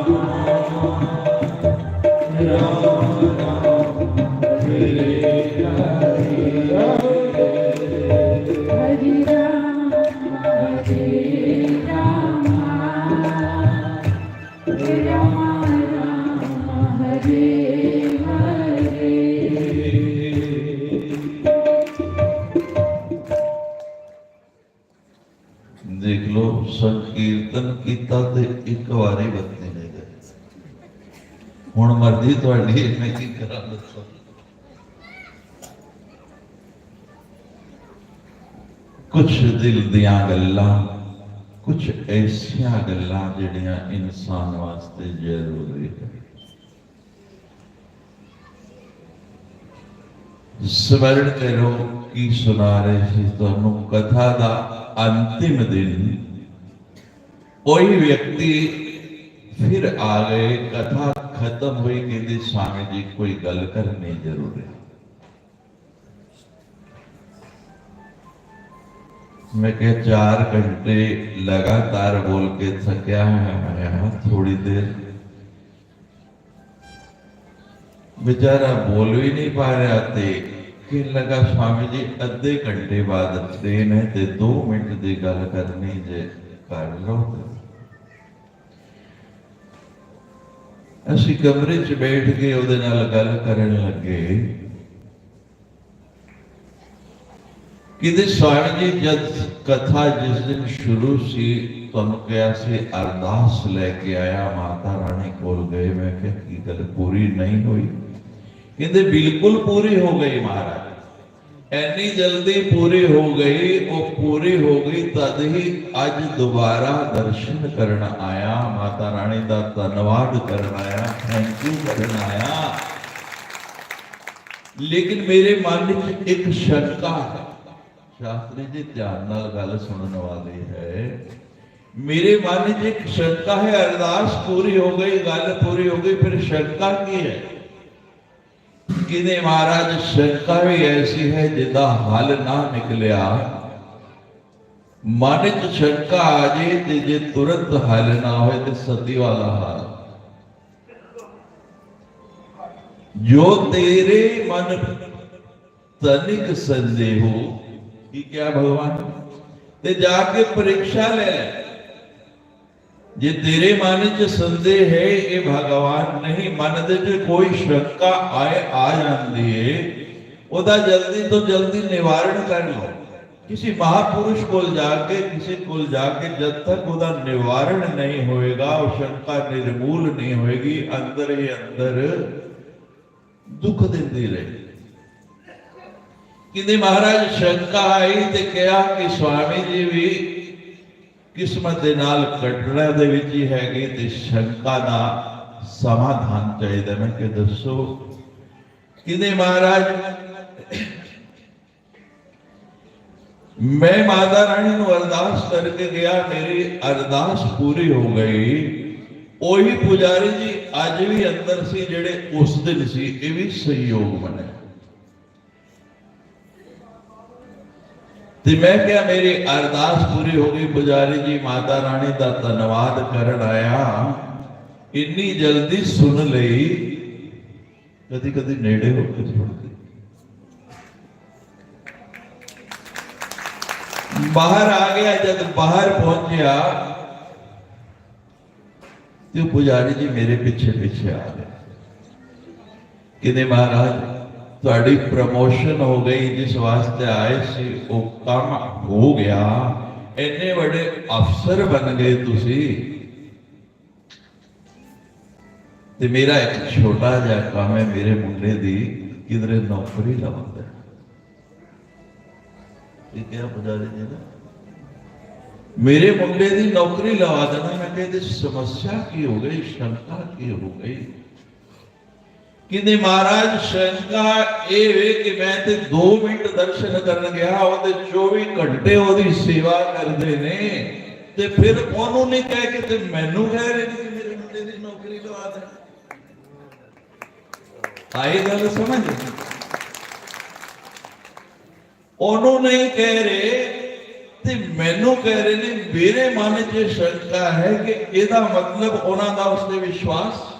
राम राम, हरे हरे। हरे राम, हरे राम, राम राम, हरे हरे। देख लो, संकीर्तन कीता ते एक बारी बत्ती नहीं गई। हुण मर्जी तुहाडी, मैं की करां दसो। कुछ दिल दियां गल्लां, कुछ ऐसियां गल्लां जिहड़ियां इंसान वास्ते जरूरी है। स्मरण करो, की सुना रहे थे तुहानू, कथा दा अंतिम दिन कोई व्यक्ति फिर आ गए, कथा खत्म हुई, कहते, "स्वामी जी, कोई गल करनी जरूर है।" मैं कहा, "चार घंटे लगातार बोल के थकया है मैं, थोड़ी देर।" बेचारा बोल भी नहीं पा रहा, ते कहने लगा, "स्वामी जी, अद्धे घंटे बाद ट्रेन है, ते दो मिनट दी गल करनी जे, कर लो।" असी कमरे च बैठ के ओदे नाल गल करन लगे। कहते, "स्वामी जी, जद कथा जिस दिन शुरू सी, तुहानू कहा सी अरदास लेके आया, माता रानी कोल गए, मैं कहा, की गल पूरी नहीं हुई?" कहते, "बिल्कुल पूरी हो गई महाराज, इतनी जल्दी पूरी हो गई।" वो पूरी हो गई, तद ही अज दोबारा दर्शन करन आया, माता रानी का धन्यवाद करन आया, thank you करन आया। लेकिन मेरे मन च एक शंका है। शास्त्री जी, ध्यान नाल गल सुनने वाली है। मेरे मन च एक शंका है, अरदास पूरी हो गई, गल पूरी हो गई, फिर शंका की है? किने महाराज, शंका भी ऐसी है जिदा हल ना निकलिया। मन च शंका आ जे ते जे तुरंत हल ना होए ते सती वाला हाल। जो तेरे मन तनिक संदेहो, की क्या भगवान? ते जाके परीक्षा ले ले। जे तेरे मन च संदेह है, ये भगवान नहीं, मन दे च कोई शंका आए, आ जाती है, ओदा जल्दी तो जल्दी निवारण कर लो। किसी महापुरुष कोल जाके, किसी कोल जाके जब तक ਉਹਦਾ निवारण नहीं होएगा, वो शंका निर्मूल नहीं होएगी, अंदर ही अंदर दुख ਦਿੰਦੀ ਰਹੇ। ਕਿੰਦੇ ਮਹਾਰਾਜ ਸ਼ੰਕਾ ਆਈ ਤੇ ਕਿਹਾ ਕਿ स्वामी जी भी किस्मत ਦੇ ਨਾਲ कटड़ा ਦੇ ਵਿੱਚ ਹੀ ਹੈਗੇ ਤੇ ਸ਼ੰਕਾ ਦਾ ਸਮਾਧਾਨ ਚਾਹੀਦਾ। ਮੈਂ ਕਿਹਾ, "ਦੱਸੋ।" ਕਿੰਦੇ ਮਹਾਰਾਜ, "ਮੈਂ ਮਾਤਾ ਰਾਣੀ ਨੂੰ ਅਰਦਾਸ ਕਰਕੇ ਗਿਆ, ਮੇਰੀ ਅਰਦਾਸ ਪੂਰੀ ਹੋ ਗਈ।" ਉਹੀ ਪੁਜਾਰੀ ਜੀ ਅੱਜ ਵੀ ਅੰਦਰ ਸੀ ਜਿਹੜੇ ਉਸ ਦਿਨ ਸੀ। ਇਹ ਵੀ संयोग ਬਣਿਆ। ਤੇ ਮੈਂ ਕਿਹਾ, "ਮੇਰੀ ਅਰਦਾਸ ਪੂਰੀ ਹੋ ਗਈ ਪੁਜਾਰੀ ਜੀ, ਮਾਤਾ ਰਾਣੀ ਦਾ ਧੰਨਵਾਦ ਕਰਨ ਆਇਆ, ਇੰਨੀ ਜਲਦੀ ਸੁਣ ਲਈ।" ਕਦੀ ਕਦੀ ਨੇੜੇ ਹੋ ਕੇ ਸੁਣਦੇ। ਬਾਹਰ ਆ ਗਿਆ, ਜਦ ਬਾਹਰ ਪਹੁੰਚਿਆ ਤੇ ਉਹ ਪੁਜਾਰੀ ਜੀ ਮੇਰੇ ਪਿੱਛੇ ਪਿੱਛੇ ਆ ਗਏ। ਕਿੰਦੇ ਮਹਾਰਾਜ, ਤੁਹਾਡੀ ਪ੍ਰਮੋਸ਼ਨ ਹੋ ਗਈ, ਜਿਸ ਵਾਸਤੇ ਆਏ ਸੀ ਉਹ ਕੰਮ ਹੋ ਗਿਆ, ਇੰਨੇ ਵੱਡੇ ਅਫਸਰ ਬਣ ਗਏ ਤੁਸੀਂ। ਤੇ ਮੇਰਾ ਇੱਕ ਛੋਟਾ ਜਿਹਾ ਕੰਮ ਹੈ, ਮੇਰੇ ਮੁੰਡੇ ਦੀ ਕਿਧਰੇ ਨੌਕਰੀ ਲਵਾ ਦੇ। ਇਹ ਕਿਹਾ ਪੁਜਾਰੀ ਜੀ ਨੇ, "ਮੇਰੇ ਮੁੰਡੇ ਦੀ ਨੌਕਰੀ ਲਵਾ ਦੇਣਾ।" ਮੈਂ ਕਿਹਾ, "ਇਹਦੀ ਸਮੱਸਿਆ ਕੀ ਹੋ ਗਈ, ਸ਼ੰਕਾ ਕੀ ਹੋ ਗਈ?" ਕਿੰਦੇ ਮਹਾਰਾਜ, ਸ਼ੰਕਾ ਇਹ ਵੇ ਕਿ ਮੈਂ ਤੇ ਦੋ ਮਿੰਟ ਦਰਸ਼ਨ ਕਰਨ ਗਿਆ, ਉਹਦੇ ਚੌਵੀ ਘੰਟੇ ਉਹਦੀ ਸੇਵਾ ਕਰਦੇ ਨੇ, ਤੇ ਫਿਰ ਉਹਨੂੰ ਨਹੀਂ ਕਹਿ ਕੇ ਤੇ ਮੈਨੂੰ ਕਹਿ ਰਹੇ ਨੇ ਕਿ ਮੇਰੇ ਮੁੰਡੇ ਦੀ ਨੌਕਰੀ ਲਵਾ ਦੇ। ਆਈ ਗੱਲ ਸਮਝ? ਉਹਨੂੰ ਨਹੀਂ ਕਹਿ ਰਹੇ ਤੇ ਮੈਨੂੰ ਕਹਿ ਰਹੇ ਨੇ। ਮੇਰੇ ਮਨ 'ਚ ਸ਼ੰਕਾ ਹੈ ਕਿ ਇਹਦਾ ਮਤਲਬ ਉਹਨਾਂ ਦਾ ਉਸ ਤੇ ਵਿਸ਼ਵਾਸ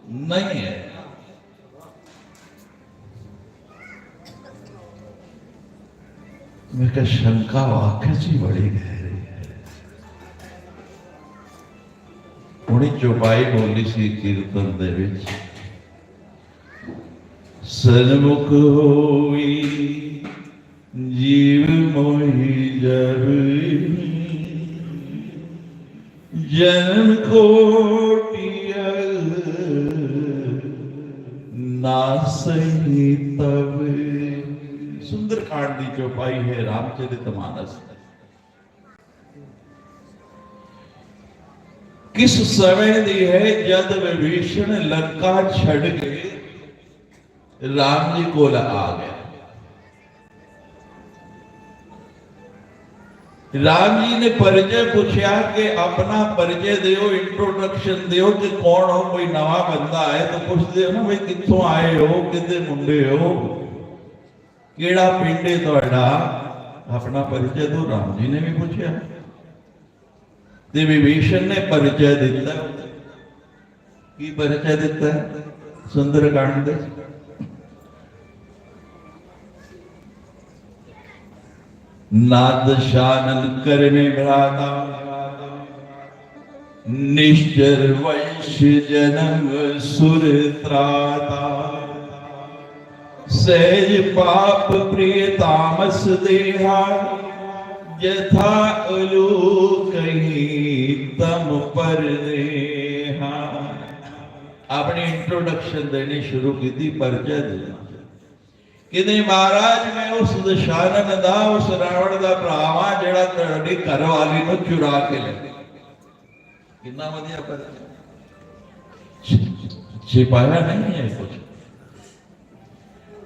ਨਹੀਂ ਹੈ। ਮੈਂ ਕਿਹਾ, "ਸ਼ੰਕਾ ਵਾਕਈ 'ਚ ਹੀ ਬੜੀ ਗਹਿਰੀ ਹੈ।" ਉਹਨੇ ਚੌਪਾਈ ਬੋਲੀ ਸੀ ਕੀਰਤਨ ਦੇ ਵਿੱਚ, "ਸਨਮੁਖ ਹੋਈ जीव मोहि जब, जन्म कोटि अग नासहि तब।" सुंदरकांड की चौपाई है रामचरित मानस। किस समय दी है, जद विभीषण लंका छड़ के राम जी कोल आ गया। राम जी ने परिचय पूछया कि अपना परिचय दियो, इंट्रोडक्शन दियो कि कौन हो, कोई नवा बंदा आए तो पूछते हो ना भाई कित्थों आए हो, कितने मुंडे हो, केड़ा पिंड है तुहाडा, अपना परिचय दो। राम जी ने भी पूछया। ਤੇ ਵਿਭੀਸ਼ਣ ਨੇ ਪਰਿਚੈ ਦਿੱਤਾ। ਕੀ ਪਰਿਚੈ ਦਿੱਤਾ? ਸੁੰਦਰਕਾਂਡ ਦੇ ਨਾਦ ਸ਼ਾਨਨ ਕਰਮੇ ਭਰਾਤਾ, ਨਿਸ਼ਚਰ ਵੰਸ਼ ਜਨਮ ਸੁਰ ਤਰਾਤਾ। ਸਹਿਜ ਪਾਪ ਪ੍ਰਿਯ ਤਾਮਸ ਦੇਹਾ, ਜਥਾ ਅਲੋ ਕਹੀ ਤਮ ਪਰਦੇਹਾ। ਆਪਣੀ ਇੰਟਰੋਡਕਸ਼ਨ ਦੇਣੀ ਸ਼ੁਰੂ ਕੀਤੀ, ਪਰਿਚੈ ਦੇਣਾ। ਕਿੰਦੇ ਮਹਾਰਾਜ, ਮੈਂ ਉਸ ਦਸ਼ਾਨਨ ਦਾ, ਉਸ ਰਾਵਣ ਦਾ ਭਰਾ ਵਾਂ ਜਿਹੜਾ ਤੁਹਾਡੀ ਘਰਵਾਲੀ ਨੂੰ ਚੁਰਾ ਕੇ ਲੈ ਗਿਆ। ਕਿੰਨਾ ਵਧੀਆ ਪਰਿਚੈ। ਛਿ-, ਛਿਪਾਇਆ ਨਹੀਂ ਹੈ ਕੁਝ।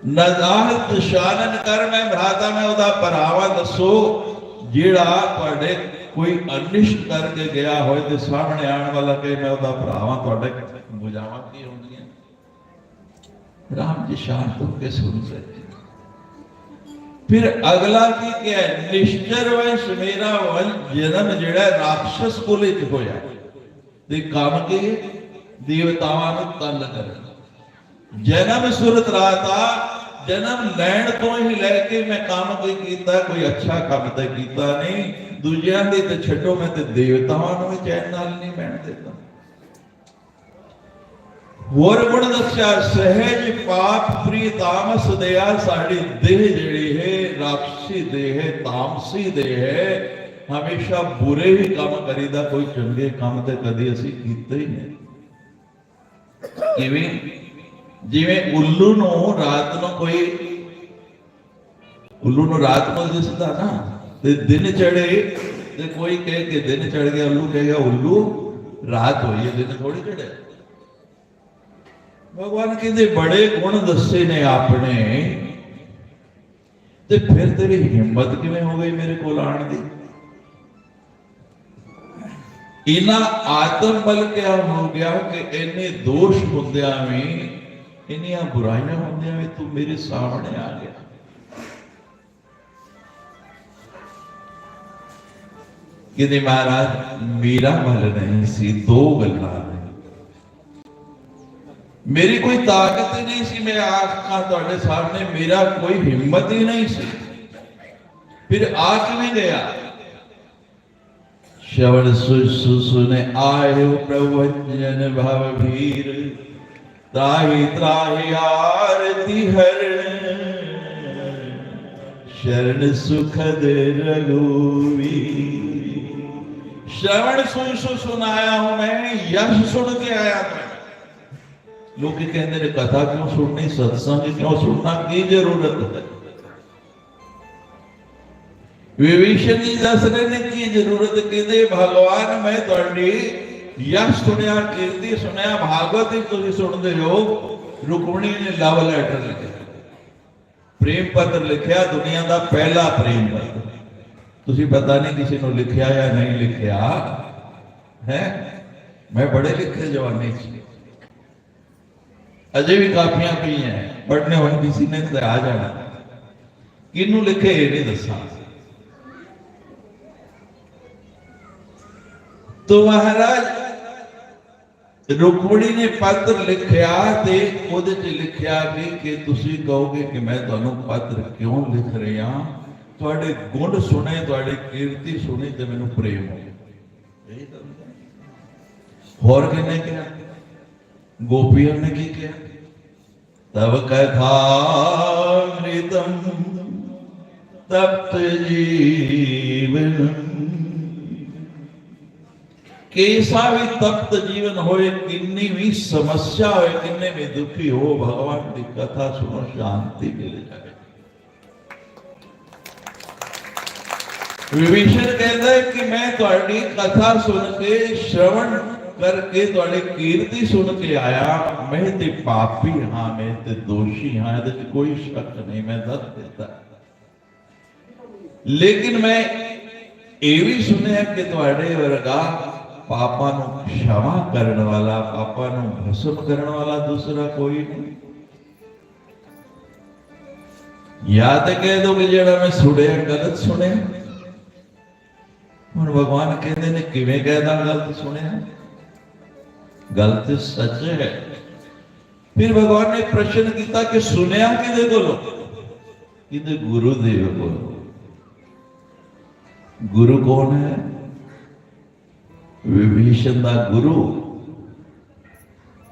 ਨਾਦ ਸ਼ਾਨਨ ਕਰਮੇ ਭਰਾਤਾ, ਮੈਂ ਉਹਦਾ ਭਰਾ ਵਾਂ। ਦੱਸੋ, ਜਿਹੜਾ ਤੁਹਾਡੇ ਕੋਈ ਅਨਿਸ਼ਟ ਕਰਕੇ ਗਿਆ ਹੋਏ ਤੇ ਸਾਹਮਣੇ ਆਉਣ ਵਾਲਾ ਕਹੇ, "ਮੈਂ ਉਹਦਾ ਭਰਾ ਵਾਂ", ਤੁਹਾਡੇ ਬੁਝਾਵਾਂ ਕੀ ਹੋਣਗੀਆਂ? ਰਾਮ ਜੀ ਸ਼ਾਂਤ ਹੋ ਕੇ ਸੁਣ ਰਹੇ। ਫਿਰ ਅਗਲਾ ਕੀ ਕਿਹਾ? "ਨਿਸ਼ਚਰ ਵੰਸ਼, ਮੇਰਾ ਵੰਸ਼, ਜਨਮ ਜਿਹੜਾ ਰਾਖਸ਼ ਕੁਲ ਵਿੱਚ ਹੋਇਆ।" ਤੇ ਕੰਮ ਕੀ? ਦੇਵਤਾਵਾਂ ਨੂੰ ਤੰਗ ਕਰਨਾ। ਜਨਮ ਸੁਰ ਤਰਾਤਾ, ਜਨਮ ਲੈਣ ਤੋਂ ਹੀ ਲੈ ਕੇ ਮੈਂ ਕੰਮ ਕੀ ਕੀਤਾ? ਕੋਈ ਅੱਛਾ ਕੰਮ ਤੇ ਕੀਤਾ ਨਹੀਂ। ਦੂਜਿਆਂ ਦੇ ਤੇ ਛੱਡੋ, ਮੈਂ ਤੇ ਦੇਵਤਾਵਾਂ ਨੂੰ ਵੀ ਚੈਨ ਨਾਲ ਨਹੀਂ ਬਹਿਣ ਦਿੱਤਾ। ਹੋਰ ਗੁਣ ਦੱਸਿਆ, ਸਹਿਜ ਪਾਪ ਪ੍ਰੀਤ ਤਾਮਸ ਦਇਆ। ਸਾਡੀ ਦੇਹ ਜਿਹੜੀ ਹੈ, ਰਾਕਸੀ ਦੇਹ ਹੈ, ਤਾਮਸੀ ਦੇਹ ਹੈ। ਹਮੇਸ਼ਾ ਬੁਰੇ ਹੀ ਕੰਮ ਕਰੀਦਾ, ਕੋਈ ਚੰਗੇ ਕੰਮ ਤੇ ਕਦੀ ਅਸੀਂ ਕੀਤੇ ਹੀ ਨਹੀਂ। ਕਿਵੇਂ? ਜਿਵੇਂ ਉੱਲੂ ਨੂੰ ਰਾਤ ਨੂੰ ਕੋਈ, ਉੱਲੂ ਨੂੰ ਰਾਤ ਨੂੰ ਦਿਸਦਾ ਨਾ, ਤੇ ਦਿਨ ਚੜ੍ਹੇ ਤੇ ਕੋਈ ਕਹੇ ਕਿ ਦਿਨ ਚੜ੍ਹ ਗਿਆ, ਉੱਲੂ ਕਹੇਗਾ, "ਉੱਲੂ, ਰਾਤ ਹੋਈ ਹੈ, ਦਿਨ ਥੋੜੀ ਚੜ੍ਹਿਆ।" ਭਗਵਾਨ ਕਹਿੰਦੇ, "ਬੜੇ ਗੁਣ ਦੱਸੇ ਨੇ ਆਪਣੇ, ਤੇ ਫਿਰ ਤੇਰੀ ਹਿੰਮਤ ਕਿਵੇਂ ਹੋ ਗਈ ਮੇਰੇ ਕੋਲ ਆਣ ਦੀ?" ਇੰਨਾ ਆਤਮ ਬਲ ਕਿਆ ਹੋ ਗਿਆ ਕਿ ਇੰਨੇ ਦੋਸ਼ ਹੁੰਦਿਆਂ ਵੀ, ਇੰਨੀਆਂ ਬੁਰਾਈਆਂ ਹੁੰਦਿਆਂ ਵੀ ਤੂੰ ਮੇਰੇ ਸਾਹਮਣੇ ਆ ਗਿਆ। ਕਹਿੰਦੇ, "ਮਹਾਰਾਜ, ਮੇਰਾ ਬਲ ਨਹੀਂ ਸੀ, ਦੋ ਗੱਲਾਂ ਨੇ। ਮੇਰੀ ਕੋਈ ਤਾਕਤ ਹੀ ਨਹੀਂ ਸੀ, ਮੈਂ ਆਖਾਂ ਤੁਹਾਡੇ ਸਾਹਮਣੇ, ਮੇਰਾ ਕੋਈ ਹਿੰਮਤ ਹੀ ਨਹੀਂ ਸੀ। ਫਿਰ ਆ ਕਿਵੇਂ ਗਿਆ?" श्रवण सुसु सुन आयो प्रभु अंजन भव भीर, त्राहि त्राहि आरती हरण, शरण सुखद रघुवीर। श्रवण सुसु सुनाया हूं मैं, यश सुन के आया मैं। लोग कहते ने, "कथा क्यों सुननी, सत्संग क्यों सुनना, की जरूरत है?" विभीषण जी दस रहे ने, "की जरूरत?" कहते, "भगवान, मैं ਤੁਹਾਡੀ यश सुनिया, कीर्ति सुनिया, भागवत ही तुम सुनते हो, रुक्मणी ने लव लेटर लिखे, प्रेम पत्र लिखा, दुनिया का पहला प्रेम पत्र। तुम पता नहीं किसी ने लिखा या नहीं लिखा है। मैं बड़े लिखे जवानी च, अजे भी कापियां पई हैं, पढ़ने होन किसी ने तो आ जाना। किनू लिखे ये नहीं दसा। तो महाराज, रुक्मणी ने पत्र लिखिया ते ओदे च लिखिया कि, कि तुसी कहोगे कि मैं तुहानू पत्र क्यों लिख रहा, तुहाडे गुण सुने, तुहाडी कीर्ति सुनी ते मैनू प्रेम हो। यही तो होंदा। होर किन्ने क्या? गोपियों ने की किया? तव कथामृतम तप्त जीवन। कैसा भी तप्त जीवन होए, किन्नी भी समस्या होए, किन्ने भी दुखी हो, भगवान की कथा सुनो, शांति मिल जाए। विभीषण कहता है कि मैं तुम्हारी कथा सुन के, श्रवण करके, तुम्हारी कीर्ति सुन के आया। मैं ते पापी हाँ, मैं ते दोषी हाँ, ਇਹਦੇ ਚ कोई शक नहीं, मैं दस देता। लेकिन मैं ਇਹ ਵੀ ਸੁਣਿਆ ਕਿ ਤੁਹਾਡੇ ਵਰਗਾ ਪਾਪਾਂ ਨੂੰ क्षमा करने वाला, पापां ਨੂੰ भस्म करने वाला दूसरा कोई नहीं। या तो कह दो कि ਜਿਹੜਾ ਮੈਂ ਸੁਣਿਆ, गलत सुने। ਹੁਣ भगवान कहते ने, किवें कहता गलत सुने? गलत सच है। फिर भगवान ने प्रश्न किया कि सुनया किदे कोलों? किदे गुरुदेव कोलों। गुरु कौन है? विभीषण का गुरु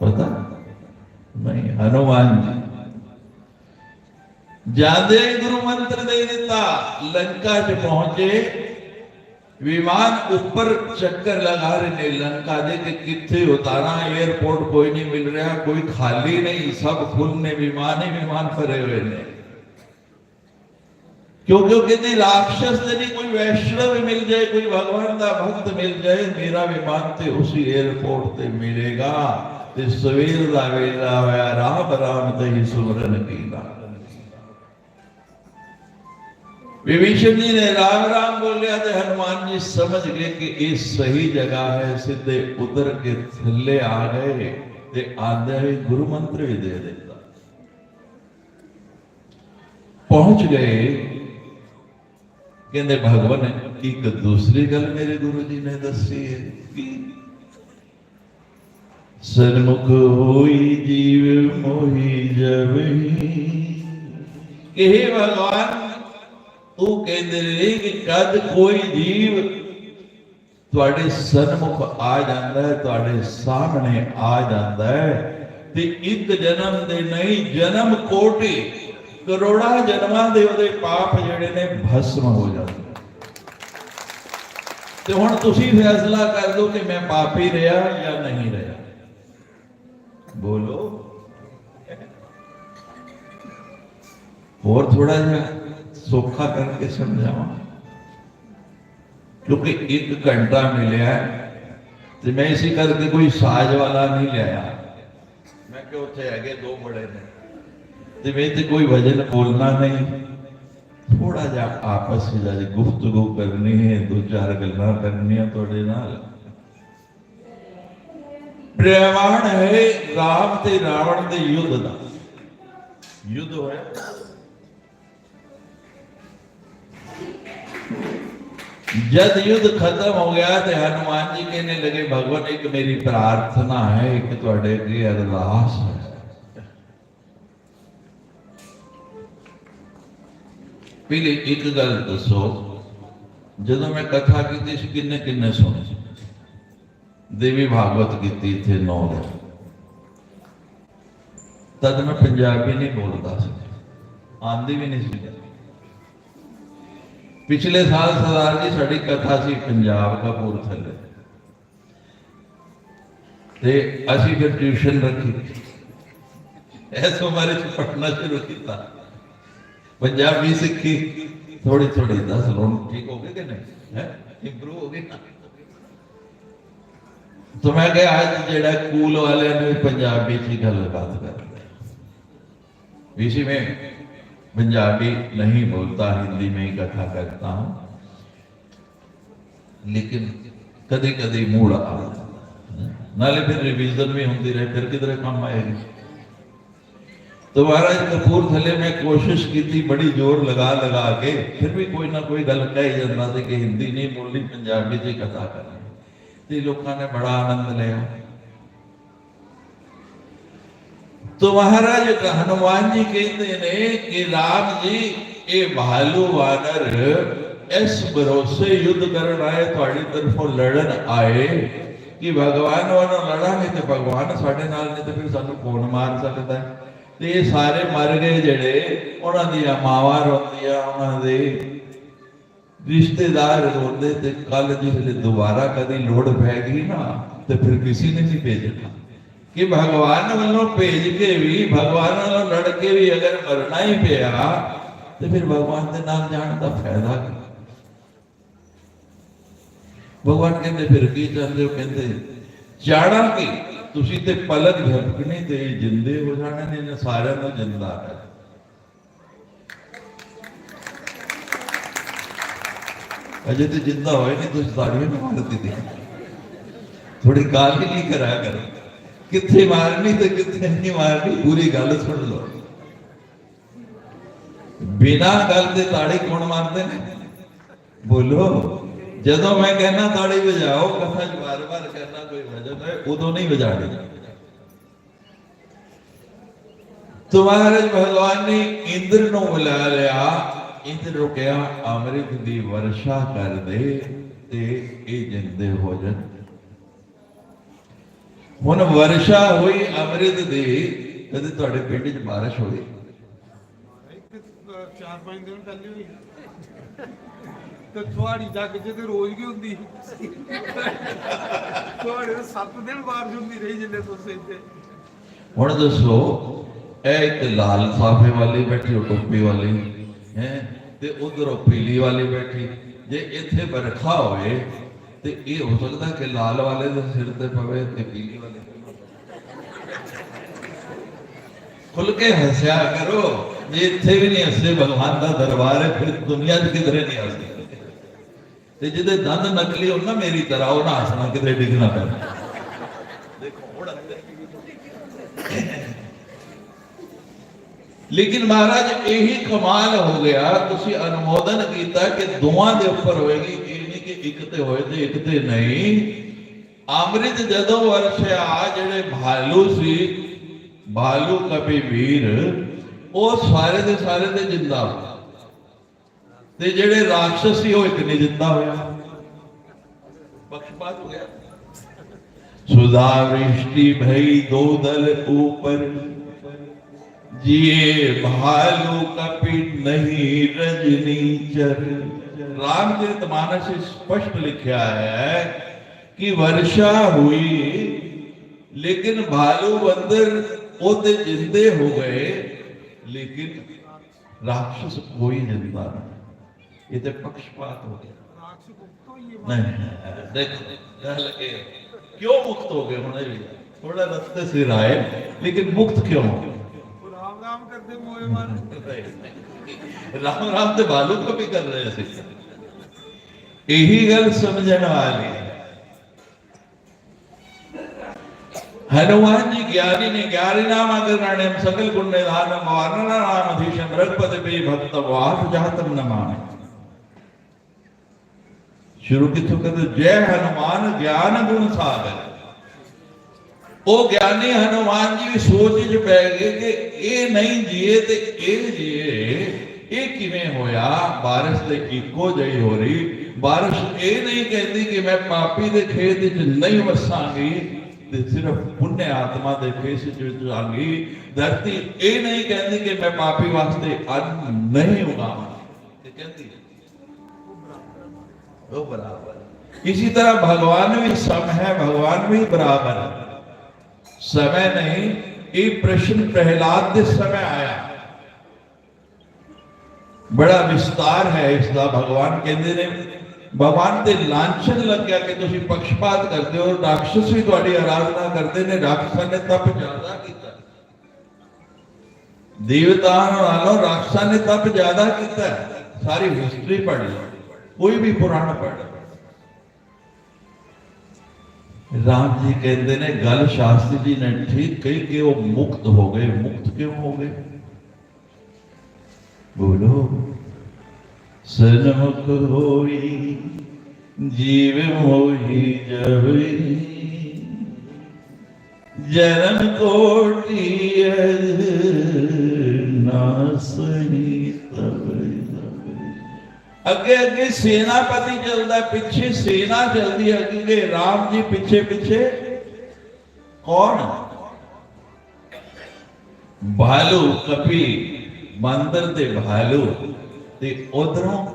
पता नहीं, हनुमान जी। जांदे गुरु मंत्र दे दिता, लंका च पहुंचे, विमान ऊपर चक्कर लगा रहे ने लंका दे कि कित्थे उतारा, एयरपोर्ट कोई नहीं मिल रहा, कोई खाली नहीं, सब फुल ने, विमान ही विमान भरे हुए ने। क्योंकि वो कहते राक्षस ते नहीं, कोई वैष्णव मिल जाए, कोई भगवान का भक्त मिल जाए, मेरा विमान ते उसी एयरपोर्ट ते मिलेगा। ते सवेर का वेला होया, राम राम ते ही सुमरन कीता। विभीषण जी ने राम राम बोलिया ते हनुमान जी समझ गए कि ये सही जगह है। सीधे उतर के थल्ले आ गए ते आंदे ही गुरु मंत्र भी दे देता। पहुंच गए। कहते भगवान, एक दूसरी गल मेरे गुरु जी ने दसी है कि सन्मुख होई जीव मोही जब ही। कि हे भगवान, तू कहते रहे कि कद कोई जीव ਤੁਹਾਡੇ ਸਨਮੁਖ ਆ ਜਾਂਦਾ ਹੈ, ਤੁਹਾਡੇ ਸਾਹਮਣੇ ਆ ਜਾਂਦਾ ਹੈ, ਤੇ ਇੱਕ ਜਨਮ ਦੇ ਨਹੀਂ, ਜਨਮ ਕੋਟੇ ਕਰੋੜਾਂ ਜਨਮਾਂ ਦੇ ਉਹਦੇ ਪਾਪ ਜਿਹੜੇ ਨੇ, ਭਸਮ ਹੋ ਜਾਂਦੇ। ਤੇ ਹੁਣ ਤੁਸੀਂ ਫੈਸਲਾ ਕਰ ਲਓ ਕਿ ਮੈਂ ਪਾਪੀ ਰਿਹਾ ਜਾਂ ਨਹੀਂ ਰਿਹਾ। ਬੋਲੋ। ਹੋਰ ਥੋੜਾ ਜਿਹਾ ਸੌਖਾ ਕਰਕੇ ਸਮਝਾਵਾਂ, ਕਿਉਂਕਿ ਇੱਕ ਘੰਟਾ ਮਿਲਿਆ ਹੈ ਤੇ ਮੈਂ ਇਸੇ ਕਰਕੇ ਕੋਈ ਸਾਜ਼ ਵਾਲਾ ਨਹੀਂ ਲਿਆਇਆ। ਮੈਂ ਕਿਹਾ ਉੱਥੇ ਹੈਗੇ ਦੋ ਬੜੇ ਨੇ ਤੇ ਮੇਰੇ ਤੇ ਕੋਈ ਵਜਨ ਬੋਲਣਾ ਨਹੀਂ। ਥੋੜਾ ਜਿਹਾ ਆਪਸ ਵਿੱਚ ਅੱਜ ਗੁਫ਼ਤਗੂ ਕਰਨੀ ਹੈ, ਦੋ ਚਾਰ ਗੱਲਾਂ ਕਰਨੀਆਂ ਤੁਹਾਡੇ ਨਾਲ। ਪ੍ਰਵਾਨ ਹੈ ਰਾਮ ਤੇ ਰਾਵਣ ਦੇ ਯੁੱਧ ਦਾ। ਯੁੱਧ ਹੋਇਆ। ਜਦ ਯੁੱਧ ਖਤਮ ਹੋ ਗਿਆ ਤੇ ਹਨੂਮਾਨ ਜੀ ਕਹਿੰਦੇ ਲਗੇ, ਭਗਵਾਨ, ਇੱਕ ਮੇਰੀ ਪ੍ਰਾਰਥਨਾ ਹੈ, ਇੱਕ ਤੁਹਾਡੇ ਅੱਗੇ ਅਰਦਾਸ ਹੈ। ਪਹਿਲੇ ਇੱਕ ਗੱਲ ਦੱਸੋ, ਜਦੋਂ ਮੈਂ ਕਥਾ ਕੀਤੀ ਸੀ, ਕਿੰਨੇ ਕਿੰਨੇ ਸੁਣੇ? ਦੇਵੀ ਭਾਗਵਤ ਕੀਤੀ ਇੱਥੇ ਨੌ ਦਿਨ। ਤਦ ਮੈਂ ਪੰਜਾਬੀ ਨਹੀਂ ਬੋਲਦਾ ਸੀ, ਆਂਦੀ ਵੀ ਨਹੀਂ ਸੀ। ਪਿਛਲੇ ਸਾਲ, ਸਰਦਾਰ ਜੀ, ਸਾਡੀ ਕਥਾ ਸੀ ਪੰਜਾਬ, ਕਪੂਰਥਲੇ, ਤੇ ਅਸੀਂ ਫਿਰ ਟਿਊਸ਼ਨ ਰੱਖੀ। ਇਸ ਉਮਰ ਵਿੱਚ ਪੜ੍ਹਨਾ ਸ਼ੁਰੂ ਕੀਤਾ, ਪੰਜਾਬੀ ਸਿੱਖੀ ਥੋੜੀ ਥੋੜੀ। ਦੱਸ, ਹੁਣ ਠੀਕ ਹੋ ਗਏ ਕਿ ਨਹੀਂ? ਹੈ, ਇੰਪਰੂਵ ਹੋ ਗਏ ਨਾ? ਤਾਂ ਮੈਂ ਕਿਹਾ, ਅੱਜ ਜਿਹੜਾ ਸਕੂਲ ਵਾਲਿਆਂ ਨੂੰ ਵੀ ਪੰਜਾਬੀ 'ਚ ਹੀ ਗੱਲਬਾਤ ਕਰਦੇ। इसी में पंजाबी नहीं बोलता, हिंदी में ही कथा करता हूँ, लेकिन कदी कदी मूड आ जाता है। नाले फिर रिवीजन भी होती रहे, फिर किधर काम आएगी। तो महाराज, कपूरथले में कोशिश की थी बड़ी जोर लगा लगा के, फिर भी कोई ना कोई गल कह ही जाता था कि हिंदी नहीं बोलनी, पंजाबी 'ਚ कथा करनी। तो लोगों ने बड़ा आनंद लिया। तो महाराज, हनुमान जी कहते ने कि राम जी, ये भालू वानर इस भरोसे युद्ध करन आए, थोड़ी तरफों लड़न आए कि भगवान वालों लड़ांगे तो भगवान साडे नाल, नहीं तो फिर सानू कौन मार सकता है? तो ये सारे मर गए जेड़े, उन्हां दियां मावां रोंदियां, उन्हां दे रिश्तेदार रोंदे। ते कल जिसले दोबारा कदी लोड़ पै गई ना, ते फिर किसी ने नहीं भेजना। कि भगवान वालों भेज के भी, भगवान वालों लड़ के भी अगर मरना ही पिया, तो फिर भगवान के नाल जाने का फायदा की? भगवान कहते, फिर की चाहते हो? कहते, जाना की, तुसी ते पलक झपकनी ते ये जिंदे हो जाने ने, इन्हें सारे को जिंदा कर। अजे तो जिंदा होए नहीं, तुसी ताड़ियां नहीं मारती थी। थोड़ी गाल ही नहीं करा करो, कित्थे मारनी ते कित्थे नहीं मारनी, पूरी गल सुन लो। बिना गल दे ताड़ी कौन मारते ने? बोलो। जदों मैं कहना ताड़ी बजाओ, कथा च बार बार कहना कोई वजन है, उदों नहीं बजानी। तो महाराज, भगवान ने इंद्र ਨੂੰ ਬੁਲਾ ਲਿਆ। ਇੰਦਰ ਨੂੰ ਕਿਹਾ, ਅੰਮ੍ਰਿਤ ਦੀ ਵਰਸ਼ਾ ਕਰ ਦੇ ਤੇ ਇਹ ਜਿੰਦੇ ਹੋ ਜਾਣ। ਹੁਣ ਵਰਸ਼ਾ ਹੋਈ ਅੰਮ੍ਰਿਤ ਦੀ। ਕਦੇ ਤੁਹਾਡੇ ਪਿੰਡ 'ਚ ਬਾਰਿਸ਼ ਹੋਈ? ਇੱਕ, ਅ, ਚਾਰ ਪੰਜ ਦਿਨ ਪਹਿਲੇ ਹੋਈ। ਤੇ ਤੁਹਾਡੀ ਜੱਗ 'ਚ ਤੇ ਰੋਜ਼ ਕੀ ਹੁੰਦੀ? ਤੁਹਾਡੇ ਤਾਂ ਸੱਤ ਦਿਨ ਬਾਰਿਸ਼ ਹੁੰਦੀ ਰਹੀ ਜਿੰਨੇ ਤੁਸੀਂ ਇੱਥੇ। ਹੁਣ ਦੱਸੋ, ਇਹ ਇੱਕ ਲਾਲ ਸਾਫੇ ਵਾਲੀ ਬੈਠੀ, ਉਹ ਟੋਪੀ ਵਾਲੀ ਹੈ, ਤੇ ਉਧਰ ਉਹ ਪੀਲੀ ਵਾਲੀ ਬੈਠੀ। ਜੇ ਇੱਥੇ ਵਰਖਾ ਹੋਵੇ ਤੇ ਇਹ ਹੋ ਸਕਦਾ ਕਿ ਲਾਲ ਵਾਲੇ ਦੇ ਸਿਰ ਤੇ ਪਵੇ ਤੇ ਪੀਲੀ ਵਾਲੇ ਤੇ ਨਾ। ਖੁੱਲ ਕੇ ਹੱਸਿਆ ਕਰੋ। ਜੇ ਇੱਥੇ ਵੀ ਨਹੀਂ ਹੱਸੇ, ਭਗਵਾਨ ਦਾ ਦਰਬਾਰ ਹੈ, ਫਿਰ ਦੁਨੀਆ 'ਚ ਕਿਧਰੇ ਨਹੀਂ ਹੱਸਦੇ। ਤੇ ਜਿਹਦੇ ਦੰਦ ਨਕਲੀ ਹੋਣ ਨਾ, ਮੇਰੀ ਤਰ੍ਹਾਂ, ਉਹ ਨਾ ਹੱਸਣਾ, ਕਿਧਰੇ ਡਿੱਗਣਾ ਪੈਣਾ। ਦੇਖੋ, ਹੁਣ ਲੇਕਿਨ ਮਹਾਰਾਜ, ਇਹੀ ਕਮਾਲ ਹੋ ਗਿਆ, ਤੁਸੀਂ ਅਨੁਮੋਦਨ ਕੀਤਾ ਕਿ ਦੋਵਾਂ ਦੇ ਉੱਪਰ ਹੋਏਗੀ, ਇਹ ਨਹੀਂ ਕਿ ਇੱਕ ਤੇ ਹੋਏ ਤੇ ਇੱਕ ਤੇ ਨਹੀਂ। ਅੰਮ੍ਰਿਤ ਜਦੋਂ ਵਰਸ਼ਿਆ, ਜਿਹੜੇ ਭਾਲੂ ਸੀ, ਭਾਲੂ ਕਪੀ ਵੀਰ, ਉਹ ਸਾਰੇ ਦੇ ਸਾਰੇ ਤੇ ਜਿੰਦਾ ਹੋ ਗਏ। ਤੇ ਜਿਹੜੇ ਰਾਖਸ਼ ਸੀ, ਉਹ ਇੱਕ ਨਹੀਂ ਜਿੰਦਾ ਹੋਇਆ। ਪੱਖਪਾਤ ਹੋ ਗਿਆ। सुधा वृष्टि भई दो दल ऊपर, जिए भालू कपि नहीं रजनीचर। रामचरित मानस स्पष्ट लिखा है कि वर्षा हुई, लेकिन भालू बंदर ओदे जिंदे हो गए, लेकिन राक्षस कोई जिंदा नहीं। ये तो पक्षपात हो गया। नहीं, देखो, गल ये, क्यों मुक्त हो गए होने भी? थोड़ा रस्ते सिर आए, लेकिन मुक्त क्यों हो गए? राम राम करते मोए मारे। राम राम तो भालू कपि कर रहे थे। यही गल समझने वाली है। हनुमान जी ज्ञानी ने, ज्ञानी नाम अग्रगण्यम सकल गुण निधानम, वानर नाम अधीशम रघुपति प्रिय भक्तम, वात जातम नमामि। शुरू कित्थों करते? जय हनुमान ज्ञान गुण सागर। ओ ज्ञानी हनुमान जी भी सोच च पै गए कि ए नहीं जिए ते ए जिए, ए किवें होया? बारिश ते इक्को जही हो रही। बारिश ए नहीं कहती कि मैं पापी दे खेत च नहीं वसांगी, ते सिर्फ पुण्य आत्मा दे खेत च वसांगी। धरती ए नहीं कहती कि मैं पापी वास्ते अन्न नहीं उगावां, ते कहती है वो बराबर। इसी तरह भगवान भी सम है, भगवान भी बराबर है। समय नहीं, ये प्रश्न प्रहलाद के समय आया। बड़ा विस्तार है इसका। भगवान कहते ने, भगवान ते लांछन लग गया कि तुसी पक्षपात करते हो, राक्षस भी तुम्हारी आराधना करते ने, राक्षसा ने तप ज्यादा किया। देवताओं नालों राक्षसा ने तप ज्यादा किया है। सारी हिस्ट्री पढ़ लो, कोई भी पुराण पढ़ लो। राम जी कहते ने, गल शास्त्री जी ने ठीक कही कि वो मुक्त हो गए। मुक्त क्यों हो गए? बोलो, सन्मुख होई जीव मोहि जब, जन्म कोटि अज नासहि तब। अगे अगे सेनापति चलता, पीछे सेना चलती है, अगे राम जी पीछे पीछे। कौन? भालू, कपि, बंदर ते भालू, ते उधरों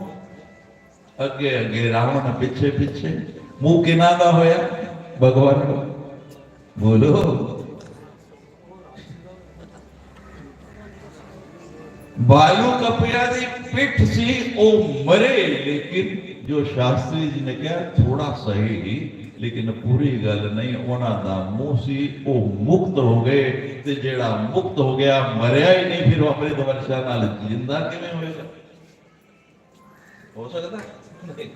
अगे अगे रावण पीछे पीछे। मुंह किना दा होया? भगवान का। बोलो। भालू कपिया दी पिठ सी, ओ मरे, लेकिन जो शास्त्री जी ने कहा, थोड़ा सही, लेकिन पूरी गल नहीं। उन्हां दा मुंह सी, ओ मुक्त हो गए, ते जेड़ा मुक्त हो गया, मरया ही नहीं, फिर वो अमृत वर्षा नाल जिंदा किवें होएगा? हो सकता है? नहीं।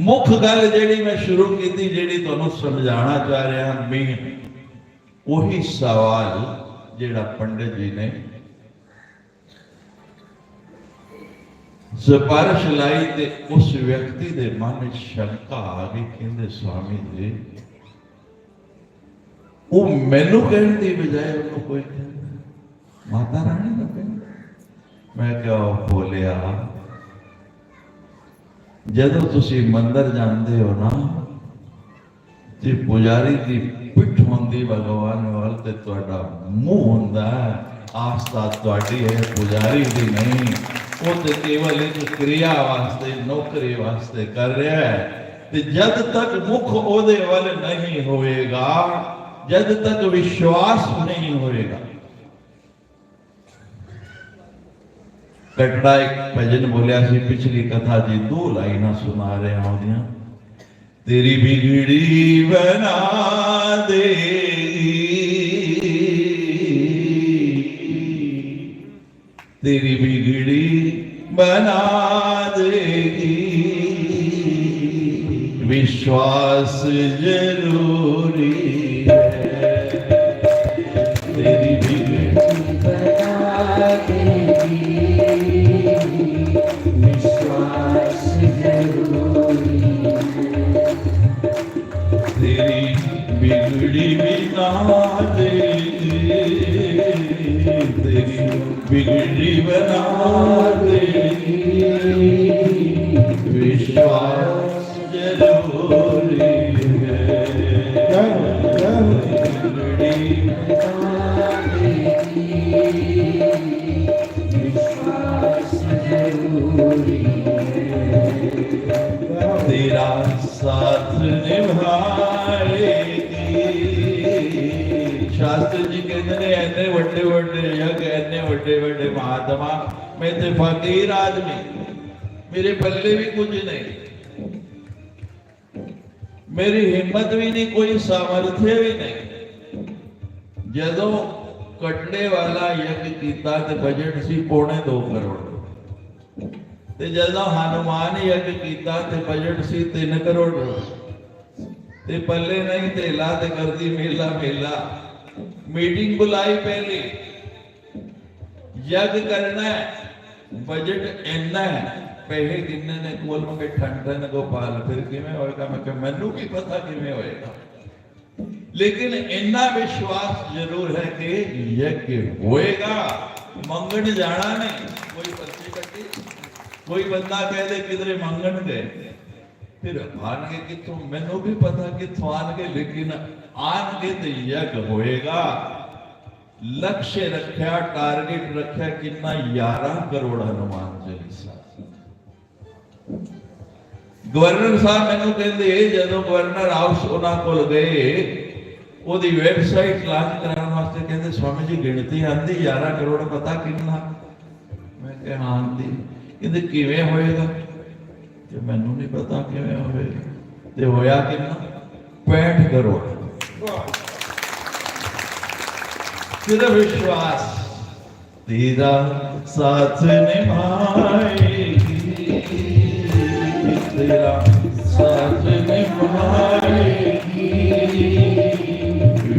मुख गल जेड़ी मैं शुरू की थी, जेड़ी तुहानू समझाना चाह रहा, मैं वही सवाल जेड़ा पंडित जी ने सिफारिश लाई ते उस व्यक्ति दे मन विच शंका आ गई, कहंदे, "स्वामी जी, वो मैनू कहण दी बजाय उन्होंने कोई कहंदा, माता रानी ने कहंदा।" मैं क्या बोलिया, जदों तुसी मंदिर जांदे हो ना, जे पुजारी दी पिठ होंदी भगवान वाल ते तुहाडा मुंह हुंदा है। आस्था तुहाडी है, पुजारी दी नहीं। वो ते केवल एक क्रिया वास्ते, नौकरी वास्ते कर रहा है। ते जद तक मुख ओदे वाल नहीं होएगा, जद तक विश्वास नहीं होएगा। कटड़ा एक भजन बोलिया सी, पिछली कथा जी, दो लाइना सुना रहा हूं दियां। तेरी बिगड़ी बना देगी, तेरी बिगड़ी बना देगी, विश्वास जरूरी है। तेरी बिगड़ी बना देगी, विश्वास जरूरी है। तेरी बिगड़ी बना देगी, तेरी बिगड़ी बना देगी, विश्वास जरूरी है। बिगड़ी बना देगी, शास्त्री जी कहते ने, "ऐने वड्डे वड्डे यज्ञ, ऐने वड्डे वड्डे महात्मा, मैं ते फकीर आदमी, मेरे पल्ले भी कुछ नहीं, मेरी हिम्मत भी नहीं, कोई सामर्थ्य भी नहीं।" ਜਦੋਂ ਕਟੜੇ ਵਾਲਾ ਯੱਗ ਕੀਤਾ ਤੇ ਬਜਟ ਸੀ ਪੌਣੇ ਦੋ ਕਰੋੜ, ਤੇ ਜਦੋਂ ਹਨੂਮਾਨ ਯੱਗ ਕੀਤਾ ਤੇ ਬਜਟ ਸੀ ਤਿੰਨ ਕਰੋੜ, ਤੇ ਪੱਲੇ ਨਹੀਂ ਧੇਲਾ ਤੇ ਕਰਦੀ ਮੇਲਾ ਮੇਲਾ। ਮੀਟਿੰਗ ਬੁਲਾਈ, ਪਹਿਲੀ ਯੱਗ ਕਰਨਾ ਹੈ, ਬਜਟ ਇੰਨਾ ਹੈ, ਪੈਸੇ ਕਿੰਨੇ ਨੇ ਕੋਲ? ਮੈਂ ਕਿਹਾ, "ठन ठन गोपाल, ਫਿਰ ਕਿਵੇਂ ਹੋਏਗਾ?" ਮੈਂ ਕਿਹਾ, "ਮੈਨੂੰ ਕੀ ਪਤਾ ਕਿਵੇਂ ਹੋਏਗਾ, ਲੇਕਿਨ ਇੰਨਾ ਵਿਸ਼ਵਾਸ ਜ਼ਰੂਰ ਹੈ ਕਿ ਯੱਗ ਹੋਏਗਾ।" ਮੰਗਣ ਜਾਣਾ ਨਹੀਂ। ਕੋਈ ਪਰਚੀ ਕੱਟੀ, ਕੋਈ ਬੰਦਾ ਕਹਦੇ ਕਿਧਰੇ ਮੰਗਣ ਗਏ, ਫਿਰ ਆਣਗੇ ਕਿੱਥੋਂ? ਮੈਨੂੰ ਵੀ ਪਤਾ ਕਿੱਥੋਂ ਆਣਗੇ, ਲੇਕਿਨ ਆਣਗੇ ਤੇ ਯੱਗ ਹੋਏਗਾ। ਲਕਸ਼ ਰੱਖਿਆ, ਟਾਰਗੇਟ ਰੱਖਿਆ, ਕਿੰਨਾ? ਯਾਰਾਂ ਕਰੋੜ ਹਨੂਮਾਨ ਚਾਲੀਸਾ। ਗਵਰਨਰ ਸਾਹਿਬ ਮੈਨੂੰ ਕਹਿੰਦੇ, ਜਦੋਂ ਗਵਰਨਰ ਹਾਊਸ ਉਹਨਾਂ ਕੋਲ ਗਏ, ਉਹਦੀ ਵੈਬਸਾਈਟ ਲਾਂਚ ਕਰਾਉਣ ਵਾਸਤੇ, ਕਹਿੰਦੇ, "ਸਵਾਮੀ ਜੀ, ਗਿਣਤੀ ਆਂਦੀ, ਯਾਰਾਂ ਕਰੋੜ ਪਤਾ ਕਿੰਨਾ?" ਮੈਂ ਕਿਹਾ, "ਹਾਂ ਆਂਦੀ।" ਕਹਿੰਦੇ, "ਕਿਵੇਂ ਹੋਏਗਾ?" ਤੇ ਮੈਨੂੰ ਨਹੀਂ ਪਤਾ ਕਿਵੇਂ ਹੋਏਗਾ। ਤੇ ਹੋਇਆ ਕਿੰਨਾ? ਪੈਂਹਠ ਕਰੋੜ। ਸਿਰਫ ਵਿਸ਼ਵਾਸ। तेरा साथ निभाएगी, तेरा साथ निभाएगी,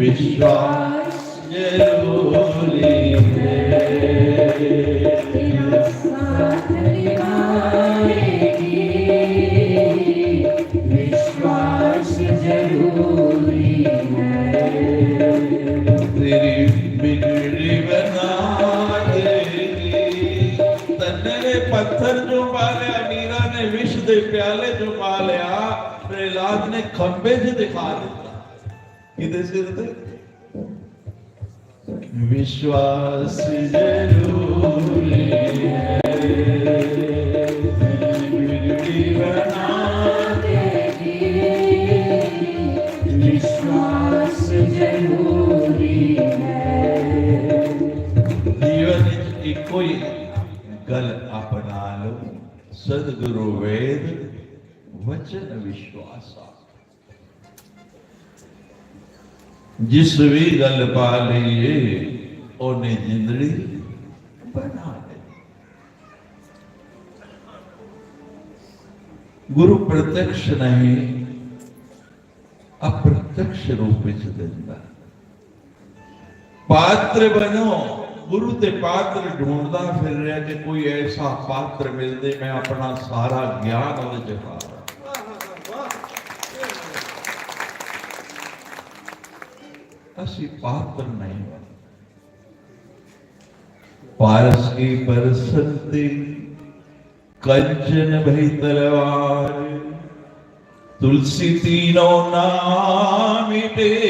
विश्वास जरूरी है। तेरा साथ निभाएगी, विश्वास जरूरी है। तेरी बिगड़ी बना देगी। धन्ने ने पत्थर चो पा लिया, मीरा ने विष दे प्याले चो पा लिया, प्रहलाद ने खंबे से दिखा दिता। किदे सिर ते? विश्वास जरूरी है, बिगड़ी बना देगी। विश्वास जरूरी है। जीवन विच इक्को ही गल अपना लो, सदगुरु वेद वचन विश्वासा। जिस भी गल पा लईए, ओने जिंदड़ी बना ले। गुरु प्रत्यक्ष नहीं, अप्रत्यक्ष रूप विच दिंदा। पात्र बनो, गुरु ते पात्र ढूंढदा फिर रहा कि कोई ऐसा पात्र मिल दे, मैं अपना सारा ज्ञान ओदे च पा दा। असी पात्र नहीं बने। पारस की परसंती कंचन भई तलवार, तुलसी तीनों ना मिटे,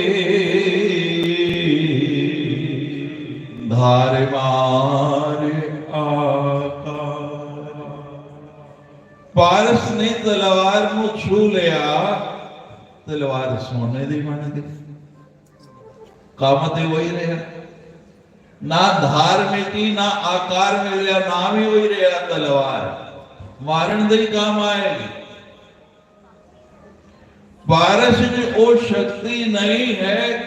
धार मार आकार। पारस ने तलवार नू छू लिया, तलवार सोने दी बन गई। काम ते वही रहा, ना धार मिटी, ना आकार मिलिया, नाम ही वही रहा तलवार। मारण दे ही काम आएगी। पारस च वो शक्ति नहीं है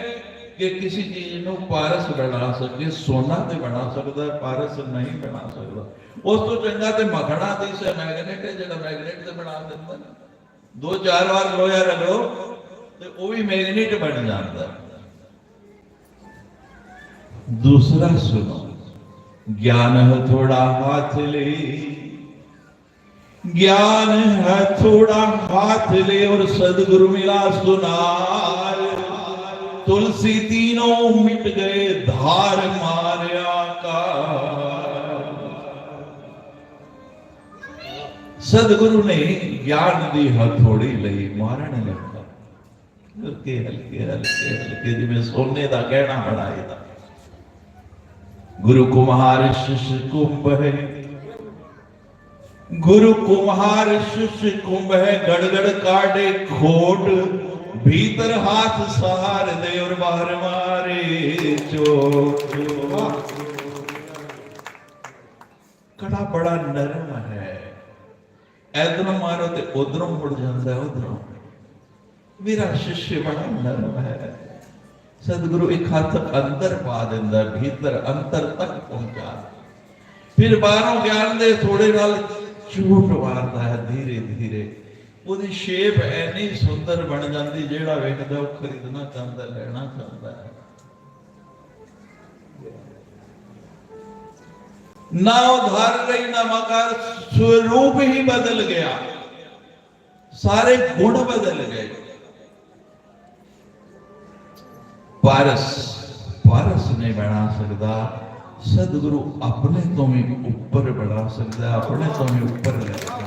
कि किसी चीज नू पारस बना सके। सोना ते बना सकता है, पारस नहीं बना सकता। उस तो चंगा ते मखना दी से मैग्नेट है, जेड़ा मैग्नेट ते बना देता है। दो चार बार लोहा रगड़ो ते वो भी मैग्नेट बन जाता है। दूसरा सुनो, ज्ञान हथौड़ा हाथ ले, ज्ञान हथौड़ा हाथ ले और सदगुरु मिला सुनार। तुलसी तीनों मिट गए धार मार आकार। सदगुरु ने ज्ञान दी हथौड़ी लई, मारण लगा। हल्के, हल्के, हल्के, हल्के, जिवें सोने दा गहना बनाए दा। गुरु कुम्हार शिष्य कुंभ है, गुरु कुम्हार शिष्य कुंभ है, गड़गड़ काढ़े खोट। भीतर हाथ सहार दे और बाहर मारे चो। कड़ा बड़ा नरम है, इधरों मारो ते उधरों मुड़ जाता है, उधरों। मेरा शिष्य बड़ा नरम है। सतगुरु एक हाथ अंदर पा देता है, भीतर अंतर तक पहुंचा देता है। फिर बाहरों ज्ञान दे थोड़े नाल चूट मारता है धीरे धीरे। ਉਹਦੀ ਸ਼ੇਪ ਐਨੀ ਸੁੰਦਰ ਬਣ ਜਾਂਦੀ, ਜਿਹੜਾ ਵੇਖਦਾ ਉਹ ਖਰੀਦਣਾ ਚਾਹੁੰਦਾ, ਲੈਣਾ ਚਾਹੁੰਦਾ ਹੈ। ਨਾ ਉਹ ਧਾਰ ਰਹੀ, ਨਾ ਮਕਾਰ, ਸਵਰੂਪ ਹੀ ਬਦਲ ਗਿਆ, ਸਾਰੇ ਗੁਣ ਬਦਲ ਗਏ। ਪਾਰਸ, ਪਾਰਸ ਨਹੀਂ ਬਣਾ ਸਕਦਾ। ਸਤਿਗੁਰੂ ਆਪਣੇ ਤੋਂ ਵੀ ਉੱਪਰ ਬਣਾ ਸਕਦਾ, ਆਪਣੇ ਤੋਂ ਵੀ ਉੱਪਰ ਲੈ ਸਕਦਾ।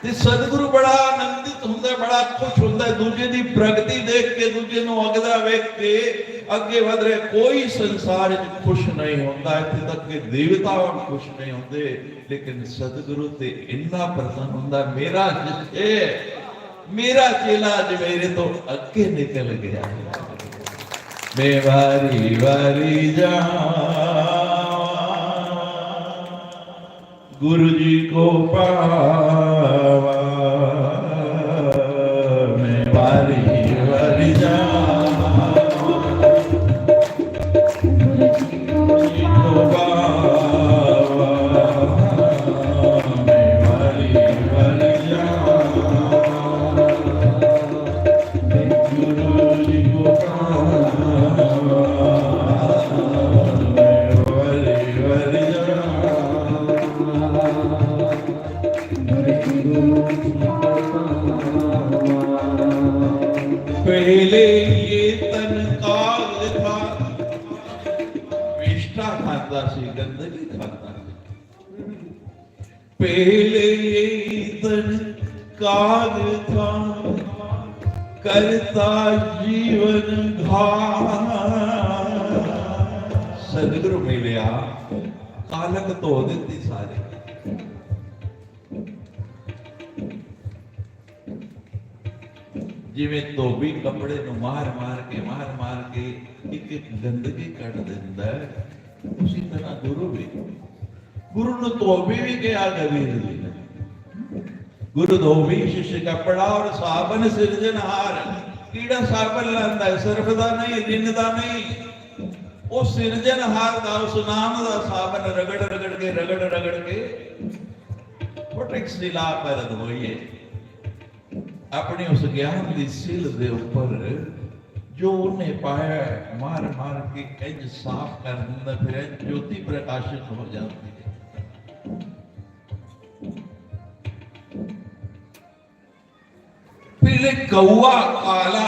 ਤੇ ਸਤਿਗੁਰੂ ਬੜਾ ਆਨੰਦਿਤ ਹੁੰਦਾ, ਬੜਾ ਖੁਸ਼ ਹੁੰਦਾ, ਦੂਜੇ ਦੀ ਪ੍ਰਗਤੀ ਦੇਖ ਕੇ, ਦੂਜੇ ਨੂੰ ਅਗਦਾ ਵੇਖ ਕੇ ਅੱਗੇ ਵਧ ਰਿਹਾ। ਕੋਈ ਸੰਸਾਰ ਵਿੱਚ ਖੁਸ਼ ਨਹੀਂ ਹੁੰਦਾ, ਇੱਥੇ ਤੱਕ ਕਿ ਦੇਵਤਾ ਵੀ ਖੁਸ਼ ਨਹੀਂ ਹੁੰਦੇ, ਲੇਕਿਨ ਸਤਿਗੁਰੂ ਤੇ ਇੰਨਾ ਪ੍ਰਸੰਨ ਹੁੰਦਾ। ਮੇਰਾ ਸ਼ਿਸ਼ੇ, ਮੇਰਾ ਚੇਲਾ ਅੱਜ ਮੇਰੇ ਤੋਂ ਅੱਗੇ ਨਿਕਲ ਗਿਆ। ਮੈਂ ਵਾਰੀ ਵਾਰੀ ਜਾਵਾਂ, गुरु जी को पावा, मैं वारी वारी जावा। गुरु जी को पावा, मैं वारी वारी जावा। पहले ये तन काग था, विष्ठा खाता सी, गंदगी खाता सी। पहले ये तन काग था, करता जीवन घात। सतगुरु मिलिया, कालक धो दित्ती सारी। जिवें धोबी कपड़े नूं मार मार के, मार मार के एक एक गंदगी कढ दिंदा है, उसी तरह गुरु भी। गुरु नूं धोबी भी कहा कबीर जी ने। गुरु धोबी शिष्य कपड़ा और साबन सिरजनहार। कीड़ा साबन लांदा है, सर्फ दा नहीं, रिन दा नहीं। उस सिरजनहार दा, उस नाम दा साबन रगड़ रगड़ के, रगड़ रगड़ के फटक सिला पर धोइए। अपने उस ज्ञान दी सिल दे ऊपर जो उन्हें पाया है, मार मार के इंज साफ कर दिंदा, फिर इंज ज्योति प्रकाशित हो जाती है। पहले कौआ काला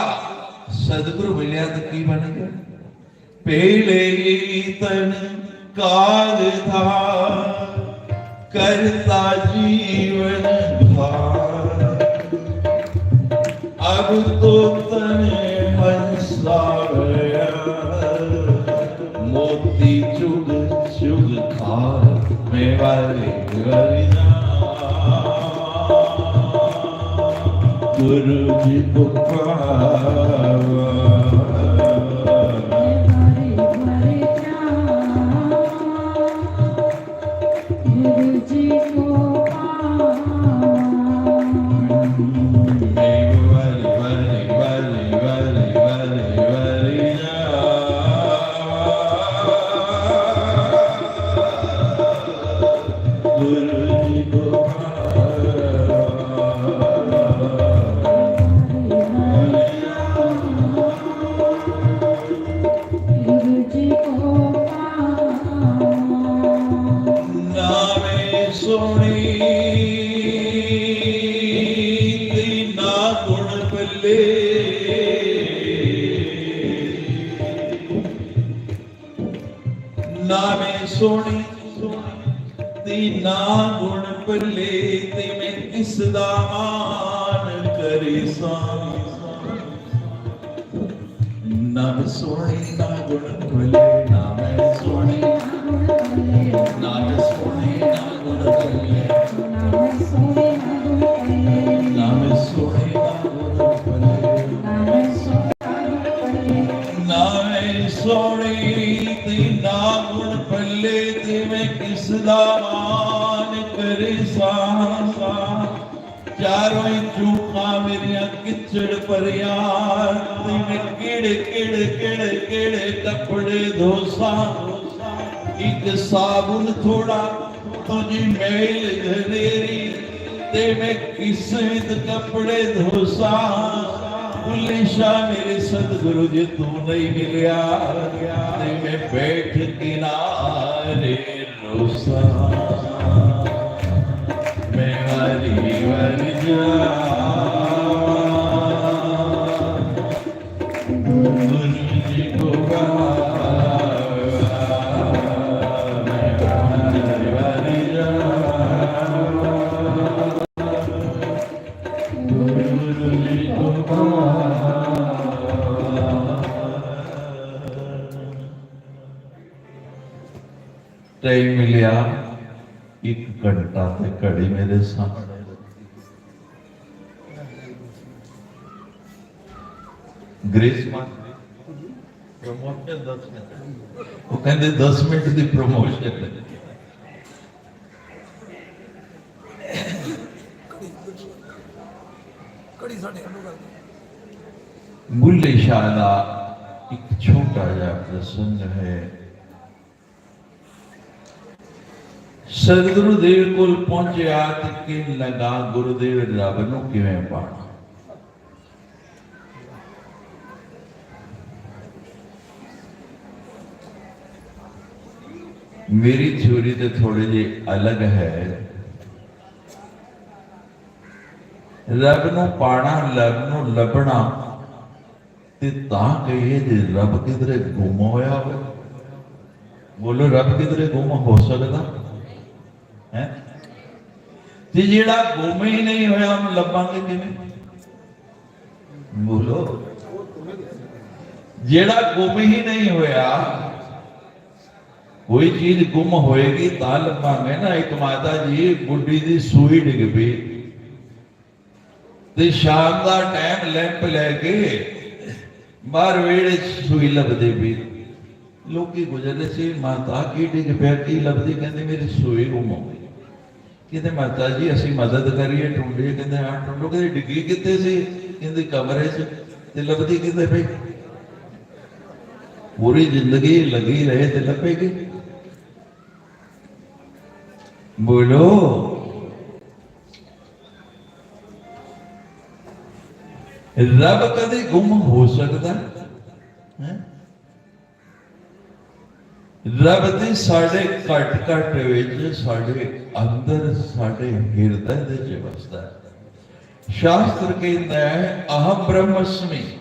सतगुरु मिलिया तो की बन गया? पहले ये तन काग था, करता जीवन था। अब तो तन हंसा गया, मोती चुग चुग खा। मैं वाली वाली जा, गुरु जी को पावा। गुरु जी को पावा। गुरु जी को पावा। नामे सोनी ती ना गुण पल्ले, नामे सोनी ती ना गुण पल्ले, ते मैं किस दा मान करी सा। नाम सोने ना गुण भले, नाम सोने ना गुण भले, नाम सोने ना गुण भले, नाम सोने ना गुण भले, नाम सोने ना सदा मान करे सा। चारों ही चूकां मेरियां किचड़ भरियां, ते मैं केड़े केड़े केड़े केड़े कपड़े धोसा। एक साबुन थोड़ा, तुझी मैल घनेरी, ते मैं किस विध कपड़े धोसा। बुल्ले शाह मेरे सतगुरु जी तू नहीं मिलया, ते मैं बैठ किनारे रोसा। मैं वारी वारी जा टाइम मिलिया, एक घंटा ते घड़ी मेरे सामने। ग्रेस मार्क प्रमोशन दस मिनट, वो कहते दस मिनट की प्रमोशन। बुल्ले शाह का एक छोटा जा प्रसंग है। सतगुरुदेव कोल पहुंचया ते कहन लगा, "गुरुदेव, रब नू किवें पाना?" मेरी थ्योरी ते थोड़ी जी अलग है। रब नू पाना, रब नू लभना, ते तां कहिए जे रब किधरे गुम होया होवे। बोलो, रब किधरे गुम हो सकदा है? ते जेड़ा गुम ही नहीं होया, हम लभांगे किवें? बोलो, जेड़ा गुम ही नहीं होया, कोई चीज गुम होएगी तां लभांगे ना। एक माता जी बुढ़ी दी सूई डिग पई, ते शाम दा टाइम लैंप लैके बाहर वेड़े च सूई लभदे पए। लोकी गुजरदे सी, "माता, की डिग पिया, की लभदी?" कहंदी, "मेरी सूई गुम हो गई।" कहंदे, "माता जी, असी मदद करिए, ढूंढिए।" कहंदे, "हाँ, ढूंढो।" कहंदे, "डिग्गी कित्थे सी?" कहंदी, "कमरे च।" ते लभदी कित्थे पई? पूरी जिंदगी लगी रहे ते लभेगी? बोलो, रब कदे गुम हो सकदा है? रब ते साढ़े घट घट विच, साढ़े अंदर, साढ़े हिरदय दे च वसदा है। शास्त्र कहंदा है, "अहम ब्रह्मस्मि।"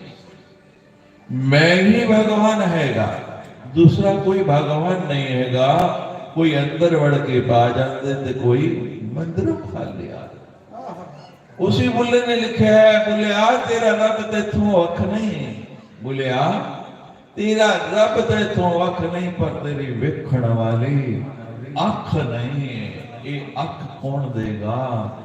मैं ही भगवान हैगा, दूसरा कोई भगवान नहीं हैगा। कोई अंदर वड़ के पा जाते ते कोई मंदिरों खा लिया। उसी बुल्ले ने लिखा है, बोले, "आ, तेरा रब ते इथों अख नहीं।" बोले, "आ, तेरा रब ते इथों अख नहीं, पर तेरी वेखण वाली अख नहीं।" ये अख कौन देगा?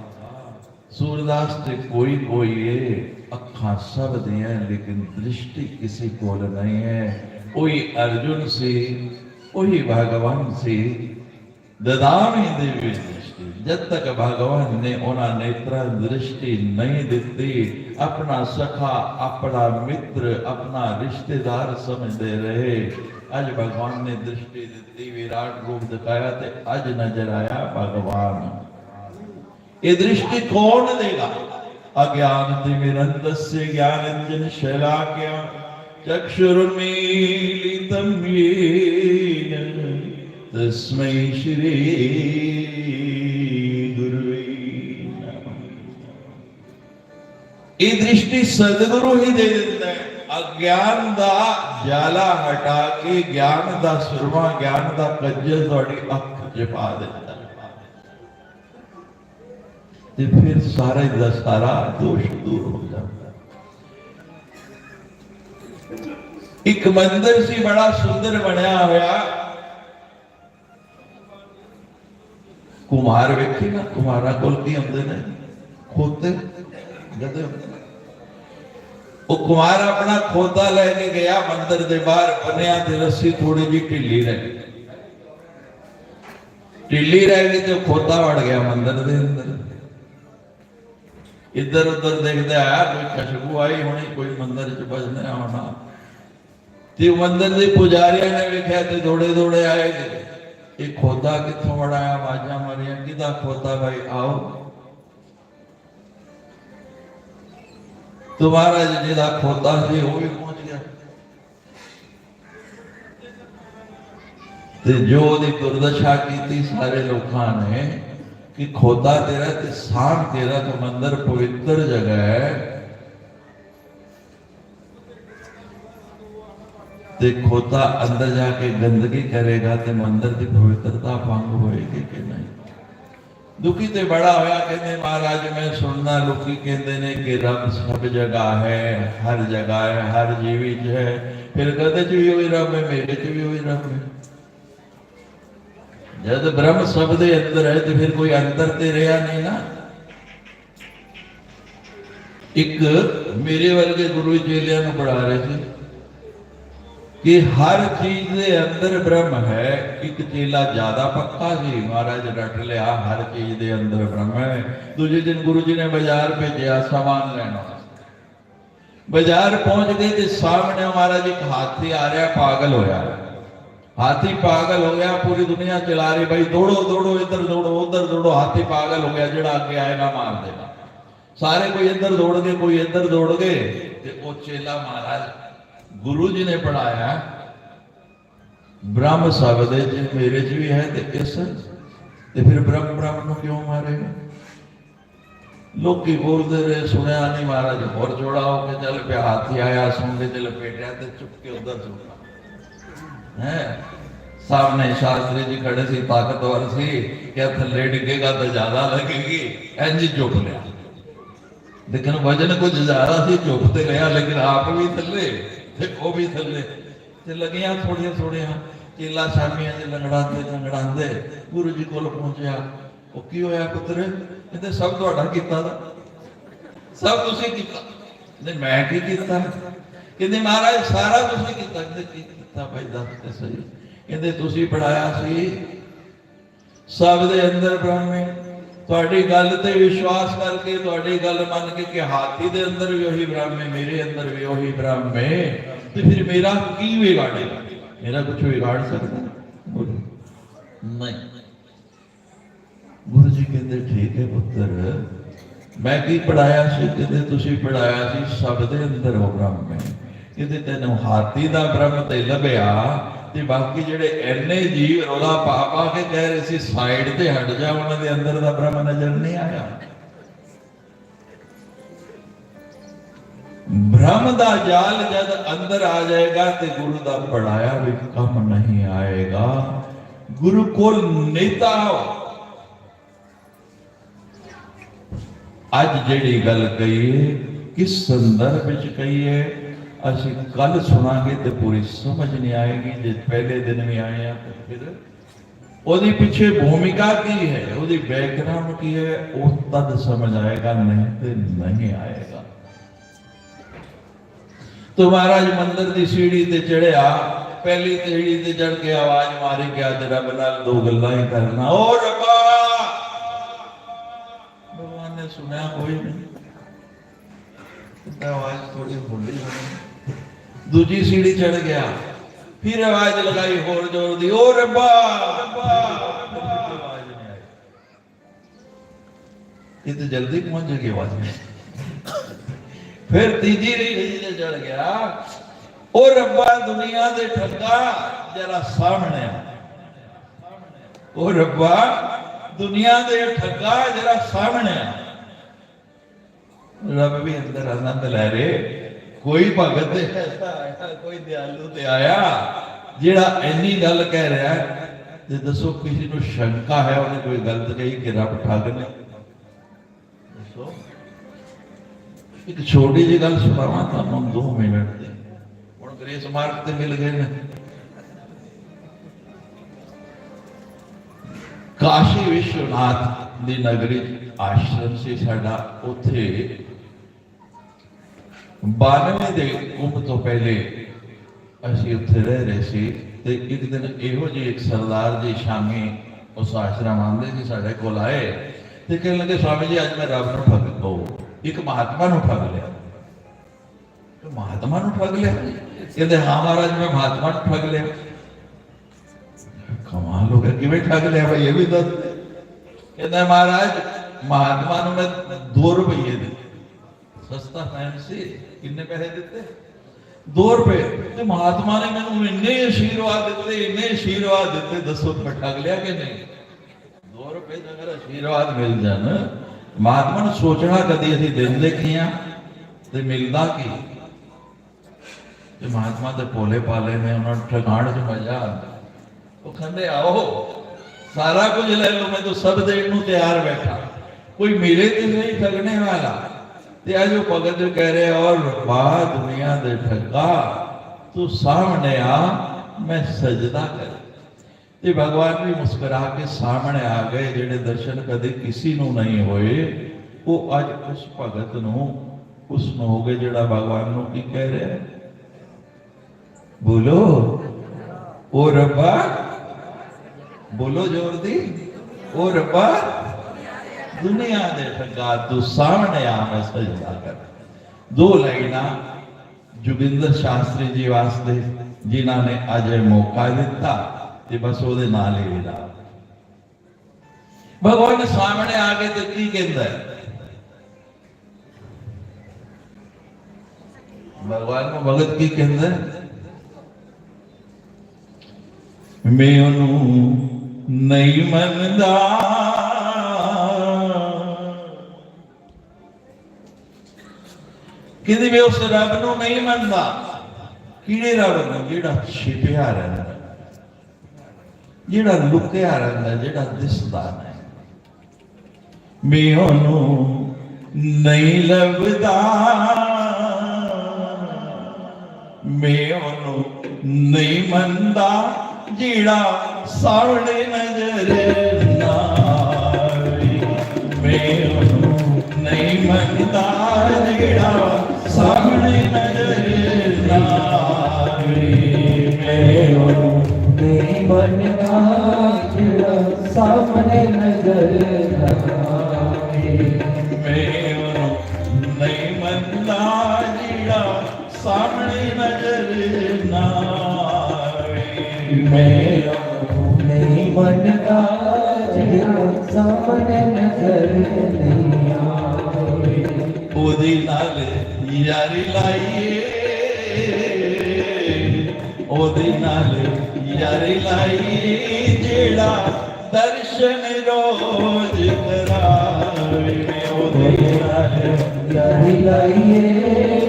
सूरदास ते कोई कोई है, अखां सब दियां, लेकिन दृष्टि किसी कोल नहीं है। वही अर्जुन सी, वही भगवान सी, ददामि दिव्य दृष्टि। जब तक भगवान ने उन्हां नेत्रां दृष्टि नहीं दिती, अपना सखा, अपना मित्र, अपना रिश्तेदार समझते रहे। अज भगवान ने दृष्टि दिती, विराट रूप दिखाया, ते अज नजर आया भगवान। ये दृष्टि कौन देगा? अज्ञान तिमिरंधस्य ज्ञानांजन शलाकया चक्षुरुन्मीलितं येन तस्मै श्री गुरुवे नमः। ये दृष्टि सदगुरु ही दे दिंदा है। अज्ञान दा जाला हटा के ज्ञान दा सुरमा, ज्ञान दा कज्जल तुहाडी अख च पा दिंदा है। ते फिर सारे दा सारा दोष दूर हो जाता। एक मंदिर सी बड़ा सुंदर बनया होया। कुम्हार वेखे ना, कुम्हारां कोल की आंदे ने? खोते, गधे होंदे ने। वो कुम्हार अपना खोता लेके गया मंदिर दे बाहर, बन्या ते रस्सी थोड़ी जी ढिल्ली रही। ढिल्ली रह गई तो खोता वड़ गया मंदिर दे अंदर। इधर उधर देखता है, कोई खुशबू आई होनी, कोई मंदिर च बजने आना। ते मंदिर दे पुजारियां ने वेख्या ते दौड़े दौड़े आए। ये खोता कित्थों वड़ा आया? आवाजां मारियां, "किदा खोता भाई, आओ।" तो महाराज जी दा खोता सी, वो भी पहुंच गया। ते जो ओदी दुर्दशा कीती सारे लोकां ने कि खोता तेरा ते सांभ तेरा, तो मंदिर पवित्र जगह है, ते खोता अंदर जाके गंदगी करेगा ते मंदिर की पवित्रता भंग होएगी कि नहीं? दुखी ते बड़ा होया, कहंदे, "महाराज, मैं सुनना, लोकी कहंदे ने कि रब सब जगह है, हर जगह है, हर जीवी च है, फिर कहंदे च भी वही रब है, मेरे च भी वही रब है।" जद ब्रह्म सब दे अंदर है, तो फिर कोई अंतर ते रहा नहीं ना। एक मेरे वर्गे गुरु चेलियां नूं पढ़ा रहे थे कि हर चीज दे अंदर ब्रह्म है। एक चेला ज्यादा पक्का सी, महाराज रट लिया, हर चीज दे अंदर ब्रह्म है। दूजे दिन गुरु जी ने बाजार भेजिया सामान लेना। बाजार पहुंच गए तो सामने महाराज एक हाथी आ रहा, पागल होया। हाथी पागल हो गया, पूरी दुनिया चिल्ला रही, "भाई दौड़ो, दौड़ो, इधर दौड़ो, उधर दौड़ो, हाथी पागल हो गया, जेड़ा आगे आएगा मार देगा।" सारे कोई इधर दौड़ गए, कोई इधर दौड़ गए। ते वो चेला महाराज गुरु जी ने पढ़ाया, "ब्रह्म सबदे च, मेरे च भी है ते इस, ते फिर ब्रह्म ब्रह्म को क्यों मारेगा?" लोकी बोलते रहे, सुनया नहीं। महाराज होर चौड़ा होके चल पिया, हाथी आया, सूंड च लपेटिया ते चुक के उधर सुट्टा। हैं? सामने शास्त्री जी खड़े सी, ताकतवर सी, क्या थल्ले डिगेगा तो ज्यादा लगेगी, इंज चुक लिया। लेकिन वजन कुछ ज्यादा सी, चुक ते लिया, लेकिन आप भी थल्ले ते वो भी थल्ले। ते लगियां थोड़ियां थोड़ियां। चेला शामियां च लंगड़ांदे लंगड़ांदे गुरु जी कोल पहुंचया। "ਉਹ ਕੀ ਹੋਇਆ ਪੁੱਤਰ?" ਕਹਿੰਦੇ, "ਸਭ ਤੁਹਾਡਾ ਕੀਤਾ ਦਾ, ਸਭ ਤੁਸੀਂ ਕੀਤਾ।" "ਨਹੀਂ, ਮੈਂ ਕੀ ਕੀਤਾ?" ਕਹਿੰਦੇ, "ਮਹਾਰਾਜ, ਸਾਰਾ ਤੁਸੀਂ ਕੀਤਾ।" ਕਹਿੰਦੇ, "ਕੀ ਕੀਤਾ ਭਾਈ, ਦੱਸ ਤੇ ਸਹੀ।" ਕਹਿੰਦੇ, "ਤੁਸੀਂ ਪੜਾਇਆ ਸੀ ਸਭ ਦੇ ਅੰਦਰ ਬ੍ਰਹਮ ਹੈ, ਤੁਹਾਡੀ ਗੱਲ ਤੇ ਵਿਸ਼ਵਾਸ ਕਰਕੇ, ਤੁਹਾਡੀ ਗੱਲ ਮੰਨ ਕੇ ਕਿ ਹਾਥੀ ਦੇ ਅੰਦਰ ਵੀ ਉਹੀ ਬ੍ਰਹਮ ਹੈ, ਮੇਰੇ ਅੰਦਰ ਵੀ ਉਹੀ ਬ੍ਰਹਮ ਹੈ, ਤੇ ਫਿਰ ਮੇਰਾ ਕੀ ਵਿਗਾੜੇਗਾ? ਮੇਰਾ ਕੁਝ ਵਿਗਾੜ ਸਕਦਾ?" ਬੋਲੇ, "ਨਹੀਂ।" ਗੁਰੂ ਜੀ ਕਹਿੰਦੇ, "ਠੀਕ ਹੈ ਪੁੱਤਰ, ਮੈਂ ਕੀ ਪੜਾਇਆ ਸੀ?" ਕਹਿੰਦੇ, "ਤੁਸੀਂ ਪੜਾਇਆ ਸੀ ਸਭ ਦੇ ਅੰਦਰ ਉਹ ਬ੍ਰਹਮ ਹੈ।" ਕਹਿੰਦੇ, "ਤੈਨੂੰ ਹਾਥੀ ਦਾ ਬ੍ਰਹਮ ਤੇ ਲੱਭਿਆ, ਤੇ ਬਾਕੀ ਜਿਹੜੇ ਐਨੇ ਜੀਵ ਰੌਲਾ ਪਾ ਪਾ ਕੇ ਕਹਿ ਰਹੇ ਸੀ ਸਾਈਡ ਤੇ ਹਟ ਜਾ, ਉਹਨਾਂ ਦੇ ਅੰਦਰ ਦਾ ਬ੍ਰਹਮ ਨਜ਼ਰ ਨਹੀਂ ਆਇਆ?" ਬ੍ਰਹਮ ਦਾ ਜਾਲ ਜਦ ਅੰਦਰ ਆ ਜਾਏਗਾ ਤੇ ਗੁਰੂ ਦਾ ਪੜਾਇਆ ਵੀ ਕੰਮ ਨਹੀਂ ਆਏਗਾ। ਗੁਰੂ ਕੋਲ ਨੇਤਾ ਹੋ। ਅੱਜ ਜਿਹੜੀ ਗੱਲ ਕਹੀ ਹੈ, ਕਿਸ ਸੰਦਰਭ ਵਿੱਚ ਕਹੀ ਹੈ, ਅਸੀਂ ਕੱਲ ਸੁਣਾਂਗੇ ਤੇ ਪੂਰੀ ਸਮਝ ਨਹੀਂ ਆਏਗੀ। ਜੇ ਪਹਿਲੇ ਦਿਨ ਵੀ ਆਏ ਆ ਤੇ ਫਿਰ ਉਹਦੇ ਪਿੱਛੇ ਭੂਮਿਕਾ ਕੀ ਹੈ, ਉਹਦੀ ਬੈਕਗ੍ਰਾਉਂਡ ਕੀ ਹੈ, ਉਹ ਤਦ ਸਮਝ ਆਏਗਾ, ਨਹੀਂ ਤੇ ਨਹੀਂ ਆਏਗਾ। तो महाराज मंदिर की सीढ़ी ते चढ़िया, पहली सीढ़ी ते चढ़ के आवाज मारी, क्या ते रब नाल दो गल्लां ही करना, "ओ रब्बा।" भगवान ने सुना कोई नहीं। इतना आवाज थोड़ी हौली होनी। दूजी सीढ़ी चढ़ गया, फिर आवाज लगाई होर जोर दी, "ओ रब्बा।" आवाज नहीं आई। ये तो जल्दी पहुंच जाएगी आवाज में। फिर तीजी सीढ़ी ते चढ़ गया, "ओ रब्बा, दुनिया दे ठग्गा, जरा सामने आ। ओ रब्बा, दुनिया दे ठग्गा, जरा सामने आ।" रब भी अंदर आनंद लै रहे। कोई भगत ते ऐसा आया, कोई दयालु ते आया, जेड़ा इन्नी गल कह रहा है। ते दसो, किसी को शंका है, उन्हें कोई गलत कही कि रब ठग ने? दसो, एक छोटी जी गल सुनावा तुहानू, दो मिनट दे। हुण ग्रेस मार्क ते मिल गए ने। काशी विश्वनाथ दी नगरी च आश्रम सी साडा, उथे बानवे दे कुंभ तो पहले असी उथे रह रहे सी। ते एक दिन इहो जे एक सरदार जी शामी ਉਸ ਆਸ਼ਰਮ ਆਂਦੇ ਸੀ, ਸਾਡੇ ਕੋਲ ਆਏ ਤੇ ਕਹਿਣ ਲੱਗੇ, "ਸਵਾਮੀ ਜੀ, ਅੱਜ ਮੈਂ ਰੱਬ ਨੂੰ ਠੱਗ, ਉਹ ਇੱਕ ਮਹਾਤਮਾ ਨੂੰ ਠੱਗ ਲਿਆ।" "ਤੇ ਮਹਾਤਮਾ ਨੂੰ ਠੱਗ ਲਿਆ?" ਕਹਿੰਦੇ, "ਹਾਂ ਮਹਾਰਾਜ, ਮੈਂ ਮਹਾਤਮਾ ਨੂੰ ਠੱਗ ਲਿਆ।" "ਕਮਾਲ ਹੋ ਗਿਆ, ਕਿਵੇਂ ਠੱਗ ਲਿਆ ਭਾਈ, ਇਹ ਵੀ ਦੱਸ ਦੇ।" ਕਹਿੰਦਾ, "ਮਹਾਰਾਜ, ਮਹਾਤਮਾ ਨੂੰ ਮੈਂ ਦੋ ਰੁਪਏ ਦਿੱਤੇ।" ਸਸਤਾ ਟਾਈਮ ਸੀ। "ਕਿੰਨੇ ਪੈਸੇ ਦਿੱਤੇ?" "ਦੋ ਰੁਪਏ।" "ਤੇ ਮਹਾਤਮਾ ਨੇ ਮੈਨੂੰ ਇੰਨੇ ਆਸ਼ੀਰਵਾਦ ਦਿੱਤੇ, ਇੰਨੇ ਆਸ਼ੀਰਵਾਦ ਦਿੱਤੇ, ਦੱਸੋ ਮੈਂ ਠੱਗ ਲਿਆ ਕਿ ਨਹੀਂ?" ਦੋ ਰੁਪਏ ਦਾ ਅਗਰ ਆਸ਼ੀਰਵਾਦ ਮਿਲ ਜਾਣ, ਮਹਾਤਮਾ ਨੂੰ ਸੋਚਣਾ ਕਦੀ ਅਸੀਂ ਦਿੰਦੇ ਕੀ ਆ ਤੇ ਮਿਲਦਾ ਕੀ। ਤੇ ਮਹਾਤਮਾ ਦੇ ਭੋਲੇ ਭਾਲੇ ਨੇ, ਉਹਨਾਂ ਨੂੰ ਠਗਾਣ 'ਚ ਮਜ਼ਾ ਆਉਂਦਾ। ਉਹ ਕਹਿੰਦੇ, "ਆਓ, ਸਾਰਾ ਕੁਝ ਲੈ ਲਓ, ਮੈਂ ਤਾਂ ਸਭ ਦੇਣ ਨੂੰ ਤਿਆਰ ਬੈਠਾ, ਕੋਈ ਮਿਲੇ ਤੇ ਸਹੀ ਠੱਗਣੇ ਵਾਲਾ।" ਤੇ ਅੱਜ ਉਹ ਭਗਤ ਜੋ ਕਹਿ ਰਿਹਾ, "ਔਰ ਬਾ ਦੁਨੀਆ ਦੇ ਠੱਗਾ, ਤੂੰ ਸਾਹਮਣੇ ਆ, ਮੈਂ ਸਜਦਾ ਕਰ।" ਤੇ ਭਗਵਾਨ ਵੀ ਮੁਸਕਰਾ ਕੇ ਸਾਹਮਣੇ ਆ ਗਏ। ਜਿਹੜੇ ਦਰਸ਼ਨ ਕਦੇ ਕਿਸੇ ਨੂੰ ਨਹੀਂ ਹੋਏ, ਉਹ ਅੱਜ ਉਸ ਭਗਤ ਨੂੰ, ਉਸ ਨੂੰ ਹੋ ਗਏ, ਜਿਹੜਾ ਭਗਵਾਨ ਨੂੰ ਕੀ ਕਹਿ ਰਿਹਾ ਹੈ? ਬੋਲੋ, "ਓ ਰੱਬਾ।" ਬੋਲੋ ਜ਼ੋਰ ਦੀ, "ਓ ਰੱਬਾ, ਦੁਨੀਆ ਦੇ ਠੱਗਾ, ਤੂੰ ਸਾਹਮਣੇ ਆ, ਮੈਂ ਸਜਦਾ ਕਰ।" ਦੋ ਲਾਈਨਾਂ ਜੋਗਿੰਦਰ ਸ਼ਾਸਤਰੀ ਜੀ ਵਾਸਤੇ, ਜਿਨ੍ਹਾਂ ਨੇ ਅੱਜ ਇਹ ਮੌਕਾ ਦਿੱਤਾ, ਤੇ ਬਸ ਉਹਦੇ ਨਾਲ ਹੀ ਵਿਦਾ। ਭਗਵਾਨ ਸਾਹਮਣੇ ਆ ਕੇ ਤੇ ਕੀ ਕਹਿੰਦਾ ਹੈ? ਭਗਵਾਨ ਨੂੰ ਭਗਤ ਕੀ ਕਹਿੰਦਾ ਹੈ? "ਮੈਂ ਉਹਨੂੰ ਨਹੀਂ ਮੰਨਦਾ।" ਕਹਿੰਦੇ, "ਮੈਂ ਉਸ ਰੱਬ ਨੂੰ ਨਹੀਂ ਮੰਨਦਾ।" ਕਿਹੜੇ ਰੱਬ ਨੂੰ? ਜਿਹੜਾ ਛਿਪਿਆ ਰਹਿੰਦਾ, ਜਿਹੜਾ ਲੁਕਿਆ ਰਹਿੰਦਾ, ਜਿਹੜਾ ਦਿਸਦਾ ਨਹੀਂ। "ਮੈਂ ਉਹਨੂੰ ਨਹੀਂ ਲੱਭਦਾ, ਮੈਂ ਉਹਨੂੰ ਨਹੀਂ ਮੰਨਦਾ, ਜਿਹੜਾ ਸਾਹਮਣੇ ਨਜ਼ਰ ਨਾ ਆਵੇ।" "ਮੈਂ ਉਹਨੂੰ ਨਹੀਂ ਮੰਨਦਾ, ਜਿਹੜਾ ਸਾਹਮਣੇ ਨਜ਼ਰ ਨਾ ਆਵੇ।" "ਮੈਂ ਉਹਨੂੰ ਨਹੀਂ ਮੰਨਦਾ, ਜਿਹੜਾ ਸਾਹਮਣੇ ਨਜ਼ਰ ਨਾ ਆਵੇ।" "ਮੈਂ ਉਹਨੂੰ ਨਹੀਂ ਮੰਨਦਾ, ਜਿਹੜਾ ਸਾਹਮਣੇ ਨਜ਼ਰ ਨਾ ਆਵੇ।" "ਮੈਂ ਉਹਨੂੰ ਨਹੀਂ ਮੰਨਦਾ, ਜਿਹੜਾ ਸਾਹਮਣੇ ਨਜ਼ਰ ਨਹੀਂ ਆਵੇ।" "ਉਹਦੇ ਨਾਲ ਯਾਰੀ ਲਾਈਏ, ਉਹਦੇ ਨਾਲ ਯਾਰੀ ਲਾਈਏ, ਜਿਹੜਾ ਦਰਸ਼ਨ ਰੋਜ਼ ਕਰਾਵੇ।" "ਉਹਦੇ ਨਾਲ ਯਾਰੀ ਲਾਈਏ,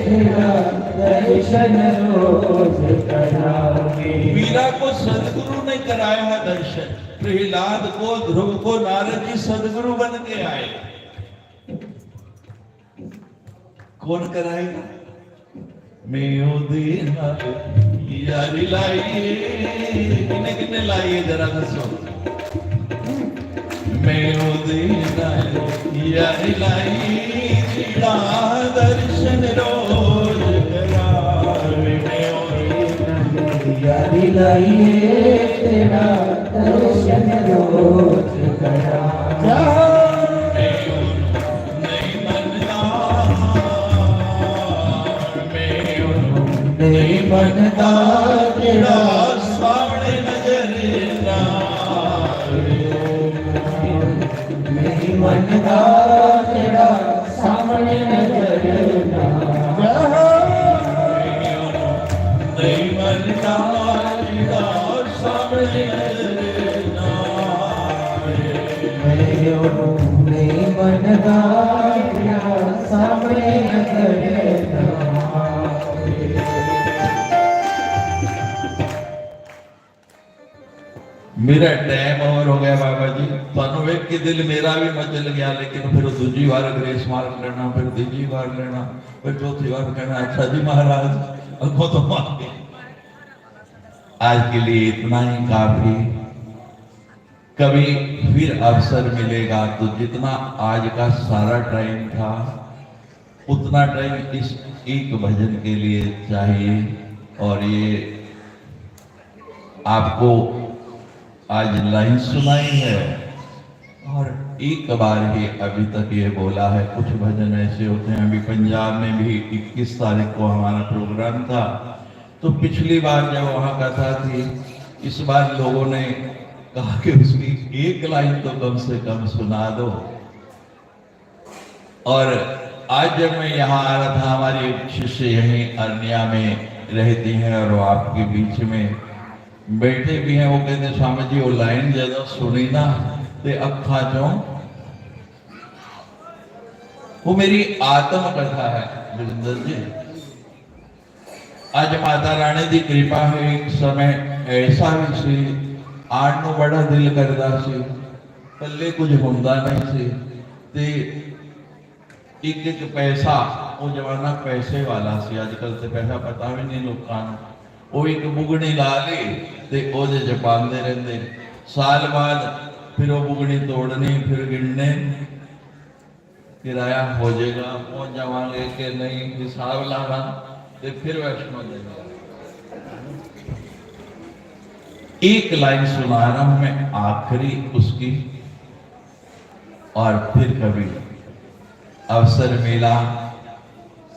ਜਿਹੜਾ ਦਰਸ਼ਨ ਰੋਜ਼ ਕਰਾਵੇ।" वीरा को सदगुरु ने कराया दर्शन। प्रहलाद को, ध्रुव को नारद जी सदगुरु बन के आए। कौन कराएगा? "मैं ਉਹਦੇ ਨਾਲ ਯਾਰੀ ਲਾਈਏ।" ਕਿੰਨੇ ਕਿੰਨੇ ਲਾਈਏ, ਜਰਾ ਦੱਸੋ। "ਮੈਂ ਉਹਦੇ ਨਾਲ ਯਾਰੀ ਲਾਈਏ, ਜਿਹੜਾ ਦਰਸ਼ਨ ਰੋਜ਼ ਕਰਾਵੇ।" "ਮੈਂ ਉਹਦੇ ਨਾਲ ਯਾਰੀ ਲਾਈਏ, ਜਿਹੜਾ ਦਰਸ਼ਨ ਰੋਜ਼ ਕਰਾਵੇ।" ਨਹੀਂ ਮੰਨਦਾ, ਮੈਂ ਉਹਨੂੰ ਨਹੀਂ ਮੰਨਦਾ, ਜਿਹੜਾ ਸਾਹਮਣੇ ਨਜ਼ਰ ਨਾ ਆਵੇ। ਨਹੀਂ ਮੰਨਦਾ, ਜਿਹੜਾ ਸਾਹਮਣੇ ਨਜ਼ਰ ਨਾ ਆਵੇ। ਨਹੀਂ ਮੰਨਦਾ, ਜਿਹੜਾ ਸਾਹਮਣੇ ਨਜ਼ਰ ਨਾ ਆਵੇ। ਮੈਂ ਉਹਨੂੰ ਨਹੀਂ ਮੰਨਦਾ, ਜਿਹੜਾ ਸਾਹਮਣੇ ਨਜ਼ਰ ਨਾ ਆਵੇ। मेरा टाइम ओवर हो गया बाबा जी। ਤੁਹਾਨੂੰ ਵੇਖ ਕੇ ਦਿਲ ਮੇਰਾ ਵੀ ਮਚਲ ਗਿਆ, लेकिन फिर दूजी बार ग्रेस मार्क लेना, फिर तीजी बार लेना, फिर चौथी बार कहना, "अच्छा जी महाराज, अगों तो माफ।" आज के लिए इतना ही काफी। कभी फिर अवसर मिलेगा तो जितना आज का सारा टाइम था, उतना टाइम इस एक भजन के लिए चाहिए। और ये आपको आज लाइन सुनाई है और एक बार ही अभी तक ये बोला है। कुछ भजन ऐसे होते हैं, अभी पंजाब में भी इक्कीस तारीख को हमारा प्रोग्राम था, तो पिछली बार जब वहाँ कथा थी, इस बार लोगों ने कहा कि उसकी एक लाइन तो कम से कम सुना दो। और आज जब मैं यहाँ आ रहा था, हमारी एक शिष्य यहीं अरनिया में रहती हैं और वो आपके बीच में बैठे भी हैं। वो कहते, स्वामी जी, वो लाइन ਜਦੋਂ ਸੁਣੀ ਨਾ ਤੇ ਅੱਖਾਂ ਚੋਂ, वो मेरी आत्म कथा है विजेंद्र जी। ਅੱਜ ਮਾਤਾ ਰਾਣੀ ਦੀ ਕਿਰਪਾ ਹੈ। ਇੱਕ समय ऐसा ਵੀ ਸੀ, ਆਣ ਨੂੰ ਬੜਾ ਦਿਲ ਕਰਦਾ ਸੀ, ਪੱਲੇ ਕੁਝ ਹੁੰਦਾ ਨਹੀਂ ਸੀ, ਤੇ ਇੱਕ ਇੱਕ ਪੈਸਾ, ਉਹ ਜ਼ਮਾਨਾ ਪੈਸੇ ਵਾਲਾ ਸੀ, ਅੱਜ ਕੱਲ ਤੇ ਪੈਸਾ ਪਤਾ ਵੀ ਨਹੀਂ ਲੋਕਾਂ ਨੂੰ। ਉਹ ਇੱਕ ਬੁਗਣੀ ਲਾ ਲਈ ਤੇ ਉਹਦੇ ਚ ਪਾਉਂਦੇ ਰਹਿੰਦੇ। ਸਾਲ ਬਾਅਦ ਫਿਰ ਉਹ ਬੁਗਣੀ ਤੋੜਨੀ, ਫਿਰ ਗਿਣਨੇ, ਕਿਰਾਇਆ ਹੋ ਜਾਏਗਾ, ਪਹੁੰਚ ਜਾਵਾਂਗੇ ਕਿ ਨਹੀਂ, ਹਿਸਾਬ ਲਾਣਾ ਤੇ ਫਿਰ ਵੈਸ਼ਨੋ ਦੇਵੀ। एक लाइन सुना रहा हूं मैं, आखिरी उसकी, और फिर कभी अवसर मिला।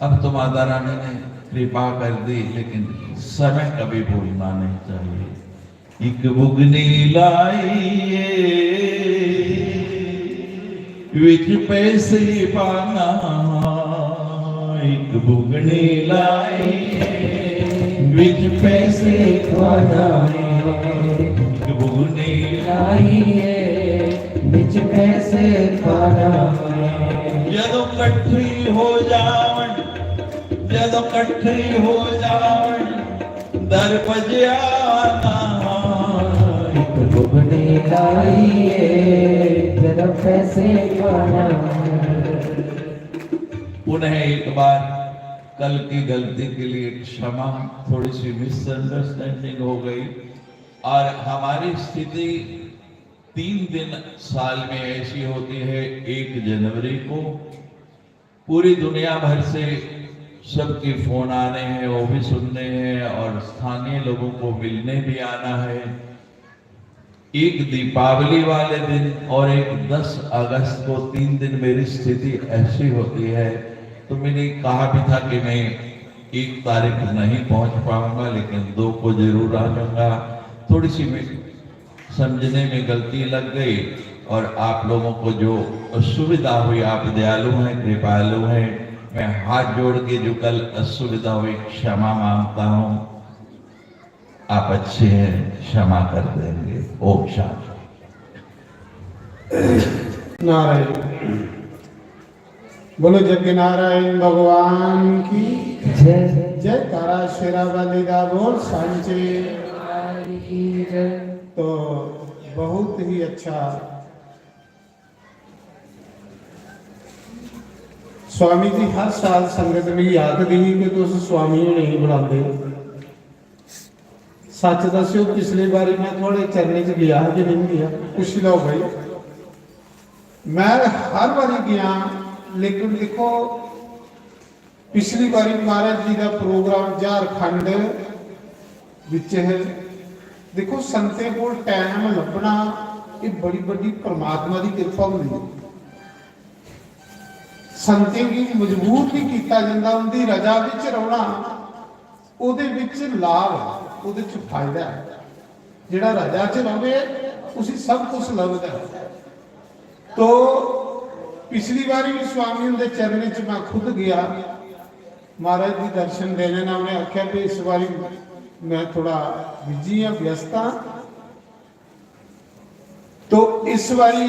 अब तो माता रानी ने कृपा कर दी, लेकिन समय कभी भूलना नहीं चाहिए। ਇੱਕ ਬੁਗਨੀ ਲਾਈ ਏ, ਵਿੱਚ ਪੈਸੇ ਪਾਣਾ। ਇੱਕ ਬੁਗਨੀ ਲਾਈ ਏ, ਵਿੱਚ ਪੈਸੇ ਪਾਣਾ। ਇੱਕ ਬੁਗਨੀ ਲਾਈ ਏ, ਵਿੱਚ ਪੈਸੇ ਪਾਣਾ। ਜਦੋਂ ਇਕੱਠੀ ਹੋ ਜਾਵਣ, ਜਦੋਂ ਇਕੱਠੀ ਹੋ ਜਾਵਣ, ਦਰ ਭਜਿਆ ਨਾ। ਇੱਕ ਬੁਗਨੀ ਲਾਈ ਏ, ਜਦੋਂ ਪੈਸੇ ਪਾਣਾ। पुनः एक बार कल की गलती के लिए क्षमा, थोड़ी सी मिसअंडरस्टैंडिंग हो गई। और हमारी स्थिति तीन दिन साल में ऐसी होती है। एक जनवरी को पूरी दुनिया भर से सबके फोन आने हैं, वो भी सुनने हैं और स्थानीय लोगों को मिलने भी आना है। एक दीपावली वाले दिन और एक दस अगस्त को, तीन दिन मेरी स्थिति ऐसी होती है। तो मैंने कहा भी था कि मैं एक तारीख नहीं पहुंच पाऊंगा, लेकिन दो को जरूर आ जाऊंगा। थोड़ी सी समझने में गलती लग गई और आप लोगों को जो असुविधा हुई, आप दयालु हैं, कृपालु हैं, मैं हाथ जोड़ के जो कल असुविधा हुई, क्षमा मांगता हूं। आप अच्छे हैं, क्षमा कर देंगे। ओम शांति। नारायण। बोलो जग नारायण भगवान की जय। जय। तारा शेरा वाली दा बोल सांचे। हमारी जय। तो बहुत ही अच्छा। स्वामी जी हर साल संगत मिगी आखदी ही कि तुस स्वामी होने गी बुलांदे हो। सच दस्सेओ, पिछली बारी मैं थुआढ़े चरणें च गेआ हा कि नेईं गेआ, पुच्छी लैओ भाई। मैं हर बारी गेआ, लेकिन दिक्खो, पिछली बारी महाराज जी दा प्रोग्राम झारखंड बिच है। दिक्खो, संतें कोल टैम लब्भना, एह् बड़ी बड्डी परमात्मा दी किरपा होंदी है। संतें गी मजबूर नहीं कीता जंदा, उंदी रजा बिच रौह्ना, ओह्दे बिच लाभ ऐ, ओह्दे च फायदा ऐ। जेह्ड़ा रजा च रवे, उसी सब कुछ लभदा ऐ। तो पिछली बारी भी स्वामी उंदे चरणें च मैं खुद गया, महाराज जी दर्शन देने ने, उ'नें आखेआ कि इस बारी मैं थोड़ा बिजी आं, व्यस्त आं। तो इस बारी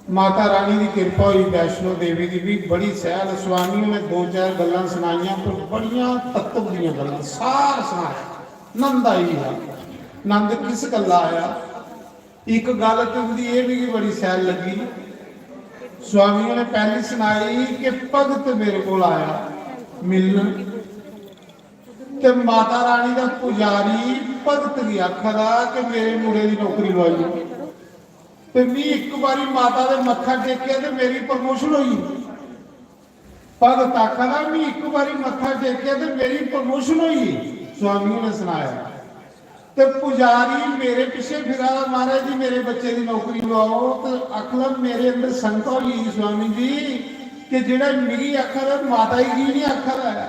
माता रानी दी किरपा होई, वैष्णो देवी दी भी बड़ी सैल। स्वामी ने दो चार गल्लां सनाइयां, पर बड़ियां तत्व दियां गल्लां, सार सनाया। नंद आई गेआ। नंद किस गल्ला आया? एक गल्ल ते उंदी एह् मिगी बड़ी सैल लग्गी। स्वामी ने पैह्ली सनाई कि भगत मेरे कोल आया मिलन, ते माता रानी दा पुजारी भगत गी आखा दा कि मेरे मुड़े दी नौकरी लुआई ओड़। ते मी इक बारी माता दे मत्था टेकेआ ते मेरी प्रमोशन होई। भगत आखा दा, मी इक बारी मत्था टेकेआ ते मेरी प्रमोशन होई। स्वामी ने सनाया। ते पुजारी मेरे पिच्छे फिरा दा, "महाराज जी, मेरे बच्चे दी नौकरी लुआओ।" ते आखन लगा, "मेरे अंदर शंका होई गेई स्वामी जी, कि जेह्ड़ा मिगी आखा दा, माता गी की निं आखा दा ऐ?"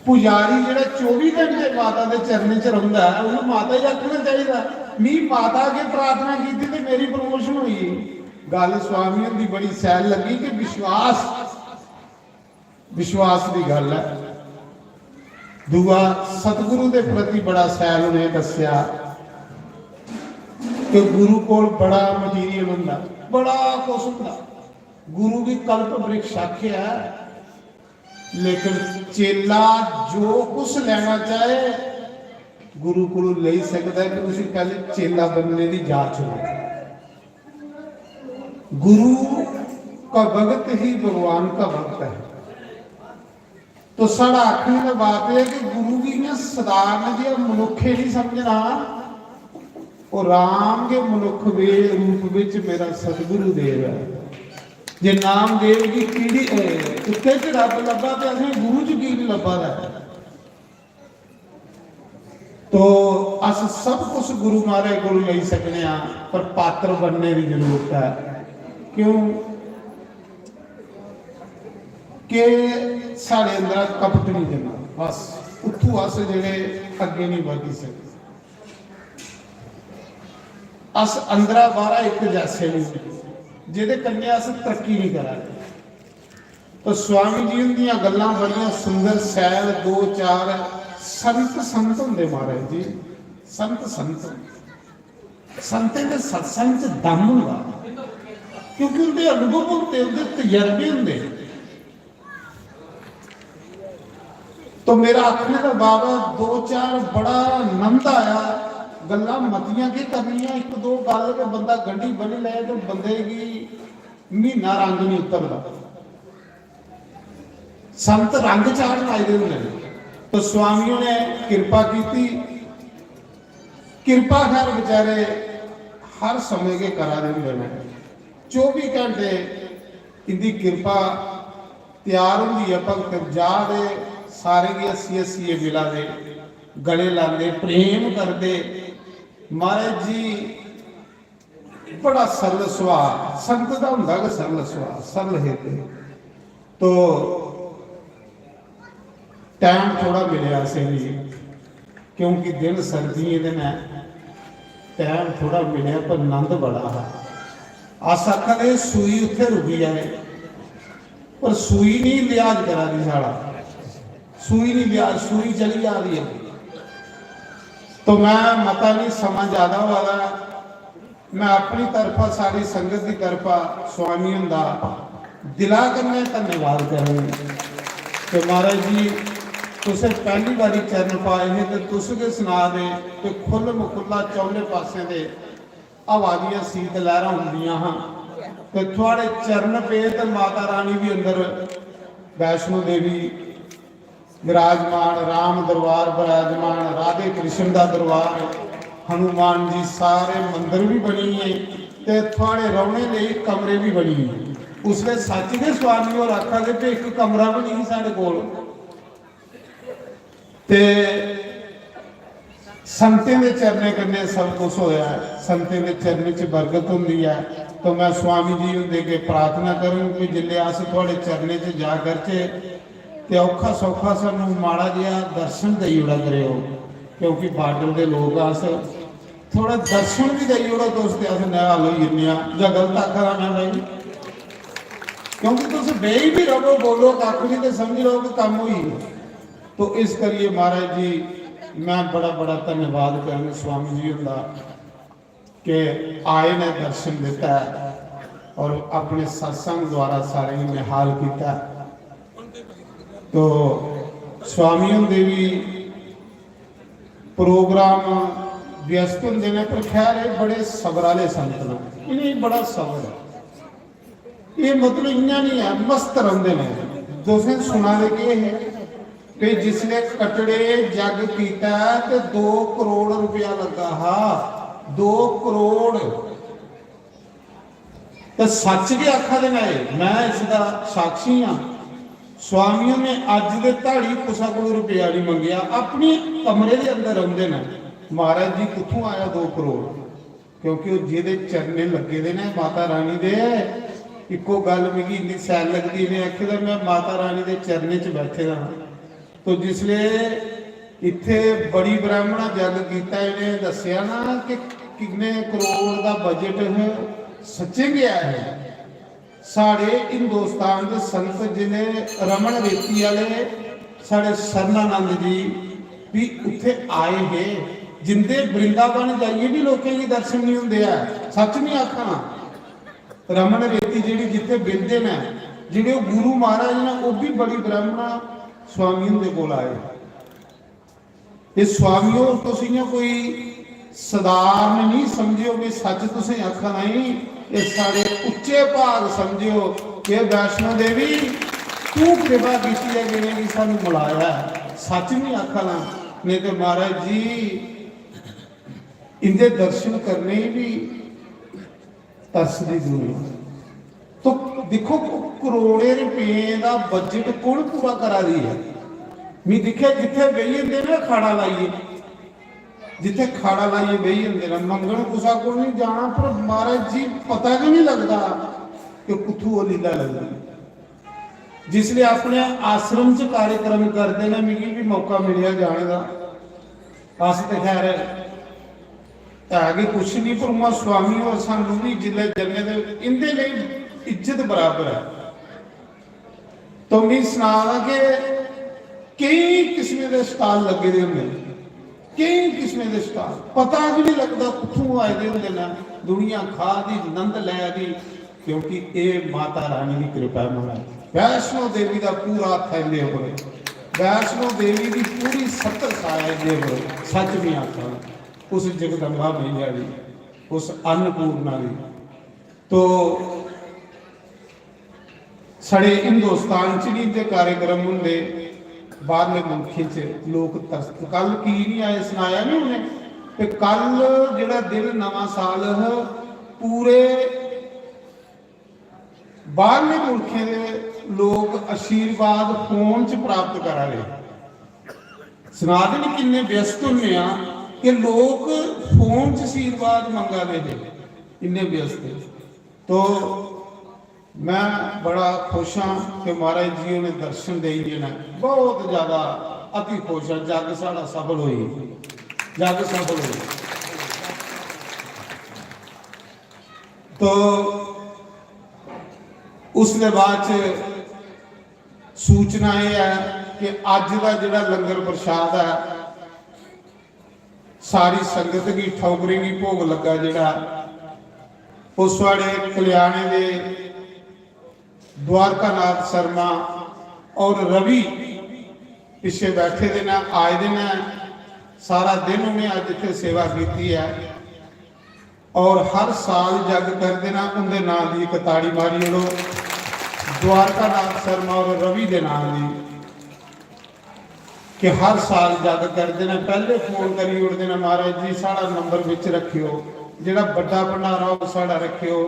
पुजारी जेह्ड़ा चौबी घैंटे माता दे चरणें च रौंह्दा ऐ, उन्हें माता गी आखना चाहिदा, "मी माता अग्गें प्रार्थना कीती ते मेरी promotion होई गेई।" गल्ल स्वामी हुंदी बड़ी शैल लग्गी कि विश्वास, विश्वास दी गल्ल ऐ। दूआ, सतगुरु दे प्रति बड़ा शैल उ'नें दस्सेआ कि गुरु कोल बड़ा material होंदा, बड़ा कुछ होंदा। गुरु दी कल्प वृक्ष आख्या ऐ, लेकिन चेला जो कुछ लेना चाहे, गुरु कोलों लेई सकदा ऐ, कि उसी पैह्ले चेला बनने दी जाच होवे। गुरु का भगत ही भगवान का भक्त है। तो साढ़ा आखने दा बात एह् ऐ कि गुरु गी इ'यां सधारण जेहा मनुक्ख ही निं समझना, ओह् राम गै मनुक्ख दे रूप बिच मेरा सतगुरु देव ऐ। जे नामदेव गी कीड़ी, ए, कुत्ते च रब्ब लब्भा ते असें गुरु च की निं लब्भा दा ऐ? तो अस सब कुछ गुरु महाराज कोल लेई सकने आं, पर पात्र बनने दी जरूरत ऐ। क्यों? कि साढ़े अंदर कपट नहीं देना, बस उत्थों अस जेह्ड़े अग्गें नहीं बधी सकदे। अस अंदरा बाहरा इक जैसे नहीं, जेह्दे कन्नै अस तरक्की नहीं करा दे। तो स्वामी जी हुंदियां गल्लां बड़ियां सुंदर, शैल, दो चार संत, संत होंदे महाराज जी, संत, संत। संतें दे सत्संग च दम होंदा, क्योंकि उंदे अनुभव होंदे, उंदे तजर्बे होंदे। तो मेरा आखने दा भाव ऐ, दो चार बड़ा आनंद आया, गल्लां मतियां केह् करनियां, इक दो गल्ल ते बंदा गंढी ब'न्नी लै ते बंदे गी म्हीना रंग नहीं उतरदा। संत रंग चाढ़न आए दे होंदे ने। तो स्वामी ने किरपा कीती, किरपा खैर बेचारे हर समें गै करा दे होंदे ने। चौबी घैंटे इंदी किरपा त्यार होंदी ऐ, भगत जा दे, सारें गी हस्सी हस्सियै मिला दे, गले लांदे, प्रेम करदे। महाराज जी बड़ा सरल सुभाऽ, संत दा होंदा गै सरल सुभाऽ, सरल हिरदे। तो टैम थोड़ा मिलेआ असेंगी, क्योंकि दिन सर्दियें दे न, टैम थोड़ा मिलेआ, पर नंद बड़ा हा। अस आखा दे सूई उत्थै रुकी जाए, पर सूई नहीं लिहाज करा दी साढ़ा, सूई नहीं लिहाज, सूई चली जा दी है। तो मैं मता नहीं, समां ज्यादा होआ दा, मैं अपनी तरफा, सारी संगत दी तरफा स्वामी हुंदा दिला कन्नै धन्यवाद करङ। ते महाराज जी, तुसें पैह्ली बारी चरण पाए हे ते तुस गै सना दे कि खु'ल्ल मखु'ल्ला चौले पासें दे हवा दियां सीत लैह्रां होंदियां हां ते थुआड़े चरण पे ते माता रानी बी अंदर वैष्णो देवी विराजमान, राम दरबार विराजमान, राधे कृष्ण दा दरबार, हनुमान जी, सारे मंदर भी बनी गे ते थुआड़े रौहने लेई कमरे भी बनी गे। उसलै सच गै स्वामी होर आखा दे कि इक कमरा बी नहीं साढ़े कोल। ते संतें दे चरणें कन्नै सब कुछ होया ऐ, संतें दे चरणें च बरकत होंदी ऐ। तो मैं स्वामी जी हुंदे अग्गें प्रार्थना करूं कि जिसलै अस थुआड़े चरणें च जा करचै ते औखा सौखा सानू माड़ा जेहा दर्शन देई ओड़ा करेओ, क्योंकि बार्डर दे लोक अस। थोड़ा दर्शन भी देई ओड़ो तुस ते अस निहाल होई जन्ने आं। जां गलत आखा दा मैं भाई? क्योंकि तुस बेही भी रवो, बोलो कक्ख नहीं ते समझी लैओ कि कम्म होई गेआ। तो इस करिए महाराज जी, मैं बड़ा बड़ा धन्यवाद करना स्वामी जी हुंदा कि आए ने, दर्शन दिता और अपने सत्संग द्वारा सारे गी निहाल किया। तो स्वामी हुंदे भी प्रोग्राम व्यस्त होंदे ने, पर खैर, एह् बड़े सबर आह्ले संत न, इ'नेंगी बड़ा सबर ऐ। एह् मतलब इ'यां निं ऐ, मस्त रौंह्दे न। तुसें सुना दे केह् हे? ते जिसलै कटड़े जग कीता ते दो करोड़ रपेआ लग्गा हा, दो करोड़। ते सच्च गै आखा दे न एह्, मैं इसदा साक्षी आं। स्वामियों ने अज्ज दे ध्याड़ी कुसा कोल रुपया नहीं मंगेआ, अपने कमरे दे अंदर रौंदे न। महाराज जी, कुत्थों आया दो करोड़? क्योंकि ओह् जेह्दे चरणें लग्गे दे न माता रानी दे। इक्को गल्ल मिगी इन्नी सैल लगदी, इ'नें आखे दा, "मैं माता रानी दे चरणें च बैठे दा हां।" तो जिसले इत्थे बड़ी ब्राह्मणा जग कीता, इ'नें दस्सेआ ना कि किन्ने करोड़ दा बजट है, सच्चें गै है। साढ़े हिंदुस्तान दे संत जिले रमन रेती आले, साढ़े सरनानंद जी भी उत्थे आए हे, जिंदे वृंदावन जाइए भी लोकें गी दर्शन नहीं होंदे ऐ। सच नहीं आखना, रमन रेती जेह्ड़ी जित्थे बिलदे न, जेह्ड़े ओह् गुरु महाराज न, ओह् भी बड़ी ब्राह्मणा स्वामी हुंदे कोल आए। ये स्वामियों, तुस इ'यां कोई सधारण नहीं समझेओ, मैं सच तुसें आखा ना ही, ये सारे उच्चे भाग समझेओ कि वैष्णो देवी, तू कृपा कीती है कि इ'नेंगी सानू मिलाया है। सच नहीं आखा ना, नहीं तो महाराज जी, इंदे दर्शन करने ही भी तरसदी दुनिया। तो दिक्खो, करोड़ें रपें दा बजट कु'न पूरा करा दी ऐ? मी दिक्खेआ, जित्थै बेही जंदे ना खाड़ा लाइयै, जित्थै खाड़ा लाइयै बेही जंदे न, मंगन कुसै कोल निं जाना, पर महाराज जी, पता गै निं लगदा कि कुत्थूं ओह् लीला लगदी। जिसलै अपने आश्रम च कार्यक्रम करदे न, मिगी बी मौका मिलेआ जाने दा। अस ते खैर है गै कुछ नहीं, पर उ'आं स्वामी होर सानू भी जिसलै जन्ने ते इंदे लेई इज्जत बराबर है। तो मी सना दा कि केई किस्में दे स्टाल लग्गे दे होंदे न, केई किस्में दे स्टाल, पता बी नहीं लगदा कुत्थों आए दे होंदे न। दुनिया खा दी, नंद लै दी, क्योंकि ये माता रानी की कृपा है महाराज। वैष्णो देवी का पूरा हत्थ है इंदे उपर, वैष्णो देवी की पूरी सत्तर साया इंदे उपर। सच नहीं आखा, उस जगदम्बा मैया दी, उस अन्नपूर्णा दी। तो साढ़े हिंदुस्तान च भी इंदे कार्यक्रम होंदे, बाहरले मुल्खें च लोक तरस-, कल की नहीं आए, सनाया नहीं उ'नें, ते कल जेह्ड़ा दिन नमां साल ह, पूरे बाहरले मुल्खें दे लोक आशीर्वाद फोन च प्राप्त करा दे। सना दे न किन्ने व्यस्त होने आ कि लोक फोन च आशीर्वाद मंगा दे हे, इन्ने व्यस्त। तो मैं बड़ा खुश हाँ कि महाराज जी उ'नें दर्शन देइयै न, बहुत ज्यादा अति खुश हाँ। जग साढ़ा सफल होई, जग सफल होई। तो उसदे बाद च सूचना एह् ऐ कि अज्ज दा जेह्ड़ा लंगर प्रसाद ऐ, सारी संगत गी, ठौकरें गी भोग लग्गा जेह्ड़ा, ओह् साढ़े कल्याणे दे द्वारकानाथ शर्मा और रवि पिच्छे बैठे दे न, आए दे न। सारा दिन उ'नें अज्ज इत्थै सेवा कीती ऐ। और हर साल जग करदे न, उंदे नां दी इक ताड़ी मारी ओड़ो, द्वारकानाथ शर्मा और रवि दे नां दी, कि हर साल जग करदे न। पैह्ले फोन करी ओड़दे न, "महाराज जी, साढ़ा नंबर बिच रखेओ, जेह्ड़ा बड्डा भंडारा हो, साढ़ा रखेओ।"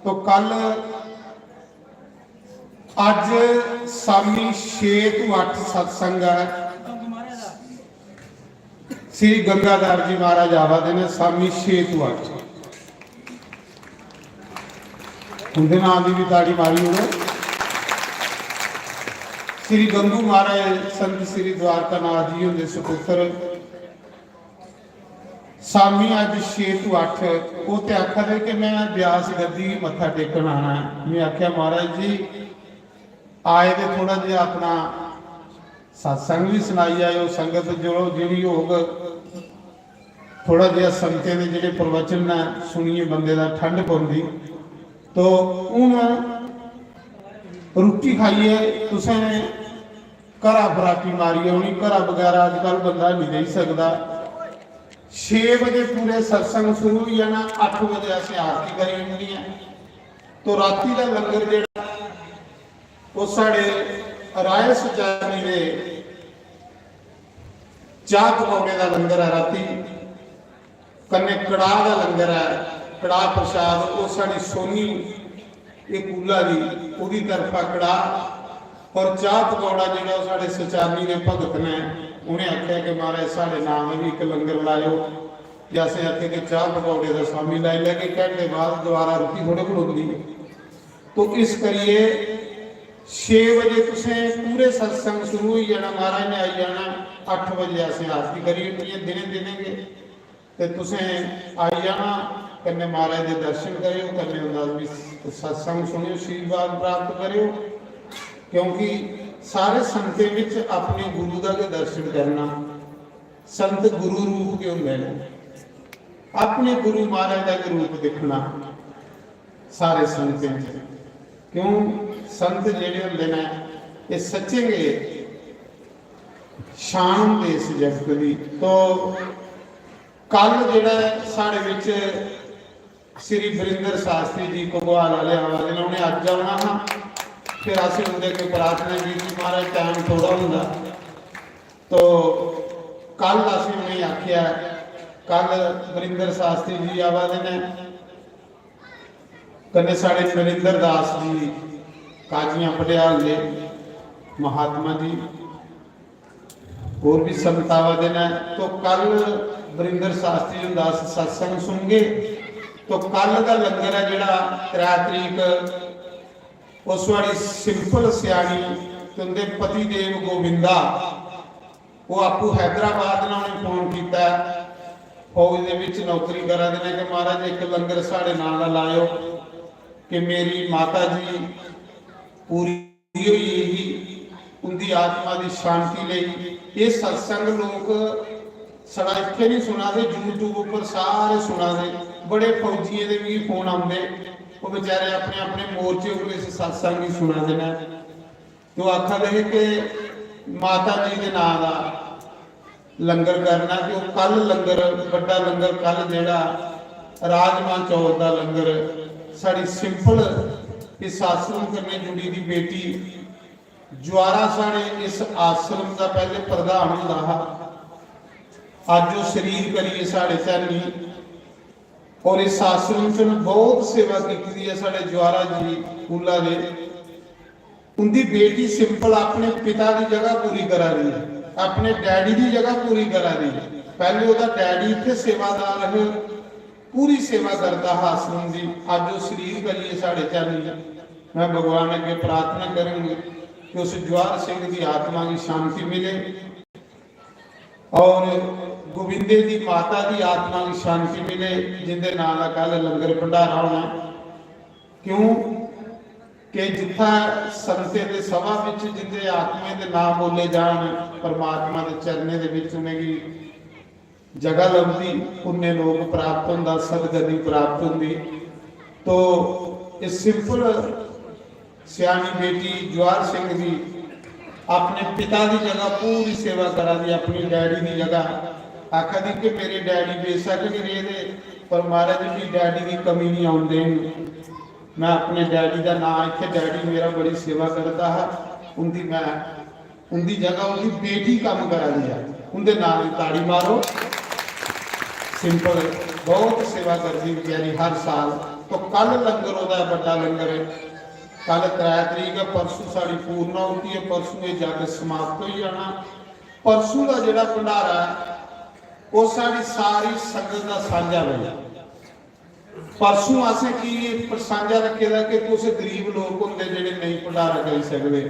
तो कल अज्ज शामी छे तू अट्ठ सत्संग ऐ। श्री गंगाधर जी महाराज आवा दे ने शामी छे तू अट्ठ। उंदे नां दी भी ताड़ी मारी ओड़ो। श्री गंगू महाराज संत श्री द्वारकानाथ जी हुंदे सुपुत्र शामी अज्ज छे तू अट्ठ, ओह् ते आखा दे कि मैं ब्यास गद्दी गी मत्था टेकन आना ऐ। मैं आखेआ, "महाराज जी, आए ते थोड़ा जेहा अपना सत्संग बी सनाई आएओ, संगत जो जेह्ड़ी होग, थोड़ा जेहा संगतें दे जेह्ड़े प्रवचन न, सुनियै बंदे दा ठंड पौंदी।" तो हून रुट्टी खाइयै तुसें घरा फराटी मारी औनी, घरा बगैरा अजकल बंदा नेईं रेही सकदा। छे बजे पूरे सत्संग शुरू होई जाना, अट्ठ बजे असें आरती करी ओड़नी ऐ। तो राती दा लंगर जेह्ड़ा, ओह् साढ़े राय सुचानी दे चाह् पकौड़े दा लंगर ऐ राती। कन्नै कड़ाह दा लंगर ऐ, कड़ाह प्रसाद, ओह् साढ़ी सोनी, एह् कूला दी, ओह्दी तरफा कड़ाह। और चाह पकौड़ा जेह्ड़ा ओह् साढ़े सचानी दे भगत ने, उ'नें आखेआ कि महाराज साढ़े नाम बी इक लंगर लाएओ। ते असें आखेआ कि चाह पकौड़े दा स्वामी लाई लैगे, घैंटे बाद दोबारा रुट्टी थोड़े खलोंदी ऐ। तो इस करियै छे बजे तुसें पूरे सत्संग शुरू होई जाना, महाराज ने आई जाना, अट्ठ बजे असें आरती करी ओड़नी ऐ दिनें दिनें गै। ते तुसें आई जाना, कन्नै महाराज दे दर्शन करेओ, कन्नै उं'दा बी सत्संग सुनेओ, आशीर्वाद प्राप्त करेओ। क्योंकि सारे संतें बिच अपने गुरु दा गै दर्शन करना, संत गुरु रूप गै होंदे न। अपने गुरु महाराज दा गै रूप दिक्खना सारे संतें च। क्यों, संत जेह्ड़े होंदे न, एह् सच्चे गै शान होंदे इस जगत दी। तो कल जेह्ड़ा ऐ साढ़े बिच श्री वरिंदर शास्त्री जी घगवाल आह्ले आवा दे न, उ'नें अज्ज औना हा, फिर असें उं'दे अग्गें प्रार्थना कीती, महाराज टाइम थोड़ा होंदा, तो कल असें उ'नेंगी आखेआ, कल वरिंदर शास्त्री जी आवा दे न, कन्नै साढ़े नरेंद्र दास जी काजियां पटियाल दे महात्मा जी, होर भी संत आवा दे न। तो कल वरिंदर शास्त्री हुंदा अस सत्संग सुनगे। तो कल दा लंगर ऐ जेह्ड़ा त्रै तरीक, ओह् साढ़ी सिंपल स्यानी ते उं'दे पति देव गोविंदा, ओह् आपूं हैदराबाद ने, उ'नें फोन कीता, फौज दे बिच नौकरी करा दे ने, कि महाराज इक लंगर साढ़े नांऽ दा लाएओ कि मेरी माता जी पूरी होई गेई ही, उं'दी आत्मा दी शांति लेई। एह् सत्संग लोक छड़ा इत्थै निं सुना दे, YouTube उप्पर सारे सुना दे। बड़े फौजियें दे मिगी फोन औंदे, ओह् बेचारे अपने अपने मोर्चे उप्पर इस सत्संग गी सुना दे न। ते ओह् आखा दे हे कि माता जी दे नांऽ दा लंगर करना, कि ओह् कल लंगर, बड्डा लंगर कल जेह्ड़ा राजमा चौल दा लंगर, साढ़ी सिंपल इस आश्रम कन्नै जुड़ी दी बेटी ज्वारा साढ़े इस आश्रम दा पैह्ले प्रधान होंदा हा, अज्ज ओह् शरीर करियै साढ़े च हैनी। और इस आश्रम च उ'नें बहुत सेवा कीती दी ऐ साढ़े ज्वारा जी कूला दे। उं'दी बेटी सिंपल अपने पिता दी जगह पूरी करा दी ऐ, अपने डैडी दी जगह पूरी करा दी ऐ। पैह्ले ओह्दा डैडी इत्थै सेवादार हे, पूरी सेवा करदा हा आश्रम दी। अज्ज ओह् शरीर करियै साढ़े च हैनी ऐ। मैं भगवान अग्गें प्रार्थना करंग कि उस ज्वार सिंह दी आत्मा गी शांति मिले और गोविंदे दी माता दी आत्मा गी शांति मिले, जिंदे नां दा कल लंगर भंडारा होना। क्यों कि जित्थै संतें दे सभा बिच जिंदे आत्माएं दे नां बोले जान, परमात्मा दे चरणें दे बिच उ'नेंगी जगह लभदी, पुण्य लोक प्राप्त होंदा, सदगति प्राप्त होंदी। तो इस सिंपल स्यानी बेटी ज्वार सिंह दी अपने पिता दी जगह पूरी सेवा करा दी, अपनी डैडी दी जगह। आखा दी कि मेरे डैडी बेशक नहीं रेह् दे, पर महाराज जी डैडी दी कमी नहीं आउन देन। मैं अपने डैडी दा नांऽ इत्थै, डैडी मेरा बड़ी सेवा करदा हा, उंदी मैं, उंदी जगह उंदी बेटी कम्म करा दी ऐ, उंदे नांऽ दी ताड़ी मारो। सिंपल, बहुत सेवा करदी बेचारी हर साल। तो कल लंगर ओह्दा बड्डा लंगर ऐ, कल त्रै तरीक ऐ, परसों साढ़ी पूर्णाहुति ऐ, परसों एह् जग समाप्त होई जाना। परसों दा जेह्ड़ा भंडारा ऐ, ओह् साढ़ी सारी संगत दा सांझा बनेआ। परसों असें की एह् सांझा रक्खे दा कि कुछ गरीब लोक होंदे जेह्ड़े नेईं भंडारा करी सकदे,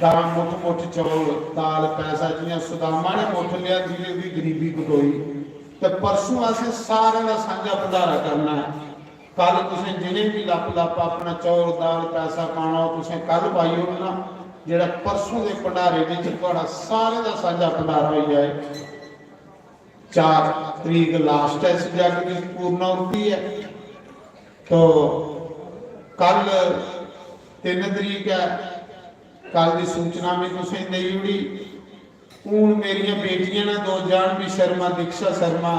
दान मुट्ठ मुट्ठ चौल, दाल, पैसा, जि'यां सुदामा ने मुट्ठ लेआ, जि'नें दी गरीबी कटोई। ते परसों असें सारें दा सांझा भंडारा करना ऐ। कल तुसें जि'नें बी लप्प लप्प अपना चौल, दाल, पैसा पाना, ओह् तुसें कल पाई ओड़ना, जेह्ड़ा परसों दे भंडारे बिच थुआढ़ा सारें दा सांझा भंडारा होई जाए। चार तरीक last ऐ इस जग दी पूर्णाहुति ऐ। तो कल तिन्न तरीक ऐ, कल दी सूचना में तुसें देई ओड़ी। हून मेरियां बेटियां न दो, जानवी शर्मा, दीक्षा शर्मा,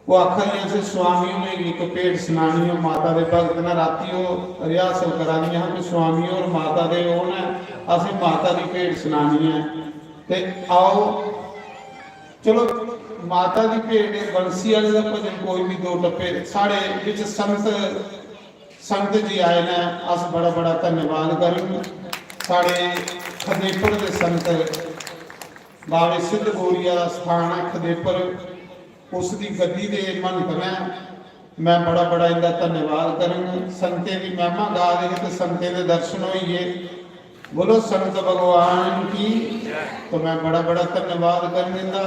ओह् आखा दियां, "असें स्वामी होरें गी इक भेंट सनानी ऐ।" माता दे भगत न, रातीं ओह् rehearsal करा दियां हां कि स्वामी होर माता दे ओह् न, असें माता दी भेंट सनानी ऐ। ते आओ, चलो, माता दी भेंट, बंसी आह्ले दा भजन, कोई बी दो टप्पे। साढ़े बिच संत, संत जी आए न, अस बड़ा बड़ा धन्यवाद करन। साढ़े खदेपुर दे संत बाबे सिद्ध गौरिया दा स्थान ऐ खदेपुर, उस दी गद्दी दे महंत ने। मैं बड़ा बड़ा इंदा धन्यवाद करंग। संतें दी महिमा गा दे हे ते संतें दे दर्शन होई गे। बोलो संत भगवान की। तो मैं बड़ा बड़ा धन्यवाद करंग इंदा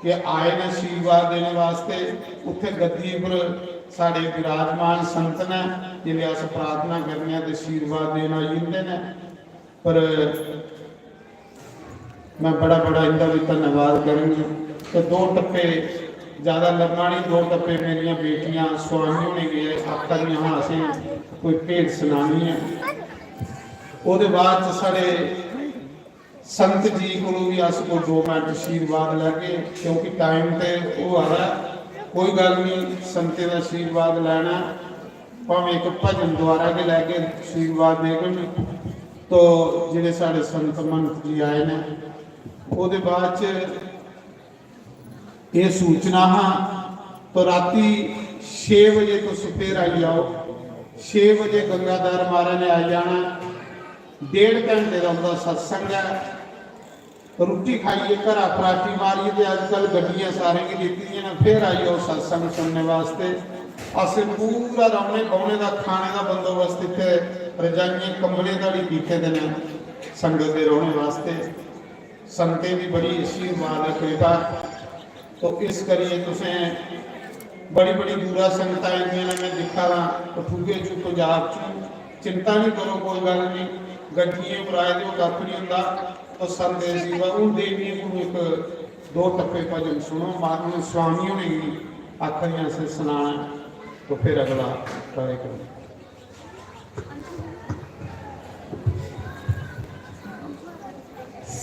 कि आए न आशीर्वाद देने वास्ते। उत्थे गद्दी पर साढ़े विराजमान संत ने, जिसले अस प्रार्थना करने आं ते आशीर्वाद देन आई जंदे ने। पर मैं बड़ा बड़ा इंदा भी धन्यवाद करंग। ते दो टप्पे, ज्यादा लम्मा नहीं, दो टप्पे मेरियां बेटियां स्वामी होने गे आखा दियां हां असें कोई भेंट सुनानी है। ओहदे बाद च साढ़े संत जी कोलों भी अस कोई दो मिनट आशीर्वाद लैगे, क्योंकि टाइम ते होआ दा ऐ। कोई गल्ल नहीं, संतें दा आशीर्वाद लैना, भावें इक भजन द्वारा गै लैगे, आशीर्वाद देङन। तो जेह्ड़े साढ़े संत महंत जी आए न, ओह्दे बाद च एह् सूचना हा। तो राती छे बजे तुस फिर आई जाओ, छे बजे गंगाधर महाराज ने आई जाना। डेढ़ घंटे दा उं'दा सत्संग ऐ। रुट्टी खाइयै घरा पराटी मारियै ते अज्जकल गड्डियां सारें गी दित्ती दियां न, फिर आई जाओ सत्संग सुनने वास्ते। असें पूरा रौह्ने बौह्ने दा, खाने दा बंदोबस्त इत्थै रजाइयें कंबलें धोड़ी कीते दे न संगत दे रौह्ने वास्ते। संतें दी बड़ी आशीर्वाद ऐ, कृपा। तो इस करियै तुसें बड़ी बड़ी दूरा संगतां आई दियां न, मैं दिक्खा दा कठुए चों, पंजाब चों। चिंता नहीं करो, कोई गल्ल नहीं, गड्डियें पर आए दे हो, कक्ख नहीं होंदा। तो संदेश दी वा-, हून देवियें कोल इक दो टप्पे भजन सुनो, माता स्वामी होने गी आखा दियां असें सनाना, तो फिर अगला कार्यक्रम।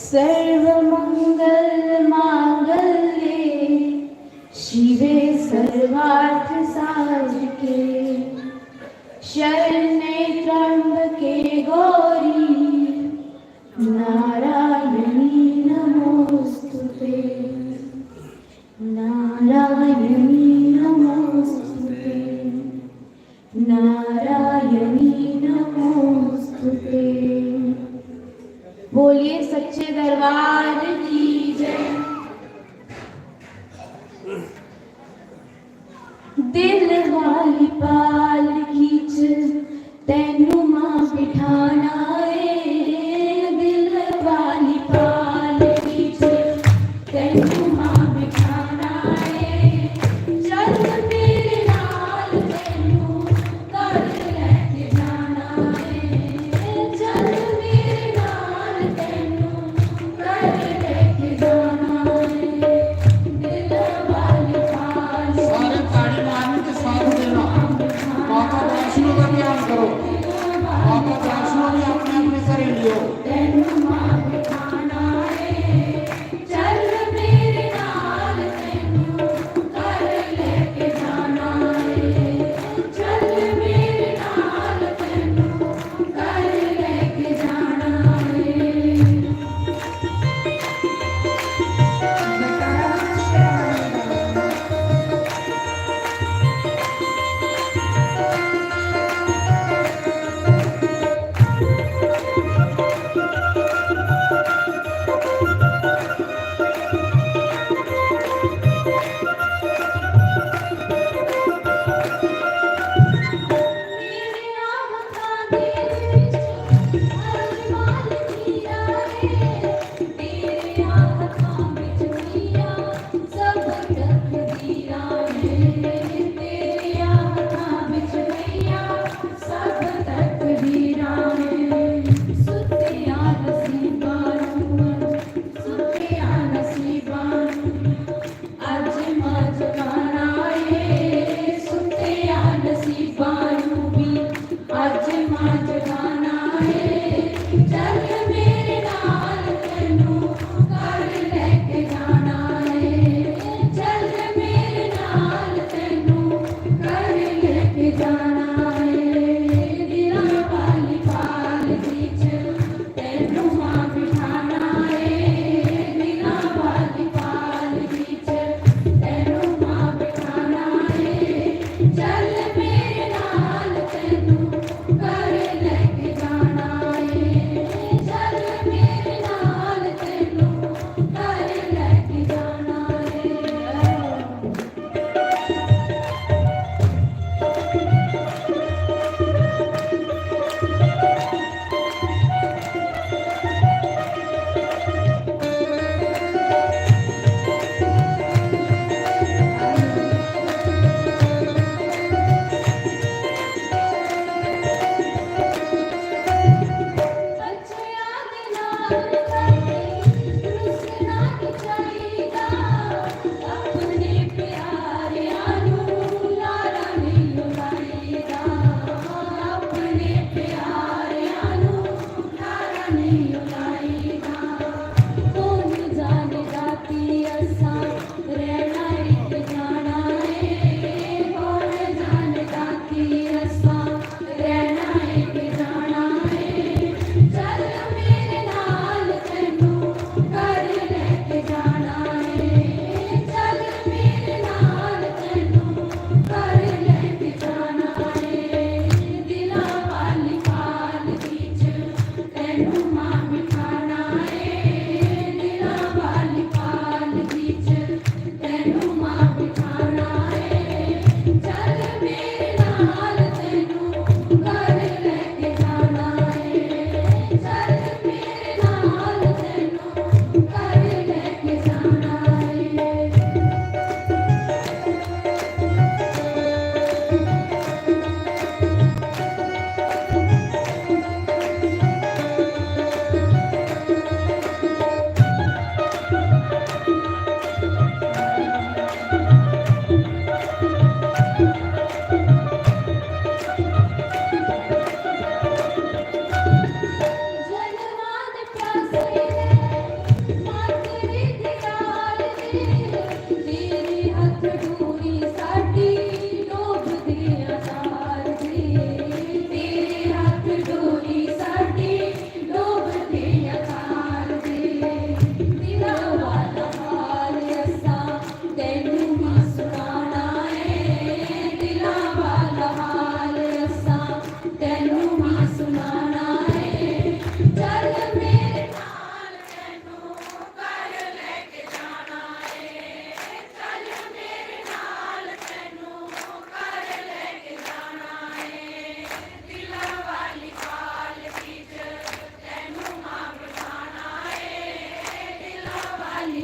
सर्वमंगल मांगल्ये शिवे सर्वार्थ साधिके शरण्ये त्र्यंबके गौरी नारायणी नमोस्तुते। नारायणी नमोस्तुते। नारायणी नमोस्तुते। बोलिए सच्चे दरबार की जय। दिल वाली पालकी च तैनू मां बिठाना ए, दिल वाली पालकी च तैनू मां बिठाना ए। चल मेरे नाल, तैनू घर लैके जाना ए। चल मेरे नाल, तैनू घर लैके जाना ए। दिल वाली पालकी सारे ताड़ी मारनी ते साथ देना।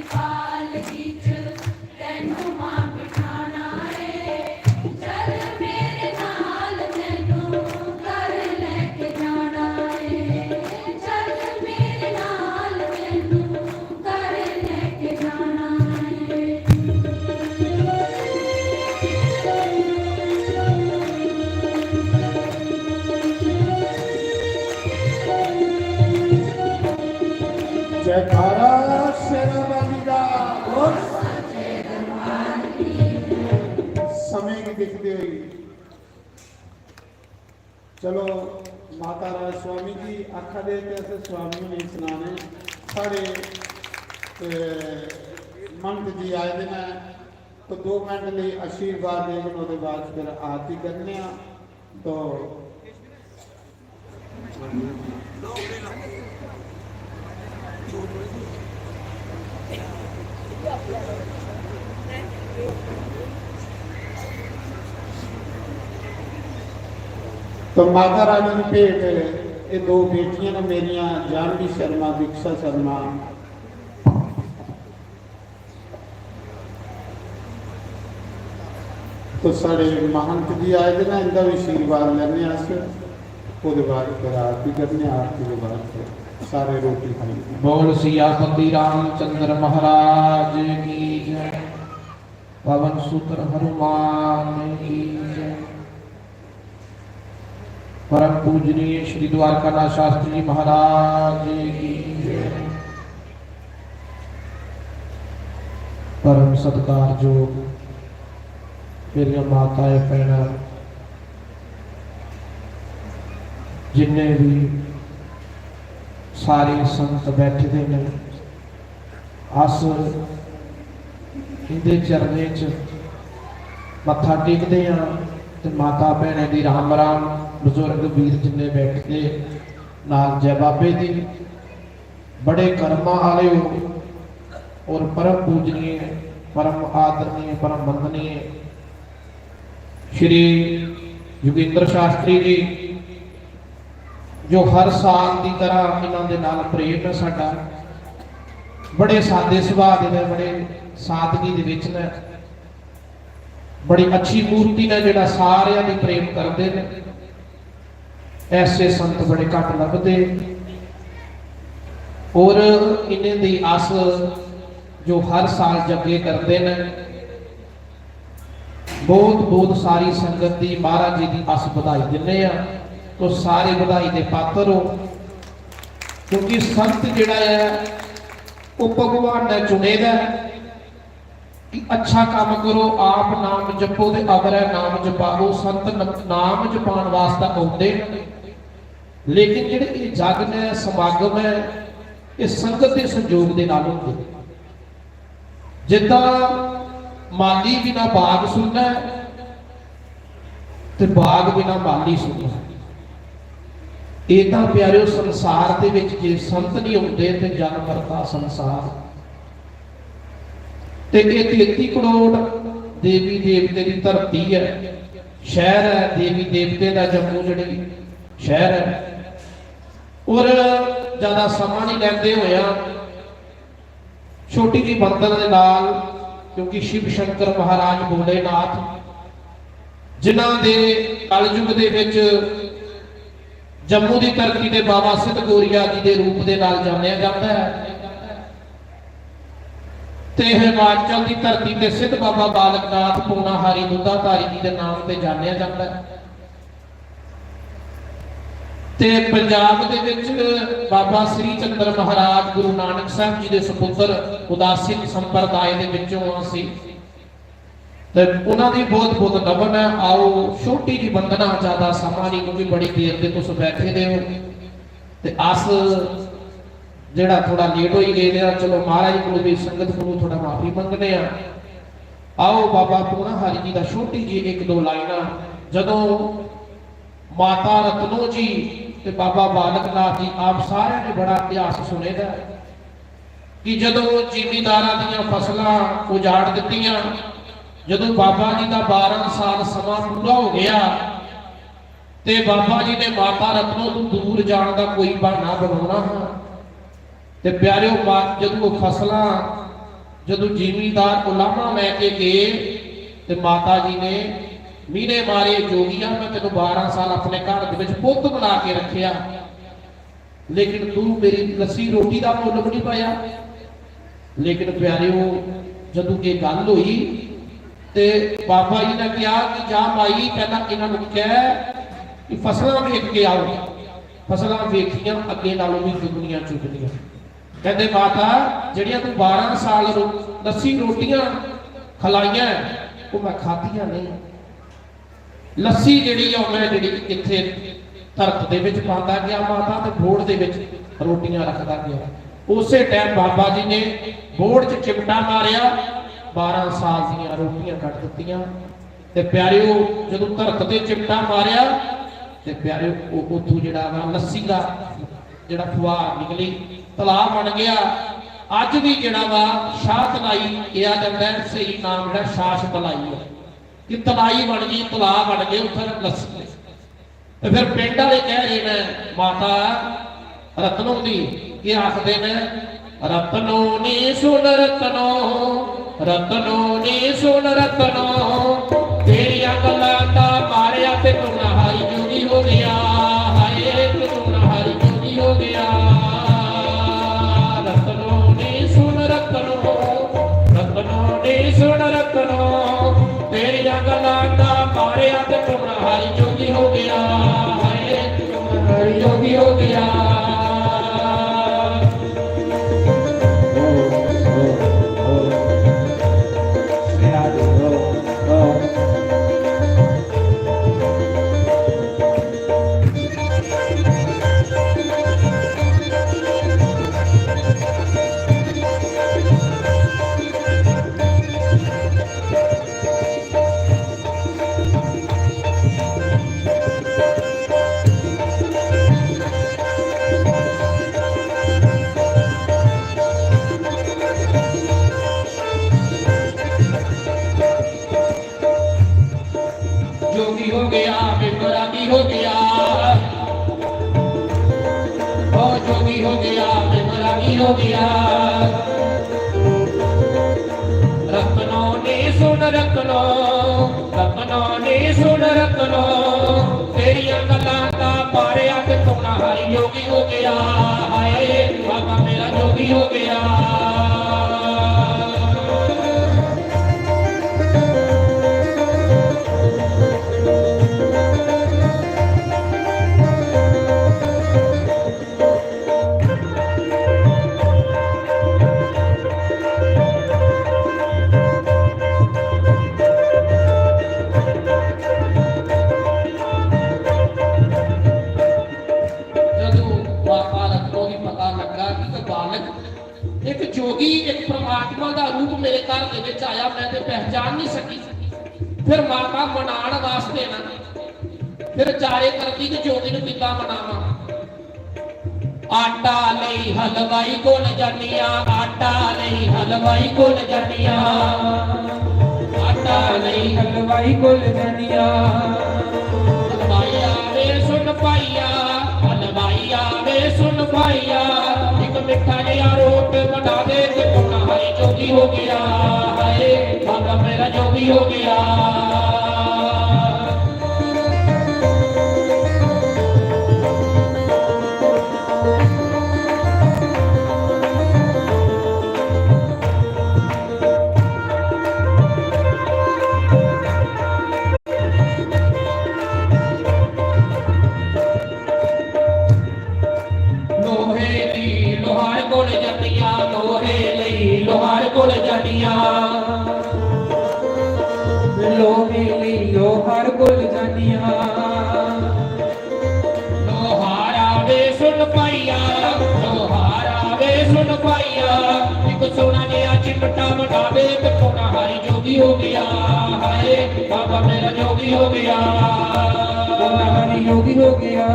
पालकी च तैनू मां बिठाना रे, चल मेरे नाल, तैनू घर लेके जाना रे, चल मेरे नाल, तैनू घर लेके जाना रे। जयकारा शेरां वाली दा। और समें गी दिखदे होई, चलो, माता राय स्वामी जी आखा दे ते असें स्वामी होरें गी सनाने, साढ़े, ए, महंत जी आए दे न, तो दो मिनट लेई आशीर्वाद देङन, ओह्दे बाद फिर आरती करने आं। तो तो माता रानी दी भेंट, एह् दो बेटियां न मेरियां, जानवी शर्मा, दीक्षा शर्मा। तो साढ़े महंत जी आए दे ना, इंदा भी आशीर्वाद लैने अस। ओह्दे बाद फिर आरती करने, आरती दे बाद फिर सारे रोटी खाई। बोल सियापति रामचंद्र महाराज की जय। पवन सुत हनुमान की जय। परम पूजनीय श्री द्वारकानाथ शास्त्री जी महाराज की जय। परम सत्कारजोग मेरियां माताएं भैनां, जिन्ने भी सारे संत बैठे दे न, अस इंदे चरणें च मत्था टेकदे आं ते माता भैनें दी राम राम, बजुर्ग वीर जिन्ने बैठे दे, नाल जय बाबे दी। बड़े कर्मा आले हो और परम पूजनीय, परम आदरणीय, परम वंदनीय श्री योगेंद्र शास्त्री जी, जो हर साल की तरह इन्हां दे नाल प्रेम है साडा। बड़े सादे सुभाऽ दे ने, बड़े सादगी दे विच ने, बड़ी अच्छी मूर्ति ने, जेड़ा सारेयां दी प्रेम करदे ने। ऐसे संत बड़े घट लभदे। और इन्हें दी अस जो हर साल जगे करदे ने, बहुत, बहुत सारी संगत दी, महाराज जी दी अस बधाई दिन्ने आं। तो सारे बधाई दे पात्र हो, क्योंकि संत जेड़ा ऐ, ओह् भगवान ने चुने दा ऐ कि अच्छा काम करो, आप नाम जपो ते अवरै नाम जपाओ। संत न-, नाम जपान वास्ते औंदे न, लेकिन जेह्ड़े एह् जग ने, समागम ऐ, एह् संगत दे संजोग दे नाल होंदे। जिद्दां माली बिना बाग सुन्ना ऐ ते बाग बिना माली सुन्ना ऐ। एह् तां प्यारेओ, संसार दे विच जे संत निं होंदे ते जन मरदा संसार। ते एह् तेती करोड़ देवी देवते दी धरती ऐ, शैह्र ऐ, देवी देवते दा जम्मू जेह्ड़ी शैह्र ऐ। और ज्यादा समां निं लैंदे होया छोटी जी बंदन दे नाल, क्योंकि शिव शंकर महाराज भोलेनाथ जिन्हां दे कलयुग दे विच जम्मू दी धरती ते बाबा सिद्ध गोरिया जी दे रूप दे नाल जानेआ जांदा ऐ, ते हिमाचल दी धरती ते सिद्ध बाबा बालकनाथ पूनाहारी दुधाधारी जी दे नाम ते जानेआ जांदा ऐ। ते पंजाब दे विच बाबा श्री चंद्र महाराज गुरु नानक साहब जी दे सुपुत्र उदासीन संप्रदाय दे विचों आं सी। ते उन्हां दी बहुत बहुत नमन ऐ। आओ, छोटी जी वंदना, ज्यादा समां नहीं, क्योंकि बड़ी देर दे तुस बैठे दे हो। ते अस जेड़ा थोड़ा लेट होई गए दे आं, चलो, महाराज कोलों भी, संगत कोलों थोड़ा माफी मंगने आं। आओ, बाबा पूनाहारी जी दा छोटी जी एक दो लाइनां, जदों माता रतनो जी ते बाबा बालक नाथ जी, आप सारे ने बड़ा इतिहास सुने दा ऐ कि जदों जिमींदारां दियां फसलां उजाड़ दित्तियां, जदों बाबा जी दा बारां साल समां पूरा हो गया, ते बाबा जी ने माता रतनो तों दूर जाण दा कोई बहाना बनाना हा। ते प्यारेओ, मा-, जदों ओह फसलां जदों जिमीदार उलामा लैके गए ते माता जी ने मीने मारे, "जोगिया, मैं तेनों बारह साल अपने घर दे विच पुत बना के रखिया, लेकिन तू मेरी लस्सी रोटी का मुल भी नहीं पाया।" लेकिन प्यारेओ, जदों ये गल हुई ते बाबा जी ने कहा कि जा माई, पहला इन्हां नूं कह कि फसलां वेख के आओ। फसलां वेखियां, अगे नालों भी दुगनियां चुगनियां। कहंदे, "माता, जेड़ियां तू बारह साल रो-, लस्सी रोटियां खलाइयां, वो मैं खाधियां नहीं।" लस्सी जेड़ी ऐ, मैं जेड़ी इत्थे धरत दे विच पांदा गया माता, ते बोड़ दे विच रोटियां रखदा गया। उसे टाइम बाबा जी ने बोड़ च चिमटा मारिया, बारह साल दियां रोटियां कट दित्तियां। ते प्यारेओ, जदों धरत ते चिमटा मारिया, ते प्यारेओ, उ-, उत्थों जेड़ा वा लस्सी दा जेड़ा फुहार निकली, तलाऽ बन गया। अज भी जेड़ा वा शाह तलाई किहा जंदा है, सही नाम जेड़ा शाश तलाई है। कि तलाई बन गई, तलाऽ बन गए, उत्थै लस्सी। ते फिर पिंड आह्ले कह रहे ने, माता रतनो दी, केह् आखदे ने, "रतनो नी सुन रतनो, रतनो नी सुन रतनो, तेरियां गल्लां दा मारेआ ते तू नहारी जोगी हो गया, हाय तू नहारी जोगी हो गया।" रतनो नी सुन रतनो, रतनो नी सुन रतनो, तेरियां गल्लां दा मारेआ ते तू नहारी जोगी हो गया, हाय, तू नहारी जोगी हो गया। जोगी हो गया, विमरागी हो गया। ओ जोगी हो गया, विमरागी हो गया। रतनो ने सुन रतनो, रतनो ने सुन रतनो, तेरियां गल्लां दा मारेआ ते तू नहारी जोगी हो गया। हाय, बाबा मेरा जोगी हो गया। जदू माता रत्नो गी पता लगा कि कोई बालक, एक जोगी, एक परमात्मा दा रूप मेरे घर दे विच आया, मैं ते पहचान नहीं सकी। फिर माता मनाण वास्ते ना, फिर चारे करदी कि जोगी नूं किद्दां मनावां। आटा लई हलवाई कोल जानिया, आटा लई हलवाई कोल जानिया, आटा लई हलवाई कोल जानिया। हलवाई आवे सुन पाइया, हलवाई आवे सुन पाइया, एक मिठा जिहा रोट बना दे ते तू नहारी जोगी हो गया। हाय, बाबा मेरा जोगी हो गया। लोहे दी लोहार कोल जानिया, लोहे लई लोहार कोल जानिया। लोहे लई लोहार कोल जानिया। लोहारा वे सुन पाइया, लोहारा वे सुन पाइया, एक सोना जिहा चिमटा बना दे ते तू नहारी जोगी हो गया। हाय, बाबा मेरा जोगी हो गया। तू नहारी जोगी हो गया।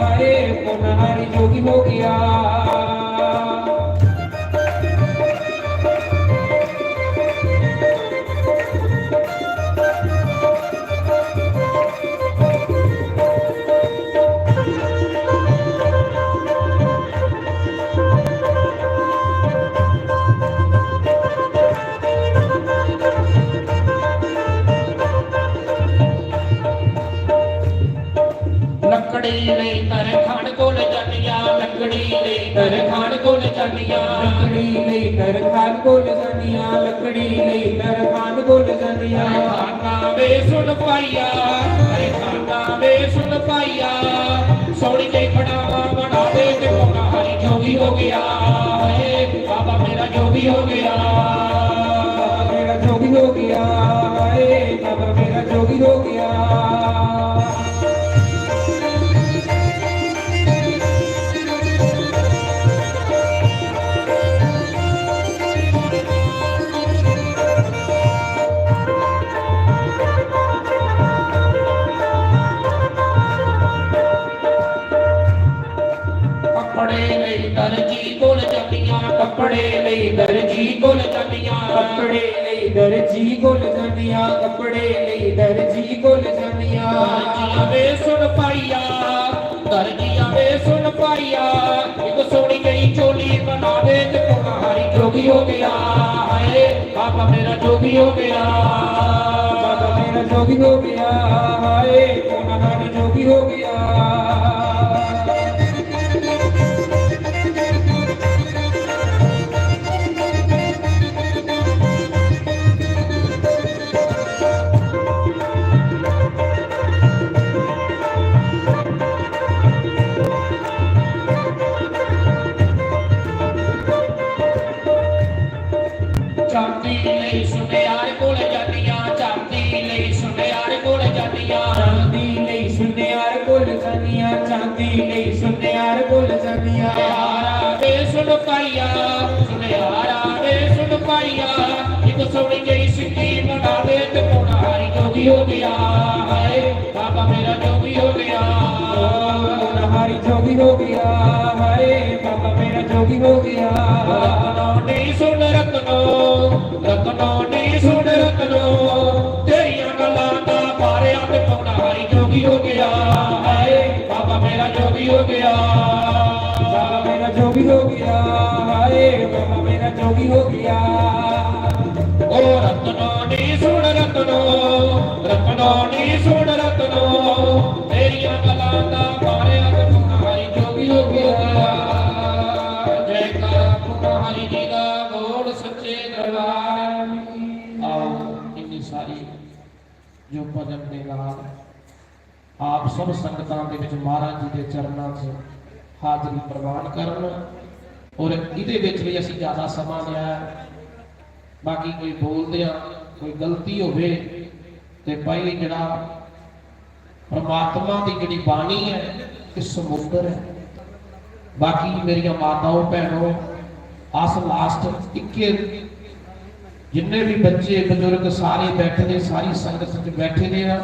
हाय, तू नहारी जोगी हो गया। जानिया। लकड़ी लेई तरखान कोल जानिया, लकड़ी लेई तरखान कोल जानिया। अरे खाना वे सुन पाइया, अरे खाना वे सुन पाइया। सोनी के खड़ावा बना दे ते कोना हरी जोगी हो गया। हे बाबा मेरा जोगी हो गया। बाबा मेरा जोगी हो गया। हे बाबा मेरा जोगी हो गया। कपड़े लई दर्जी कोल जानिया, कपड़े लई दर्जी कोल जानिया। कपड़े लई दर्जी कोल जानिया, कपड़े लई दर्जी कोल जानिया। दर्जिया वे सुन पाइया, दर्जिया वे सुन पाइया, एक सोनी गई चोली बना दे ते कोना हरी जोगी हो गया। हाय बाबा मेरा जोगी हो गया। बाबा मेरा जोगी हो गया। हाय कोना हरी जोगी हो गया। चांदी लई सुनियार कोल जानिया, चांदी लई सुनियार कोल जानिया। चांदी लई सुनियार कोल जानिया, चांदी लई सुनियार कोल जानिया। सुनियारा वे सुन पाइया, सुनियारा वे सुन पाइया, एक सोनी गई सिंधी बना दे ते कोना हरी जोगी हो गया। हाय बाबा मेरा जोगी हो गया। कोना हरी जोगी हो गया। हाय बाबा मेरा जोगी हो गया। रतनो नी सुन रतनो, रतनो नी सुन रतनो, तेरियां गल्लां दा मारे अत कोना हरी जोगी हो गया। हाय बाबा मेरा जोगी हो गया। बाबा मेरा जोगी हो गया। हाय बाबा मेरा जोगी हो गया। ओ रतनो नी सुन रतनो, रतनो नी सुन रतनो, तेरियां गल्लां दा मारे अत कोना हरी जोगी हो गया। जयकारा कोना हरी जी दा, बोल सच्चे दरबार। आओ इन्नी सारी जो भजन दे नाल आप सब संगतां दे विच महाराज जी दे चरणां 'ਚ हाजरी प्रवान करन। और इहदे विच भी असीं ज्यादा समां लिया, बाकी कोई बोलदियां कोई गलती होवे ते भाई जेड़ा परमात्मा दी जेड़ी बाणी है, ये समुद्र है। बाकी मेरियां माताओं, भैनों, अस लास्ट इक्के, जिन्ने भी बच्चे, बुजुर्ग सारे बैठे दे, सारी संगत च बैठे दे आ।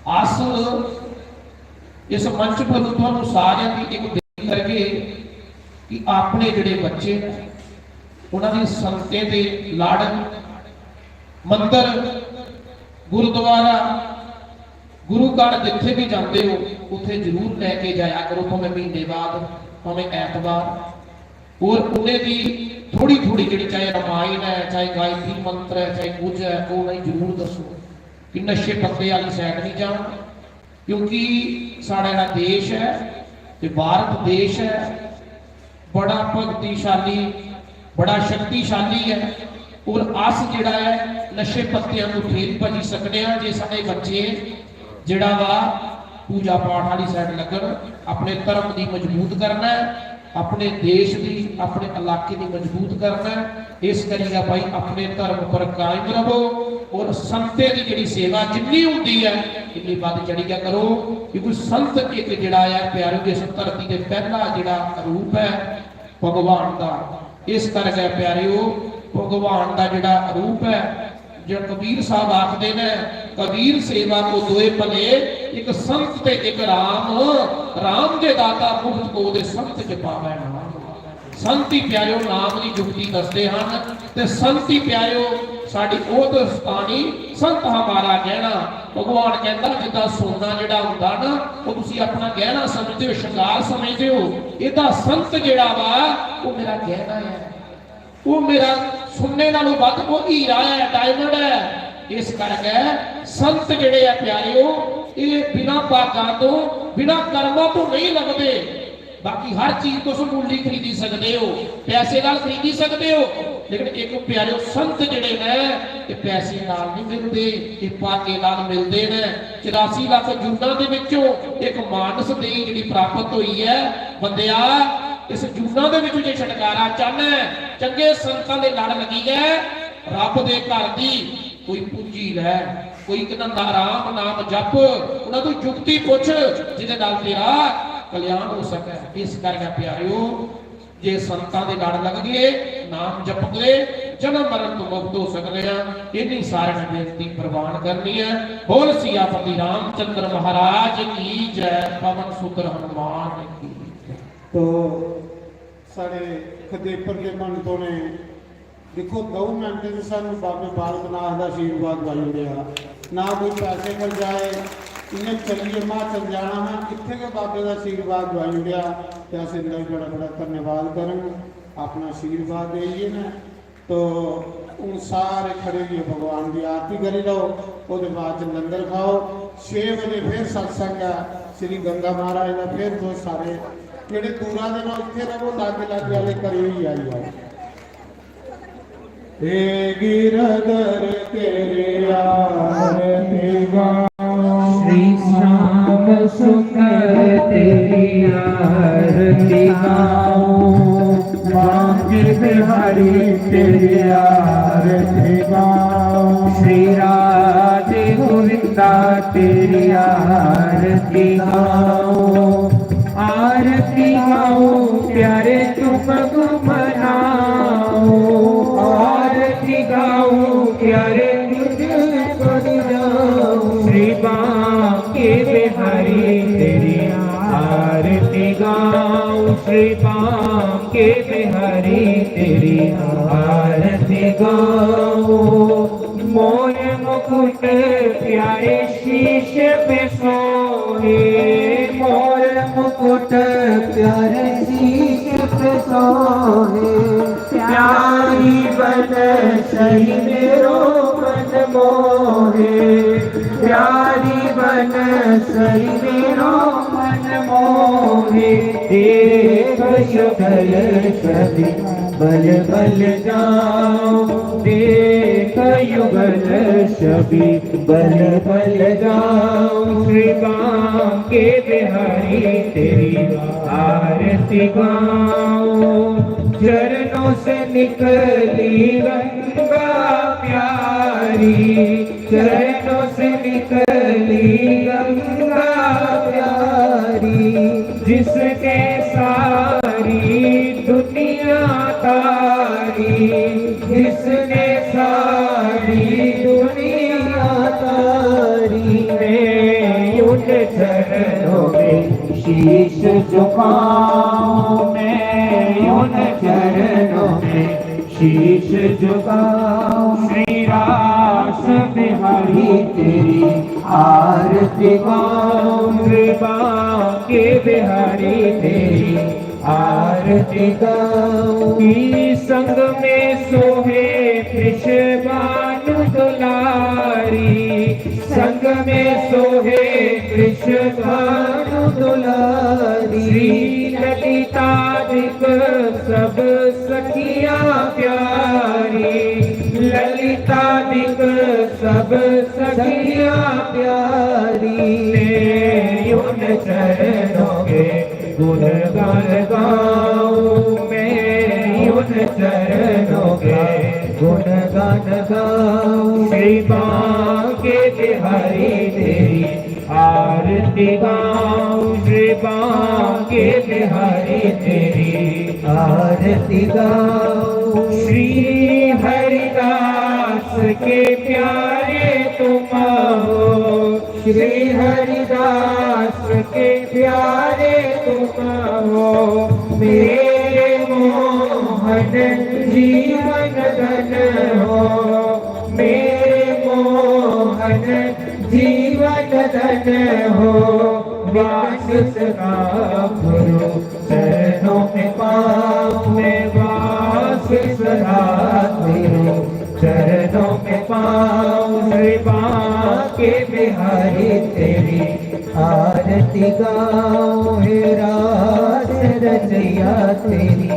अस इस मंच पर तुहानू सारियां दी एक बेनती करगे कि अपने जेड़े बच्चे न, उन्हां दी संगतें दे लाड़, मंदर, गुरुद्वारा, गुरु घर जित्थे भी जांदे हो, उत्थे जरूर लेके जाया करो, भावें महीने बाद, भावें ऐतवार। और उन्हें दी थोड़ी-थोड़ी जेड़ी, चाहे रामायण है, चाहे गायत्री मंत्र है, चाहे कुछ है, वो उन्हें जरूर दसो कि नशे पत्ते वाली side नहीं जान, क्योंकि साढ़ा जेड़ा देश है, ये भारत देश है, बड़ा भक्तिशाली, बड़ा शक्तिशाली है। और अस जेड़ा है, नशे पत्तियां नू फेर भजी सकने हां, जे साढ़े बच्चे जेड़ा वा पूजा पाठ वाली side लगन, अपने धर्म दी मजबूत करना है, अपने देश दी, अपने इलाके दी मजबूत करना है। इस करियै भाई अपने धर्म पर कायम रहो और संतें दी जेड़ी सेवा जिन्नी होंदी है, इन्नी बध चढ़ियै करो, क्योंकि संत एक जेड़ा है प्यारे, इस धरती दे पहला जेड़ा रूप है भगवान दा। इस करके प्यारेओ, भगवान दा जेड़ा रूप है, जो कबीर साहब आखदे ने, "कबीर सेवा को दोए भले, एक संत ते एक राम, राम दे दाता मुक्त को दे संत च पावे नाम।" संत ही प्यारेओ नाम दी जुगती दसदे हन, ते संत ही प्यारेओ साडी ओह दोस्तानी, संत हमारा गहना। भगवान कहंदा, "जिद्दां सोना जेड़ा हुंदा ना, ओह तुसी अपना गहना समझदे हो, शंगार समझदे हो, एहदा संत जेड़ा वा, ओह मेरा गहना है।" ओह मेरा सुन्ने नालों वध, ओह हीरा है, diamond है। इस करके संत जेड़े आ प्यारेओ, एह बिना भागां तो, बिना कर्मां तो नहीं लभदे। बाकी हर चीज तुस मुल्ली खरीदी सकदे ओ, पैसे नाल खरीदी सकदे ओ, लेकिन इक प्यारेओ संत जेह्ड़े न, एह् पैसे नाल नहीं मिलदे, एह् भागे नाल मिलदे न। चौरासी लक्ख जूनां दे विचों इक मानस देई जेह्ड़ी प्राप्त होई ऐ, बंदेआ, इस जूनां दे विचों जे छुटकारा चाहना ऐ, चंगे संतां दे लड़ लगी गए, रब दे घर दी कोई पूंजी लै, कोई इक नंदा राम नाम जप, उन्हां तों जुक्ति पुछ, जिदे नाल तेरा कल्याण हो सकै। इस करके प्यारेओ, जे संतां दे लड़ लग गए, नाम जप गए, जन्म मरण तों मुक्त हो सकदे हां। इन्नी सारेआं ने बेनती प्रवान करनी ऐ। बोल सियापति रामचंद्र महाराज की जय, पवन सुत हनुमान की जय। तो साढ़े खदेपर दे महंत होने दिक्खो, द'ऊं मिंट च सानूं बाबे बालक नाथ दा आशीर्वाद दवाई ओड़ेआ। ना कोई पैसे खर्चाए, इ'यां चलिए हिमाचल जाना हा, इत्थै गै बाबे दा आशीर्वाद दवाई ओड़ेआ। ते अस इं'दा बी बड़ा बड़ा धन्नवाद करङ। अपना आशीर्वाद देइयै न, तो हून सारे खड़े होइयै भगवान दी आरती करी लैओ। ओह्दे बाद च लंगर खाओ। छे बजे फिर सत्संग ऐ श्री गंगा महाराज दा। फिर तुस सारे जेह्ड़े दूरा दे न, इत्थै रवो, लाग्गे लाग्गे आह्ले घरें होइयै आई जाओ। हे गिरधर तेरी आरती गाओ। श्री श्याम सुंदर तेरी आरती गाओ। बांके बिहारी तेरी आरती गाओ। श्री राधे गोविंदा तेरी आरती गाओ। आरती गाओ प्यारे तुमको मनाओ। आरती गाओ प्यारे तुझको सजाओ। श्री बांके बिहारी तेरी आरती गाओ। श्री बांके बिहारी तेरी आरती गाओ। मोर मुकुट प्यारे शीश पे सोहे। मोर मुकुट प्यारे शीश पे सोहे। प्यारी बन सही मेरो मन मोहे। प्यारी बन सही मेरो मन मोहे। देख युगल छवि बल बल जाओ। देख युगल छवि बल बल जाओ। श्री बांके बिहारी तेरी आरती गाओ। चरणों से निकली गंगा प्यारी। चरणों से निकली गंगा प्यारी। जिसने सारी दुनिया तारी। जिसने सारी दुनिया तारी। मैं उन चरणों में शीश झुकाऊं। मैं उन चरणों में शीश झुकाऊं। श्री रास बिहारी तेरी आरती गाऊं। श्री बांके बिहारी तेरी आरती गाऊं। की संग में सोहे वृषभानु दुलारी। संग में सोहे वृषभानु दुलारी। श्री ललिता दिक सब सखियां प्यारी। ललिता दिक सब सखियां प्यारी। मैं उन चरणों के गुणगान गाऊं। मैं उन चरणों के गुणगान गाऊं। श्री बांके बिहारी तेरी आरती गाऊं। श्री बांके बिहारी तेरी आरती गाऊं। श्री हरिदास के प्यारे तुम हो। श्री हरिदास के प्यारे तुम हो। मेरे मोहन जीवन धन हो। मेरे मोहन जीवन धन हो। वास सदा गुरु चरणों में पाऊं। मैं वास सदा गुरु चरणों में पाऊं। श्री बांके बिहारी तेरी आरती गाऊं। हे राधे रचैया तेरी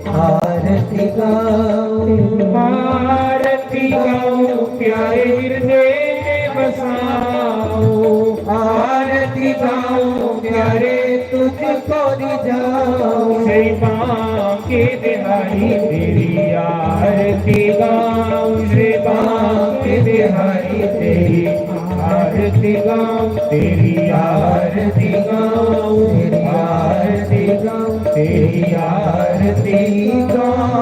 आरती गाऊं। आरती गाऊं प्यारे हिरदे में बसाओ। आरती गाऊं प्यारे तुझको रिझाऊं। श्री बांके बिहारी तेरी आरती गाऊं। श्री बांके बिहारी तेरी आरती गाऊं, तेरी आरती गाऊं, तेरी आरती गाऊं, तेरी आरती गाऊं।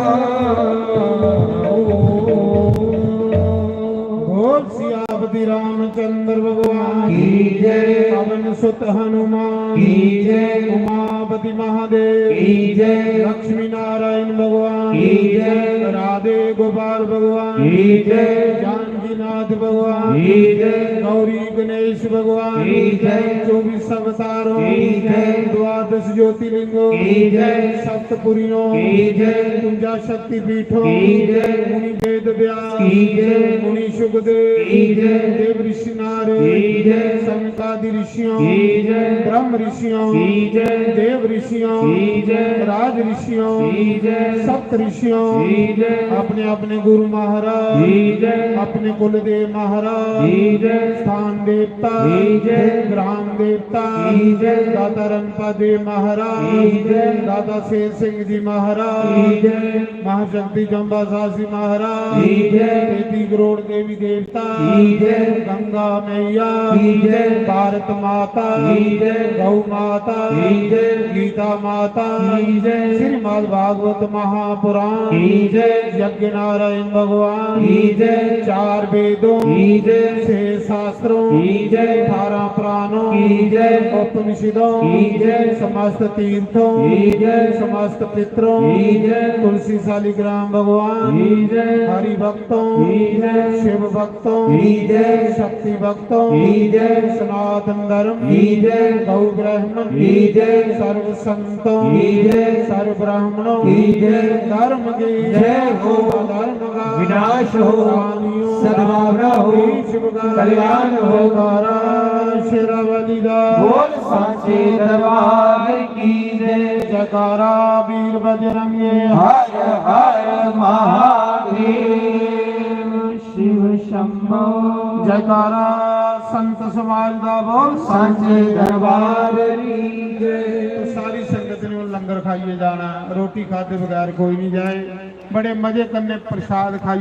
बोल सियापति रामचंद्र भगवान की जय। पवन सुत हनुमान की जय। उमापति महादेव की जय। लक्ष्मी नारायण भगवान की जय। राधे गोपाल भगवान की जय। जानकीनाथ भगवान की जय। गौरी गणेश भगवान की जय। चौबीस अवतारों की जय। द्वादश ज्योतिर्लिंगों की जय। सप्तपुरियों की जय। उनचास शक्ति पीठों की जय। मुनि वेद व्यास की जय। मुनि सुखदेव की जय। देव ऋषि नारद की जय। सनकादि ऋषियों की जय। ब्रह्म ऋषियों की जय। देव ऋषियों की जय। राज ऋषियों की जय। सप्त ऋषियों की जय। अपने अपने गुरु महाराज की जय। अपने कुलदेव महाराज की जय। स्थान देवता की जय। ग्राम देवता की जय। दाता रणपा देव महाराज की जय। दाता शेर सिंह जी महाराज की जय। महाशक्ति चंबा सासी महाराज की जय। तेती करोड़ देवी देवता की जय। गंगा मैया की जय। भारत माता की जय। गौ माता की जय। गीता माता की जय। श्रीमद् भागवत महापुराण की जय। यज्ञ नारायण भगवान की जय। चार वेदों की जय। छह शास्त्रों की जय। अठारह पुराणों की जय। उपनिषदों की जय। समस्त तीर्थों की जय। समस्त पितरों की जय। तुलसी शालिग्राम भगवान की जय। हरि भक्तों की जय। शिव भक्तों की जय। शक्ति भक्तों की जय। सनातन धर्म की जय। गौ ब्राह्मण की जय। सर्व संतों की जय। सर्व ब्राह्मणों की जय। धर्म की जय हो। धर्म का विनाश हो। प्राणियों सद्भावना हो। का कल्याण हो। जयकारा शेरावाली दा। बोल सांचे दरबार की जय। जयकारा वीर बजरंगे। हर हर महादेव शिव शंभो। जयकारा संत समाज दा। बोल सांचे दरबार की जय। तो सारी संगत ने लंगर खाइए जाना, रोटी खाते बगैर कोई नहीं जाए। बड़े मजे कन्ने प्रसाद खाइए